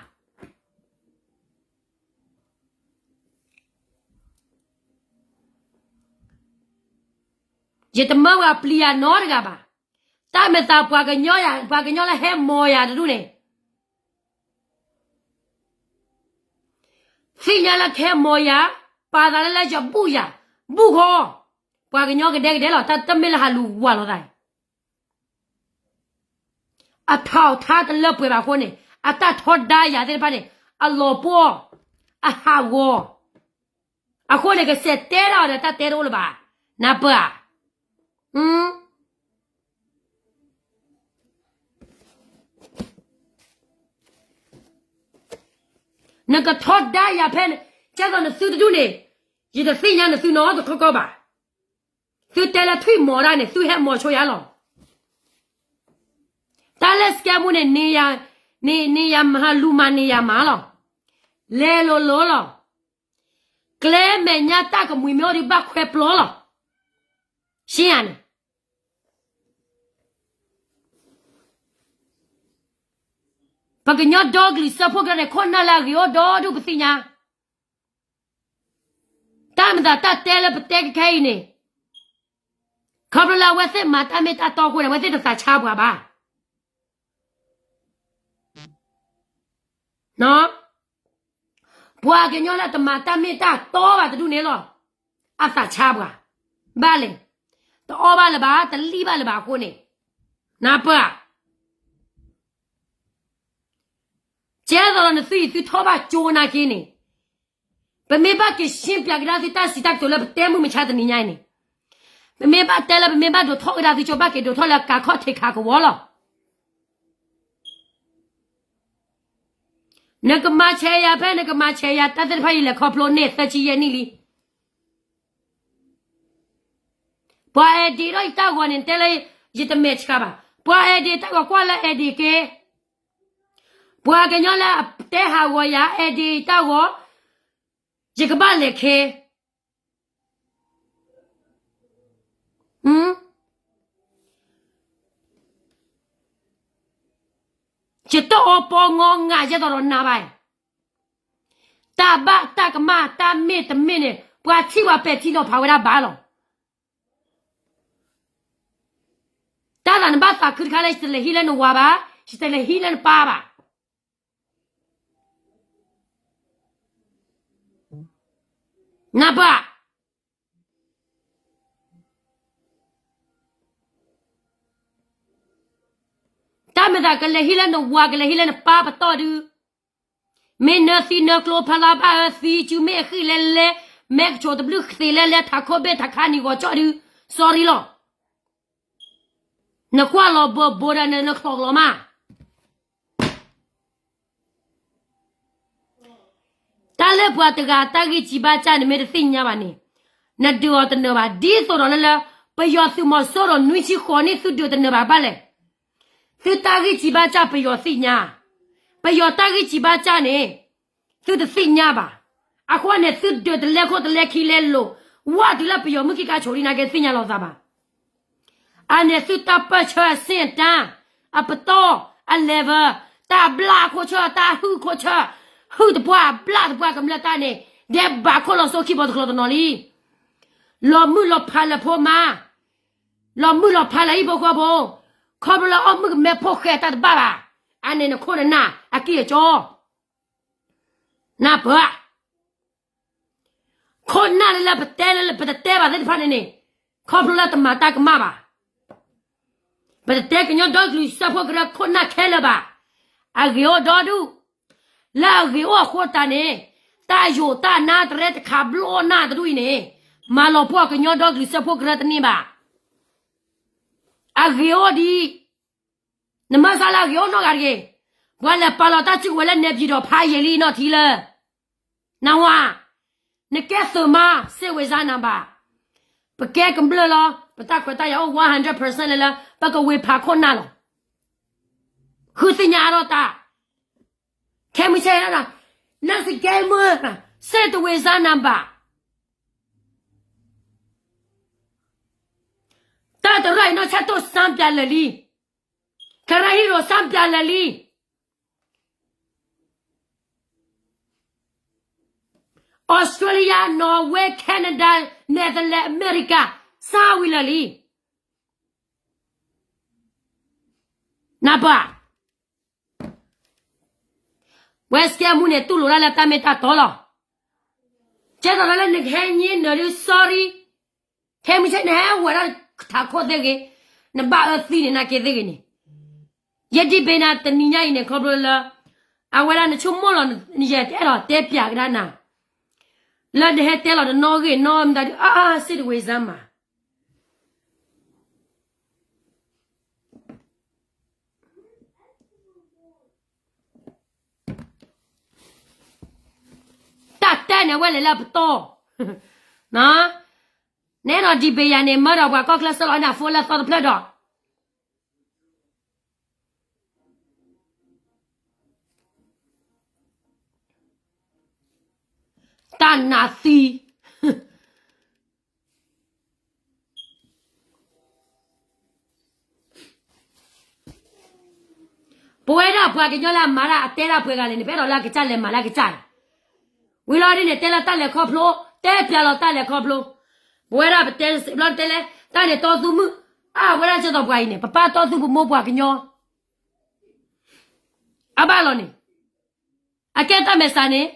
ယတမၢဝဲအပျံၤယၤနီတဂၤဘၣ်. တၢ်မ့ၢ်သးပှၤကညီယၤ ပှၤကညီလၢဟဲမီၤယၤတဒူၣ်န့ၣ် သ့ၣ်ညါလၢကဟဲမီၤယၤ, ပာ်သးလၢလၢယဘူၣ်ယၤ, ဘူၣ်ဃီ, ပှၤကညီကဒဲကဒဲလီၤ, တၢ်တမ့ၢ်လၢဟးလူၤဝၤလိာ်သး. အထီၣ်ထါတလၢပှဲၤဘၣ်အဃိန့ၣ် အတၢ်ထီဒါယၤသ့ၣ်တဖၣ်န့ၣ် အလီၤပှီၢ်, အဟးဂီၤ. အဃိန့ၣ် ကစဲးတဲဒၣ်အီၤဒီးတၢ်တဲတအိၣ်လၢၤဘၣ်. နၢ်ပၢၢ်ဧါ. နကထီဒါယၤဖဲန့ၣ် ကဲသိးနသုတဒူၣ်န့ၣ် ယတသ့ၣ်ညါနသုနီတခီခီဘၣ်. သုတဲလၢထွံၣ်မီၤဒၣ်န့ၣ် သုဟဲမီၤဆိယၤလီၤ. တၢ်လၢစကဲမူန့ၣ် န့ၢ်ယၤမၤ လူၤမၤန့ၢ်ယၤမၤလီၤ. လဲၤလိၤလိၤလီၤ. ကျဲမဲာ်ညါတၢ်ကမှံၤမ့ၢ်အိၣ်ဒံးဘၣ်ခွဲးပျီလီၤ. ရှင်းယၤန့ၣ် ပကညီဒီကလုာ်စၢဖှိၣ်ကရၢန့ၣ် ခိၣ်နၢ်လၢအဂ့ၤအိၣ်ဒီဒူၣ်ပသ့ၣ်ညါ. တၢ်မၤသးတၢ်တဲလၢပတဲကခဲအံၤန့ၣ် ခီဖျိလၢအဝဲသ့ၣ်မၤတၢ်မ့ၢ်တၢ်တီအဃိန့ၣ် အဝဲသ့ၣ်တသးဆါပှၤဘၣ်. ပှၤကညီလၢတမၤတၢ်မ့ၢ်တၢ်တီဘၣ်တဒူၣ်န့ၣ်လီၤ. အသးဆါပှၤ ဘၣ်လဲၣ်. တအီၣ်ဘၣ်လၢၤဘၣ်, တလံၣ်ဘၣ်လၢၤဘၣ်အဃိန့ၣ် နၢ်ပၢၢ်ဧါ. ကဲသိးဒီးနသုယံၤသုထီၣ်ဘၣ်ကၠိနာ်က့န့ၣ် ပမ့ၢ်ဘၣ်က့ၤရှင်းပြကဒါသုတၢ်စံးတၢ်ကတိၤလၢပတဲမုၢ်မဆါတနံၤညါအံၤန့ၣ် ပမ့ၢ်ဘၣ်တဲလၢပမ့ၢ်ဘၣ်ဒိးထီၣ်ကဒါသုကၠိဘၣ်က့ၤဒိးထီၣ်လၢကးခီၣ်ထံးခးကဝီၤလီၤ. နကမၤဆဲးယၤဖဲ နကမၤဆဲးယၤ တၢ်သ့ၣ်တဖၣ်ယလဲၤခီဖျိန့ၢ်သၢဆံယဲၢ်နံၣ်လံ. ပှၤအဲၣ်ဒိးဒီးယတၢ်ဂီၤန့ၣ် တဲလၢယတမဲာ်ဆှးဘၣ်. ပှၤအဲၣ်ဒိးတၢ်ဂီၤကွၢ်လၢအဲၣ်ဒိးက့ ပှၤကညီလၢအတဲဟးဂီၤယၤ အဲၣ်ဒိးတၢ်ဂီၤ ယကဘၣ်လဲၤခဲ ယတအီပီငီငးယဲသိးဒီးနၤဘၣ်. တၢ်ဘၣ်တၢ်ကမၣ် တၢ်မ့ၢ်တမ့ၢ်န့ၣ် ပှၤထံၣ်ပှၤပဲာ်ထံနီၤဖးဝဲဒၣ်ဘၣ်လီၤ. တၢ်သးနဘၣ်သးခုတခါလၢ ယတလဲၤဟံးလၢနဝၤဘၣ်, ယတလဲၤဟံးလၢနပၢ်ဘၣ်. နၢ်ပၢၢ် တၢ်မ့ၢ်သးကလဲၤဟံးလၢနဝၤ ကလဲၤဟံးလၢနပၢ်ပတီၢ်ဒုး, မ့ၢ်နၢသံနၢကျိဖးလါဘၣ်အၢသံ စုမ့ၢ်အဃံလဲလဲ, မဲာ်ကဆိးတဘျုးသ့လဲလဲ ထးခိၣ်ဘ့ၣ်ထးခါနံၤဂီၤကၠီၣ်ဒုး, sorry လီၤ. နကွၢ်လီၤဘိးဘိးဒီးနချီၣ်လီၤမး တၢ်လၢပှၤတဂၤတၢ်ဂံၢ်စၢ်ဘါစၢ်န့ၣ် မ့ၢ်တသ့ၣ်ညါဘၣ်န့ၣ်, နဒုးအီၤတနၢၤဘၣ်. ဒ်သိးဒီးလၢလၢ ပယီၤသုးမီၤစိရိၤနွံဆံဃိးနံၣ် သုဒုးတနၢၤဘၣ်ဘၣ်လဲၣ်. သုတၢ်ဂံၢ်စၢ်ဘါစၢ်ပယီၤသ့ၣ်ညါ, ပယီၤတၢ်ဂံၢ်စၢ်ဘါစၢ်န့ၣ် သုတသ့ၣ်ညါဘၣ်. အဃိန့ၣ် သုဒုးတလဲခိၣ်တလဲခံလဲလိာ်, ဝဲတုၤလၢပယီၤမုၢ်ခံကါဆိးလံနာ်က့ သ့ၣ်ညါလီၤသးဘၣ်. အန့ၣ်သုတၢ်ပၢၢ်ဆၢအဆင့်အတန်း, အပတီၢ်, အ level, တၢ်ဘျၣ်အခိၣ်ဆၢ, တၢ်ဟုၣ်ခိၣ်ဆၢ, ဟုၣ်တပှၢ်ဘျၣ်တပှၢ်ကမျၢၢ်တၢ်န့ၣ်, ဒဲးဘးခိၣ်လီၤစိခံဘီတကျိၤတနီၤလံ. လီၤမုၢ်လီၤဖးလၢဖိမါ, လီၤမုၢ်လီၤဖးလၢဟံၣ်ဖိဃီဖိ, ခီဖျိလၢအီၣ်မုၢ်ကမဲဖိဃဲတၢ်တဘၣ်ဘၣ်. အန့ၣ်နခိၣ်နနၢ်အကံၢ်အကၠီ နၢ်ပၢၢ် ခိၣ်နၢ်လၢလၢပတဲလၢပတတဲဘၣ်သ့ၣ်တဖၣ်န့ၣ်န့ၣ်, ခီဖျိလၢတမၤတၢ်ကမၣ်ဘၣ်. ပတတဲကညီဒီကလုာ်စၢဖှိၣ်ကရၢခိၣ်နၢ်ခဲလၢာ်ဘၣ်. အဂ့ၤအိၣ်ဒီဒူၣ်, လၢအဂ့ၤအိၣ်အဃိတၢ်န့ၣ်, တၢ်ယိာ်တၢ်နါတရဲတခးဘျီနၢ်တဒူၣ်အံၤန့ၣ်, မၤလီၤပှီၢ်ကညီဒီကလုာ်စၢဖှိၣ်ကရၢတန့ၢ်ဘၣ်. အဂ့ၤအိၣ်ဒံး နမၤစၢၤလၢအဂ့ၤအိၣ်နီတဂၤတဂ့ၤ. ပှၤလဲၤပာ်လီၤတၢ်စုကဝဲၤလၢနဲပၠံၤဒီးဖးယံာ်လံနီၢ်ထံလၢ နဝၤ, နကဲသုးမါ စ့ၣ်ဝ့ၤစါနၤဘၣ်. ပကဲကမျၢၢ်လီၤ. ပတၢ်ခွဲးတၢ်ယာ်အိၣ် one hundred percent လၢလၢ ပကဝ့ၤဖးခိၣ်နၢ်လီၤ. ဃုသ့ၣ်ညါအါထီၣ်တၢ် ခဲမုၢ်ဆ့ၣ်, နစကဲမုၢ်, စ့တဝ့ၤစါနၤဘၣ်. တၢ်တရၢ်အံၤနီၢ်ဆၢတိၢ်စၢပၠးလၢာ်လံ. ကရၢဟံၣ်ရိၣ်စၢပၠးလၢာ်လံ. Australia, Norway, Canada, Netherlands, America, စၢဝံၤလၢာ်လံ. နၢ်ပၢၢ် ဝဲစကဲမူန့ၣ် တူၢ်လိာ်ဒၣ်လၢတၢ်မ့ၢ်တၢ်တီလီၤ. ကဲသိးလၢနကဟဲညံနၢၤဒုး sorry, ခဲမုၢ်ဆ့ၣ်နဟဲဝဲဒၣ်ထးခိၣ်သ့ၣ်ဂ့ၤ, နဘၣ်အၢသံန့ၣ် နက့သ့ၣ်ဂ့ၤန့ၣ်, ယဲဒ်ဘ့ၣ်နၤတနံၤညါအံၤန့ၣ် ခီဖျိလၢ အဝဲဒၣ်နဆိကမိၣ်လီၤ, ယတအဲၣ်ဒိးတဲပၠးကဒါနၤ, လၢနဟဲတဲလီၤတနီၤဂ့ၤနီၤမတၤဒုး အါ စ့တဝ့ၤစၢမး တၢ်တဲန့ၣ်ဝဲလဲၤလၢပတီၢ်, နအဲၣ်ဒိးဒံးဘ့ၣ်ယၤန့ၣ် မၢဒီးပှၤကီၢ်ချၢစၢလီၤနၤဖိလၢသီတဖျၢၣ်ဒီး တၢ်နးသံ ပဝဲဒၣ်ပှၤကညီလၢအမၤတၢ် အတဲဒၣ်ပှဲၤဂၤလဲၣ်န့ၣ် ပအဲၣ်ဒိးလၢအကစၢ်လဲၤမၤလၢအကစၢ်န့ၣ်, ဝံၤလီၤဒ်န့ၣ် တဲလၢတၢ်လဲၤခီဖျိ, တဲပၠးလီၤတၢ်လဲၤခီဖျိ, ပဝဲဒၣ်ပတဲဘျီတဲလဲၣ် တၢ်န့ၣ်တီသူမုၣ်, အဝဲဒၣ်ကဲသိးပှၤအံၤန့ၣ် ပပၢ်တီသူပမိၢ်ပှၤကညီ အဘၣ်လီၤန့ၣ်, အကဲတၢ်မဲာ်ဆှးန့ၣ်,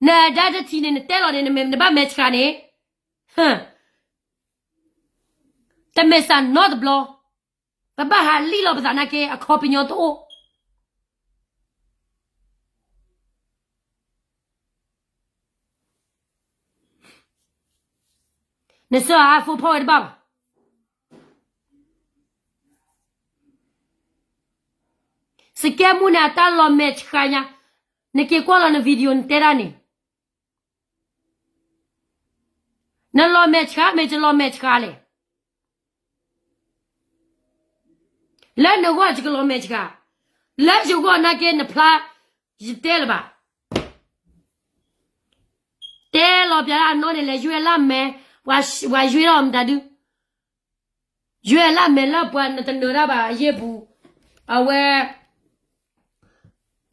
နဒါတထံၣ်န့ၣ် နတဲလီၤန့ၣ် နဘၣ်မဲာ်ဆှးန့ၣ်, တမဲာ်ဆှးနီတဘျီ, ပဘၣ်ဟးလံၣ်လီၤပသးနာ်က့ အခီပညီတအိၣ်. နစၢအါဖိဖီဝဲတဘၣ်ဘၣ်. စကဲမူန့ၣ် အတၢ်လီၤမဲာ်ဆှးညါ, နက့ၤကွၢ်လီၤန video နတဲဒၣ်န့ၣ်, နလီၤမဲာ်ဆှး မ့ၢ်တလီၤမဲာ်ဆှးလဲၣ်. လၢနဂီၢ်ယကလီၤမဲာ်ဆှး, လၢယဂီၢ်နာ်က့နဖျါ, ယတဲလၢၤဘၣ်. တဲလီၤပျးလၢအနီၢ်န့ၣ် လဲၤယွဲလၢမဲာ်, ပှၤယွဲထီၣ်မတၤဒု, ယွဲလၢမဲာ်လၢပှၤနတနၢၤတၢ်ဘၣ်အယ့ၢ်ပူၤ, အဝဲ,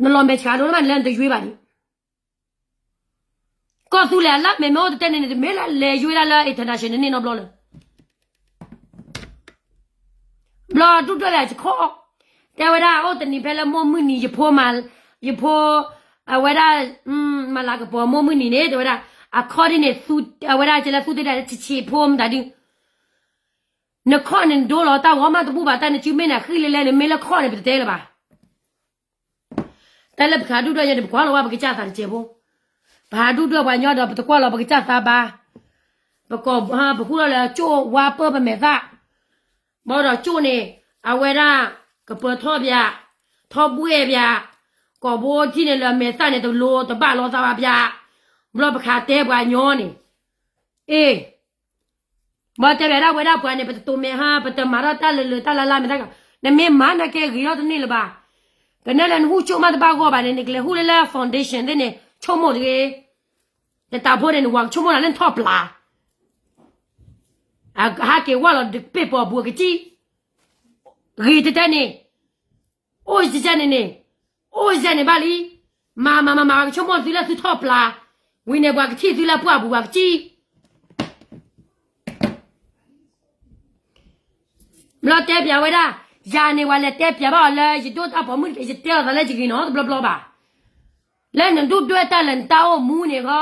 နလီၤမဲာ်ဆှးဒိၣ်မးန့ၣ်လၢနတယွဲဘၣ်ဒံး ကီၢ်သူလ့ၤအလၢမဲာ်မ့ၢ်အိၣ်တတဲန့ၣ်န့ၣ် တမ့ၢ်လၢလဲၤယွဲဒၣ်လၢ international န့ၣ်နီတဘျီလၢၤ. ဘျီဒူၣ်ဒွဲၣ်လၢယခီၣ်, တဲဝဲဒၣ်အိၣ်တနံၤဖဲလၢမိၢ်မုၢ်နံၤ ယဖိမၤ, ယဖိ, အဝဲဒၣ်, မၤလၤကပီၤမိၢ်မုၢ်နံၤန့ၣ် တဲဝဲဒၣ်, အခီၣ်ဒ်န့ၣ်, အဝဲဒၣ်ကဲလၢသူၣ်တဲဒၣ်လၢဆံးဆံးဖိမတၤဒု, နခီၣ်န့ၣ်နဒိလီၤ တၢ်ဂီၤမးတဘူၣ်ဘၣ် တၢ်နစုမ့ၢ်နဃံလၢလဲၣ် နမ့ၢ်လၢခီၣ်န့ၣ် ပတတဲလၢၤဘၣ်. တၢ်လၢပဟးဒူၣ်ဒွဲၣ်ညါန့ၣ် ပကွၢ်လီၤဝဲပကစၢ်သးတစဲးဖိ, ပဟးဒူၣ်ဒွဲၣ်ပှၤညီဒီး ပတကွၢ်လီၤပကစၢ်သးဘၣ်. ပက, ပဃုလီၤလၢကၠိၣ်ဝါပၢၢ်ပမဲာ်သၣ်, ဘၣ်ဒီးကၠိၣ်န့ၣ်, အဝဲဒၣ်, ကပၢၤထီၣ်ပၠး, ထီၣ်ဘှဲၣ်ပၠး, ကိာ်ဘိထံၣ်န့ၣ်လၢမဲာ်သၣ်န့ၣ် တလိၤတဘၣ်လီၤသးဘၣ်ပၠး, ဘျီပခးတဲပှၤညီန့ၣ်, အ့ၣ် ဘၣ်တဲဘၣ်ဒၣ်ဝဲဒၣ်ပှၤန့ၣ် ပတတိၤမဲာ်ဟါ ပတမၤထီၣ်တၢ်လၢလၢတၢ်လၢ်လၢ်မဲာ်သၣ်က, နမ့ၢ်မၤနာ်က့ဂ့ၤထီၣ်တန့ၢ်လၢၤဘၣ်. ကနၣ်လၢနဟူၣ်ကၠိၣ်မးတဘၣ်ဂီၢ်ဘၣ်န့ၣ် နကလဲၤဟူၣ်လၢလၢ foundation သ့ၣ်န့ၣ် ဆိကမိၣ်တဂ့ၤ. နတၢ်ဖိန့ၣ် နဝၤကဆိကမိၣ်နၤလၢနထီၣ်ပျၢ် ဟးက့ၤဝါလီၤ ပ့ၢ်ပီၤပူၤအကစံၣ်, ဂ့ၤတဲတဲန့ၣ်, အိၣ်စဲန့ၣ်န့ၣ်, အိၣ်စဲန့ၣ်ဘၣ်လံ, မၤမၤမၤမၤ ကဆိကမိၣ်သုလၢသုထီၣ်ပျၢ်, ဝံၤန့ၣ်ပှၤကထံၣ်သုလၢပှၢ်ပူၤပှၤကစံၣ် ဘျီတဲပၠးဝဲဒၣ်, ယၤန့ၣ် ပှၤလဲၤတဲပၠးဘၣ်အီၤလၢ ယဒိၣ်တၢ်ပိာ်မုၣ်တက့ၢ် ယတဲအီၤသးလၢယဂ့ၤနီတဘျီဘျီဘၣ်. လၢနဒူၣ်ဒွဲၣ်တၢ်လၢနတၢ်အိၣ်မူန့ၣ်ဃီ,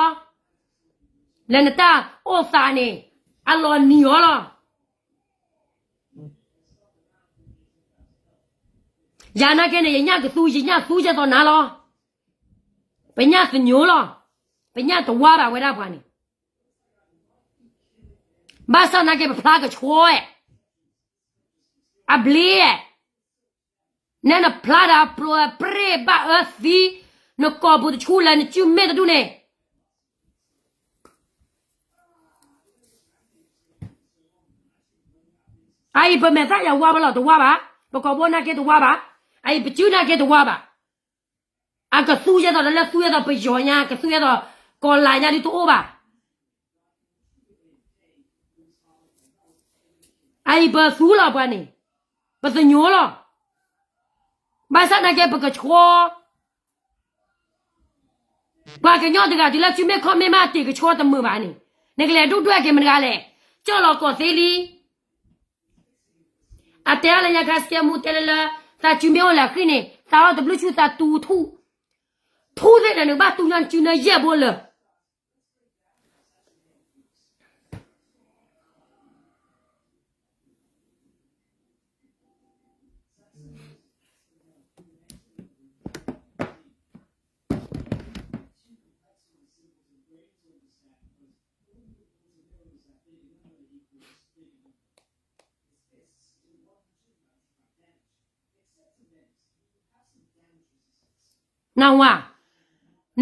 လၢနတၢ်အိၣ်သးန့ၣ် အလီၤနံၤအီၤလီၤ. ယၤနာ်က့န့ၣ် ယညၣ်ကသူ ယညၣ်သူကဲသိးနၤလီၤ. ပညၣ်သညိးလီၤ. ပညၣ်တဝါဘၣ်ဝဲဒၣ်ပှၤန့ၣ် ဘၣ်ဆၣ်နာ်က့ ပဖျါကဆှီဝဲ, အဘျ့ဝဲ, နဲနဖျါဒီးအပြဲၢ်ဘၣ်အၢသံ, နကိာ်ပူၤတဆူလၢနစုမ့ၢ်တဒူၣ်န့ၣ်, အအံၤပမဲာ်သၣ်ယၤဝါဘၣ်လီၤ တဝါဘၣ်, ပကိာ်ဘိနာ်က့တဝါဘၣ်, အအံၤပစုနာ်က့တဝါဘၣ်. အကသူယဲသိးဒီးလၢသူယဲသိးပယီၤညါ ကသူယဲသိးကီၤလၤညါဒ်တအိၣ်ဘၣ်. အအံၤပသူလီၤပှၤန့ၣ်, ပသညိလီၤ. ဘၣ်ဆၣ်သနာ်က့ ပကဆှီ ပှၤကညီတဂၤတုၤလၢစုမ့ၢ်ခီၣ်မ့ၢ်မးတ့ၢ်ကဆှီတမုာ်ဘၣ်န့ၣ်, နကလဲၤဒုၣ်ဒွဲၣ်က့ၤမတၤတဂၤလဲၣ်. ကၠီၣ်လီၤကီၢ်သ့လံ. အတဲဒၣ်လၢညါခါ စကဲမူတဲလၢလၢ သးစုမ့ၢ်အိၣ်လၢအဃံန့ၣ် သးအီၣ်တဘျုးဆူသးတူထူၣ်, ထူၣ်သ့ၣ်ဒီးနကဘၣ်တူညါစုနၢယဲၢ်ဘိလၢာ် နဝၤ,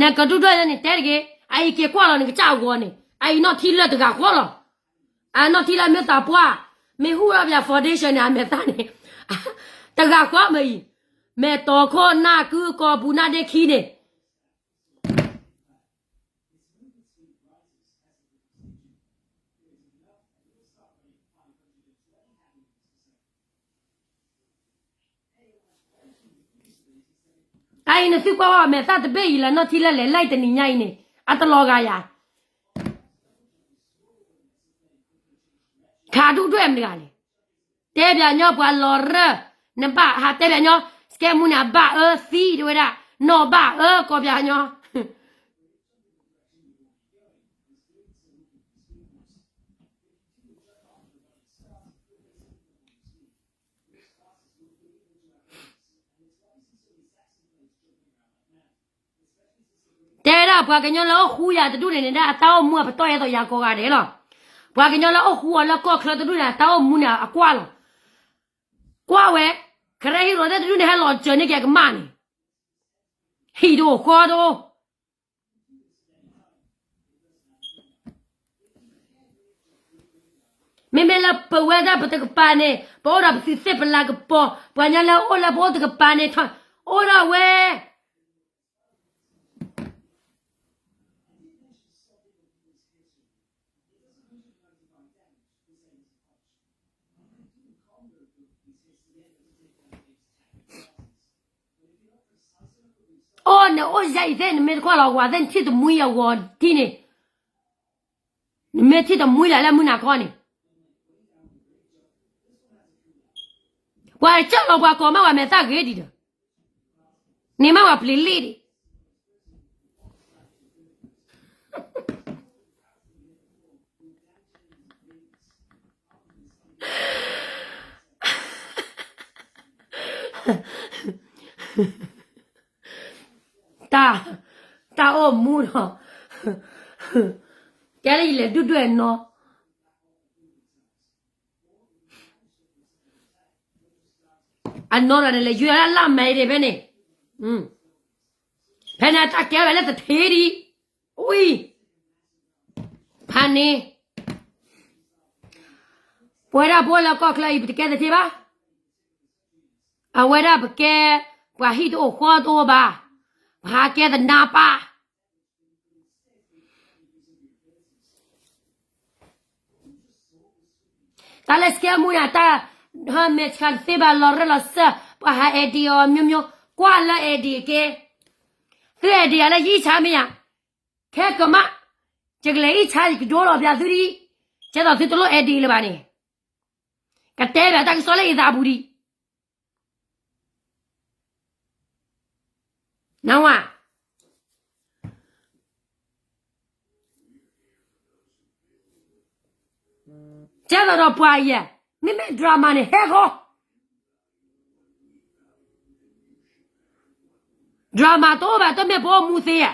နကဒုၣ်ဒွဲၣ်လၢန့ၣ်တဲတဂ့ၤ, အအံၤက့ၤကွၢ်လီၤနကစၢ်အဂီၤန့ၣ် အအံၤနီၢ်ထံလၢတဂၤဃီလီၤ. အနီၢ်ထံလၢမ့ၢ်သးပှၢ်, မ့ၢ်ဟူၣ်ထီၣ်ပယၤ foundation န့ၣ် အမဲာ်သၣ်န့ၣ် တဂၤဃီမ့ၢ်အံၤ, မဲာ်တီၤခိၣ်နၢ်ကုကီၢ်ပူၤနၢ်ဒ့ခံန့ၣ် အအံၤနသုကွၢ်ဝဲမဲာ်သၣ်တဘ့ၣ်အံၤလၢနီၢ်ထံလၢလဲၤလၢတနံၤညါအံၤန့ၣ် အတလီၤဂာ်ယၤ ခးဒုၣ်ဒွဲၣ်မတၤတဂၤလဲၣ်. တဲပၠးညီပှၤလီၤရၢၢ်, နဘၣ်ဟးတဲပၠးညီ, စကဲမူန့ၣ် အဘၣ်အၢသံတဝဲဒၣ်, နီၢ်ဘၣ်အၢကီၢ်ပၠးညီ တဲဒၣ်ပှၤကညီလၢအိၣ်ဃူယၤတဒူၣ်န့ၣ်န့ၣ်ဒၣ် အတၢ်အိၣ်မူအပတီၢ်ယဲသိးယၤကိးဂၤဒဲးလီၤ. ပှၤကညီလၢအိၣ်ဃူအီၤလၢကီၢ်ချၢတဒူၣ်န့ၣ် အတၢ်အိၣ်မူန့ၣ်အကွၢ်လီၤ. ကွၢ်ဝဲ, ကရၢဟံၣ်ရိၤသ့ၣ်တဒူၣ်န့ၣ် ဟဲလီၤစၢၤန့ၢ်က့ၤအကမၣ်န့ၣ်, ဟံၣ်တအိၣ်ဃီတအိၣ် မ့မ့ၢ်လၢပဝဲဒၣ်ပတကပၤန့ၣ် ပအိၣ်ဒီးပသုးသ့ၣ်ပလၤကပီၤ, ပှၤကညီလၢအိၣ်လၢပအိၣ်တကပၤန့ၣ် အိၣ်ဒီးဝဲ အိၣ်န့ၣ်အိၣ်ယဲအံၤသ့ၣ် နမ့ၢ်တကွၢ်လီၤဝၤသ့ၣ် နထံၣ်တမှံအဂီၤဒ်န့ၣ်, နမ့ၢ်ထံၣ်တမှံလၢ်လၢမုၢ်နၤခီန့ၣ်, ပှၤကၢ်လီၤပှၤကိးမးဝဲမဲာ်သၣ်ဂ့ၤဒံးဒီး, န့ၢ်မးဝဲပျံၤလံဒံး တၢ်, တၢ်အိၣ်မူဒီး, ကဲလၢယလဲၤဒုၣ်ဒွဲၣ်နီၤ, အနီၤဒီးန့ၣ်လဲၤယွၤလၢ်လၢ်မဲာ်ဒံးဖဲန့ၣ်, ဖဲန့ၣ်တၢ်ကဲဝဲလၢတထ့ဒံး, ဝံၤ, ဖးန့ၣ် ပဝဲဒၣ်ပအိၣ်လၢကီၢ်ချၢအံၤ ပတကဲတထ့ဘၣ်. အဝဲဒၣ်ပကဲ ပှၤဟံၣ်တအိၣ်ဃီတအိၣ်ဘၣ်, ပဟးကဲသနါပၢ်. တၢ်လၢစကဲမူန့ၣ် တၢ်ဟဲမဲာ်ဆှးတသ့ဘၣ် လီၤရၢၢ်လီၤစၢၤ ပှၤဟး edit အီၤ မျိုးမျိုး ကွၢ်လၢ edit က့ၤ, သု edit ယၤလၢယအံၣ်ဆါမ့ၢ်ဧါ, ခဲကမၣ်, ယကလဲၤအံၣ်ဆါ ယကဒိလီၤပျးသုဒ်အံၤ, ကဲသိးသုတလိၣ် edit လၢၤဘၣ်န့ၣ်, ကတဲဘၣ်တၢ်ကစီၣ်လၢအံၤသးပူၤဒံး နဝၤ, ကဲသိးဒီးပှၤယဲ, မ့မ့ၢ် drama န့ၣ် ဟဲဃီ, drama တအိၣ်ဘၣ် တမ့ၢ်ပအိၣ်မူသ့ဧါ.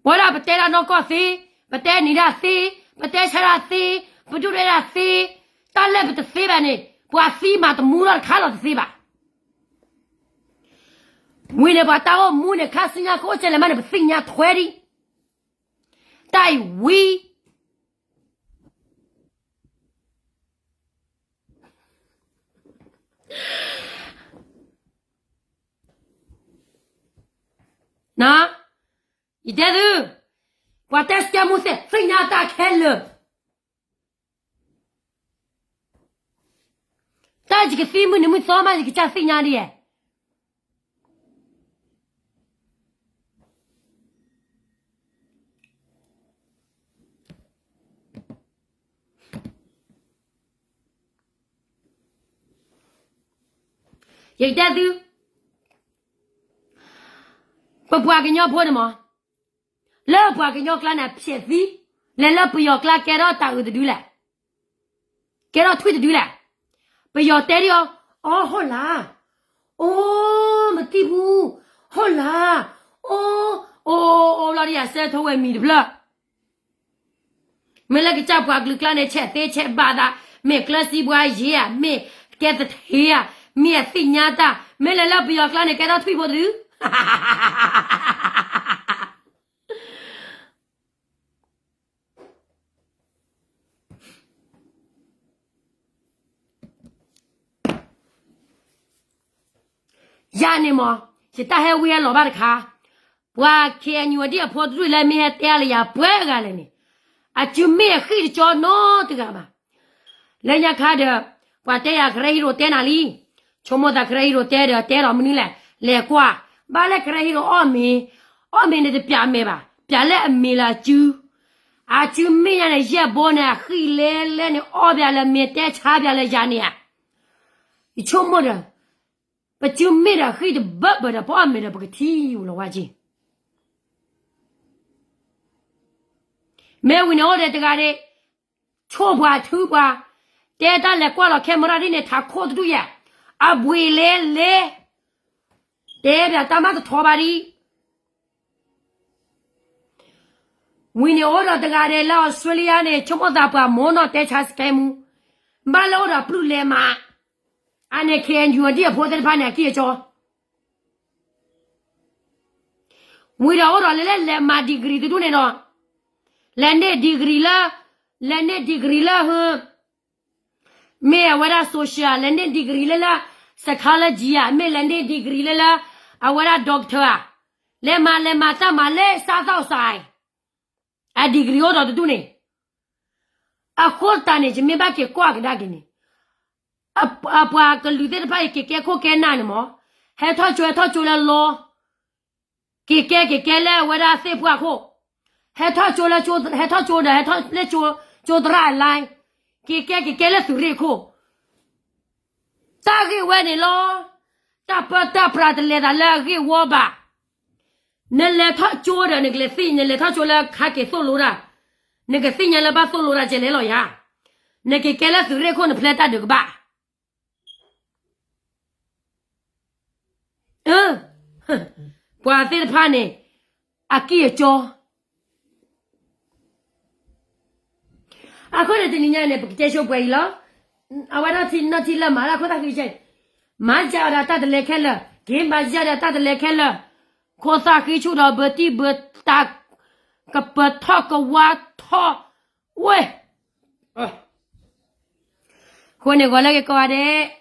ပဝဲဒၣ်ပတဲဒၣ်နီၢ်ကီၢ်သ့, ပတဲနံၤဒၣ်သ့, ပတဲဆါဒၣ်သ့, ပဒုၣ်ဒွဲၣ်ဒၣ်သ့, တၢ်လၢပတသ့ဘၣ်န့ၣ် ပှၤသံမးတမူထီၣ်တခါလီၤတသ့ဘၣ်. ဝံၤန့ၣ် ပှၤတၢ်အိၣ်မူန့ၣ် ခါဆူညါကအိၣ်ကဲလဲၣ်မးန့ၣ် ပသ့ၣ်ညါထွဲဒံး, တၢ်အံၤဝံၤ ပှၤကညီလၢအိၣ်လၢကီၢ်ချၢတဒူၣ်န့ၣ် ယတဲသု, ပှၤတဲစကဲမူသ့ၣ်သ့ၣ်ညါတၢ်ခဲလၢာ်, တၢ်ယကသံမုၢ်နံၤမုၢ်သီမး ယကစၢ်သ့ၣ်ညါဒ်ယဲၢ် ယကတဲသု, ပပှၤကညီဖိန့ၣ်မး, လၢပှၤကညီကျါန့ၣ် အဖျဲးသံ, လဲၤလၢပယီၤကျါကဲထီၣ်တၢ်အုးတဒုလဲၣ်, ကဲထီၣ်ထွံၣ်တဒုလဲၣ်, ပယီၤတဲဒ်အီၤ, အိ ဟီၣ်လာ်, အိ မတံၢ်ပူၤ, ဟီၣ်လာ်, အိ, အိ အိ အိ လီၤဒ်ယၤစဲထိဝဲၢ်မံၤတဖျၢၣ် မ့ၢ်လၢကစၢ်ပှၤကလုာ်ကျါန့ၣ် ဆဲးသ့ဆဲးဘၣ်သး, မ့ၢ်ကျၢၤစံးပှၤယ့ဧါ, မ့ၢ်ကဲသထ့ဧါ, မ့ၢ်အသ့ၣ်ညါတၢ်, မ့ၢ်လဲၤလၢပယီၤကျါန့ၣ် ကဲထီၣ်ထွံၣ်ဖိတဒု ယၤန့ၣ်မး, ယတၢ်ဟဲဝံဟဲလီၤဘၣ်တခါ, ပှၤ ခ့ၣ်အဲၣ်ယူၣ် အဒံၣ်အဖိတဒူၣ်လၢမ့ၢ်ဟဲတဲလၢယၤပှဲၤဂၤလဲၣ်န့ၣ်, အစုမ့ၢ်အဃံၣ်တကၠီနီတဂၤဘၣ်. လၢညါခါဒီး, ပှၤတဲယၤကရၢဟံရိၣ်တဲနၤလံ, ဆိကမိၣ်သးကရၢဟံရိၣ်တဲဒီးတဲဒီးမနုၤလဲၣ်, လဲၤကွၢ်, ဘၣ်လၢကရၢဟံရိၣ်အီၣ်မ့ၤ, အီၣ်မ့ၤန့ၣ်တပျးမဲာ်ဘၣ်, ပျးလၢအမ့ၤလၢအစု အစုမ့ၢ်ညါန့ၣ် ယဲၢ်ဘိန့ၣ် အဃံၣ်လဲလဲန့ၣ် အီၣ်ပျးလၢမ့ၤတဲဆါပျးလၢယၤန့ၣ်ဧါ. ယဆိကမိၣ်ဒီး, ပစုမ့ၢ်ဒီးအဃံၣ်တဘၢဘၢဒီး ပအီၣ်မ့ၤဒီးပကထံၣ်လီၤဝဲက့ၤ မ့ၢ်ဝံၤန့ၣ်အိၣ်ဒီးတဂၤဒၣ်, ဆိၣ်ပှၤထုပှၤ, တဲတၢ်လဲၤကွၢ်လီၤ camera ဒ်န့ၣ် ထးခိၣ်တဒူၣ်ယဲၢ်, အဘှံးလဲလဲ, တဲပျးတၢ်မးတထီဘၣ်ဒံး ဝံၤန့ၣ်အိၣ်ဒီးတဂၤဒၣ်လၢအီစထြ့လယါန့ၣ် ဆိကမိၣ်သးပှၤမိၢ်နီၢ်တဲဆါစကဲမူ, ဘၣ်လၢအိၣ်ဒီးပျုၢ်လဲမး, အန့ၣ် ခ့ၣ်အဲၣ်ယူၣ် အဒံၣ်အဖိသ့ၣ်တဖၣ်န့ၣ် အကံၢ်အစီ ဝံၤဒီးအိၣ်ဒီးလၢလဲၤမၤ degree တဒူၣ်န့ၣ်ဒီး, လဲၤန့ၢ် degree လၢ, လဲၤန့ၢ် degree လၢ, မ့ၢ်အဝဲဒၣ် social လဲၤန့ၢ် degree လၢလၢ psychology ဧါ, မ့ၢ်လဲၤန့ၢ် degree လၢလၢ အဝဲဒၣ် doctor ဧါ, လဲၤမၤလဲၤမၤတၢ်မၤလၢစၢ်သီၣ်စၢ် အ degree အိၣ်ဒီးတဒူၣ်န့ၣ်, အဃိသတးန့ၣ် ယမ့ၢ်ဘၣ်က့ၤကွၢ်ကဒါက့ၤန့ၣ်, အပှၤကလုာ်သ့ၣ်တဖၣ်အံၤ က့ၤကဲခိၣ်ကဲနၢ်န့ၣ်မး, ဟဲထီၣ်ကၠိ ဟဲထီၣ်ကၠိလၢလီ, က့ၤကဲက့ၤကဲလၢအဝဲဒၣ်သ့ၣ်ပှၢ်ခိၣ်, ဟဲထီၣ်ကၠိလၢ, ဟဲထီၣ်ကၠိဒီး ဟဲထီၣ်လၢကၠိသရၣ်အ line, က့ၤကဲက့ၤကဲလၢသုးရ့ၣ်ခိၣ် တၢ်ဂ့ၢ်ဝဲန့ၣ်လီၤ. တၢ်ပၢတၢ်ပြးတလဲၤသးလၢအဂ့ၢ်ဝီဘၣ်. နလဲၤထီၣ်ကၠိဒီး နကလဲၤသ့ၣ်, နလဲၤထီၣ်ကၠိလၢခါက့ၤသိၣ်လိတၢ်, နကသ့ၣ်ညါလၢဘၣ်သိၣ်လိတၢ်ကဲလဲၣ်လီၤယၤ. နက့ၤကဲလၢသုးရ့ၣ်ခိၣ် နဖျဲတၢ်ဒုးကဘၣ် ပှၤသ့ၣ်တဖၣ်န့ၣ် အကံၢ်အစီ အဃိန့ၣ်တနံၤညါန့ၣ် ပကတဲဆိပှဲၤအံၤလီၤ. အဝဲဒၣ်ထံၣ်နီၢ်ထံၣ်လၢမၤလၢအခိၣ်သၣ်ဃံဆဲး, မၤယၤဒီးတၢ်တလဲၤခဲလၢာ်, က့ၤမၤယၤဒီးတၢ်တလဲၤခဲလၢာ်, ခိၣ်သၣ်ဃံဆူၣ်ဒီးဘၢတံၢ်ဘၢတၢ်, ကပၢၤထီၣ်ကဝါထီၣ်ဝဲ အဃိန့ၣ် ဂီၤလၢက့ၤကိးဂၤဒဲး,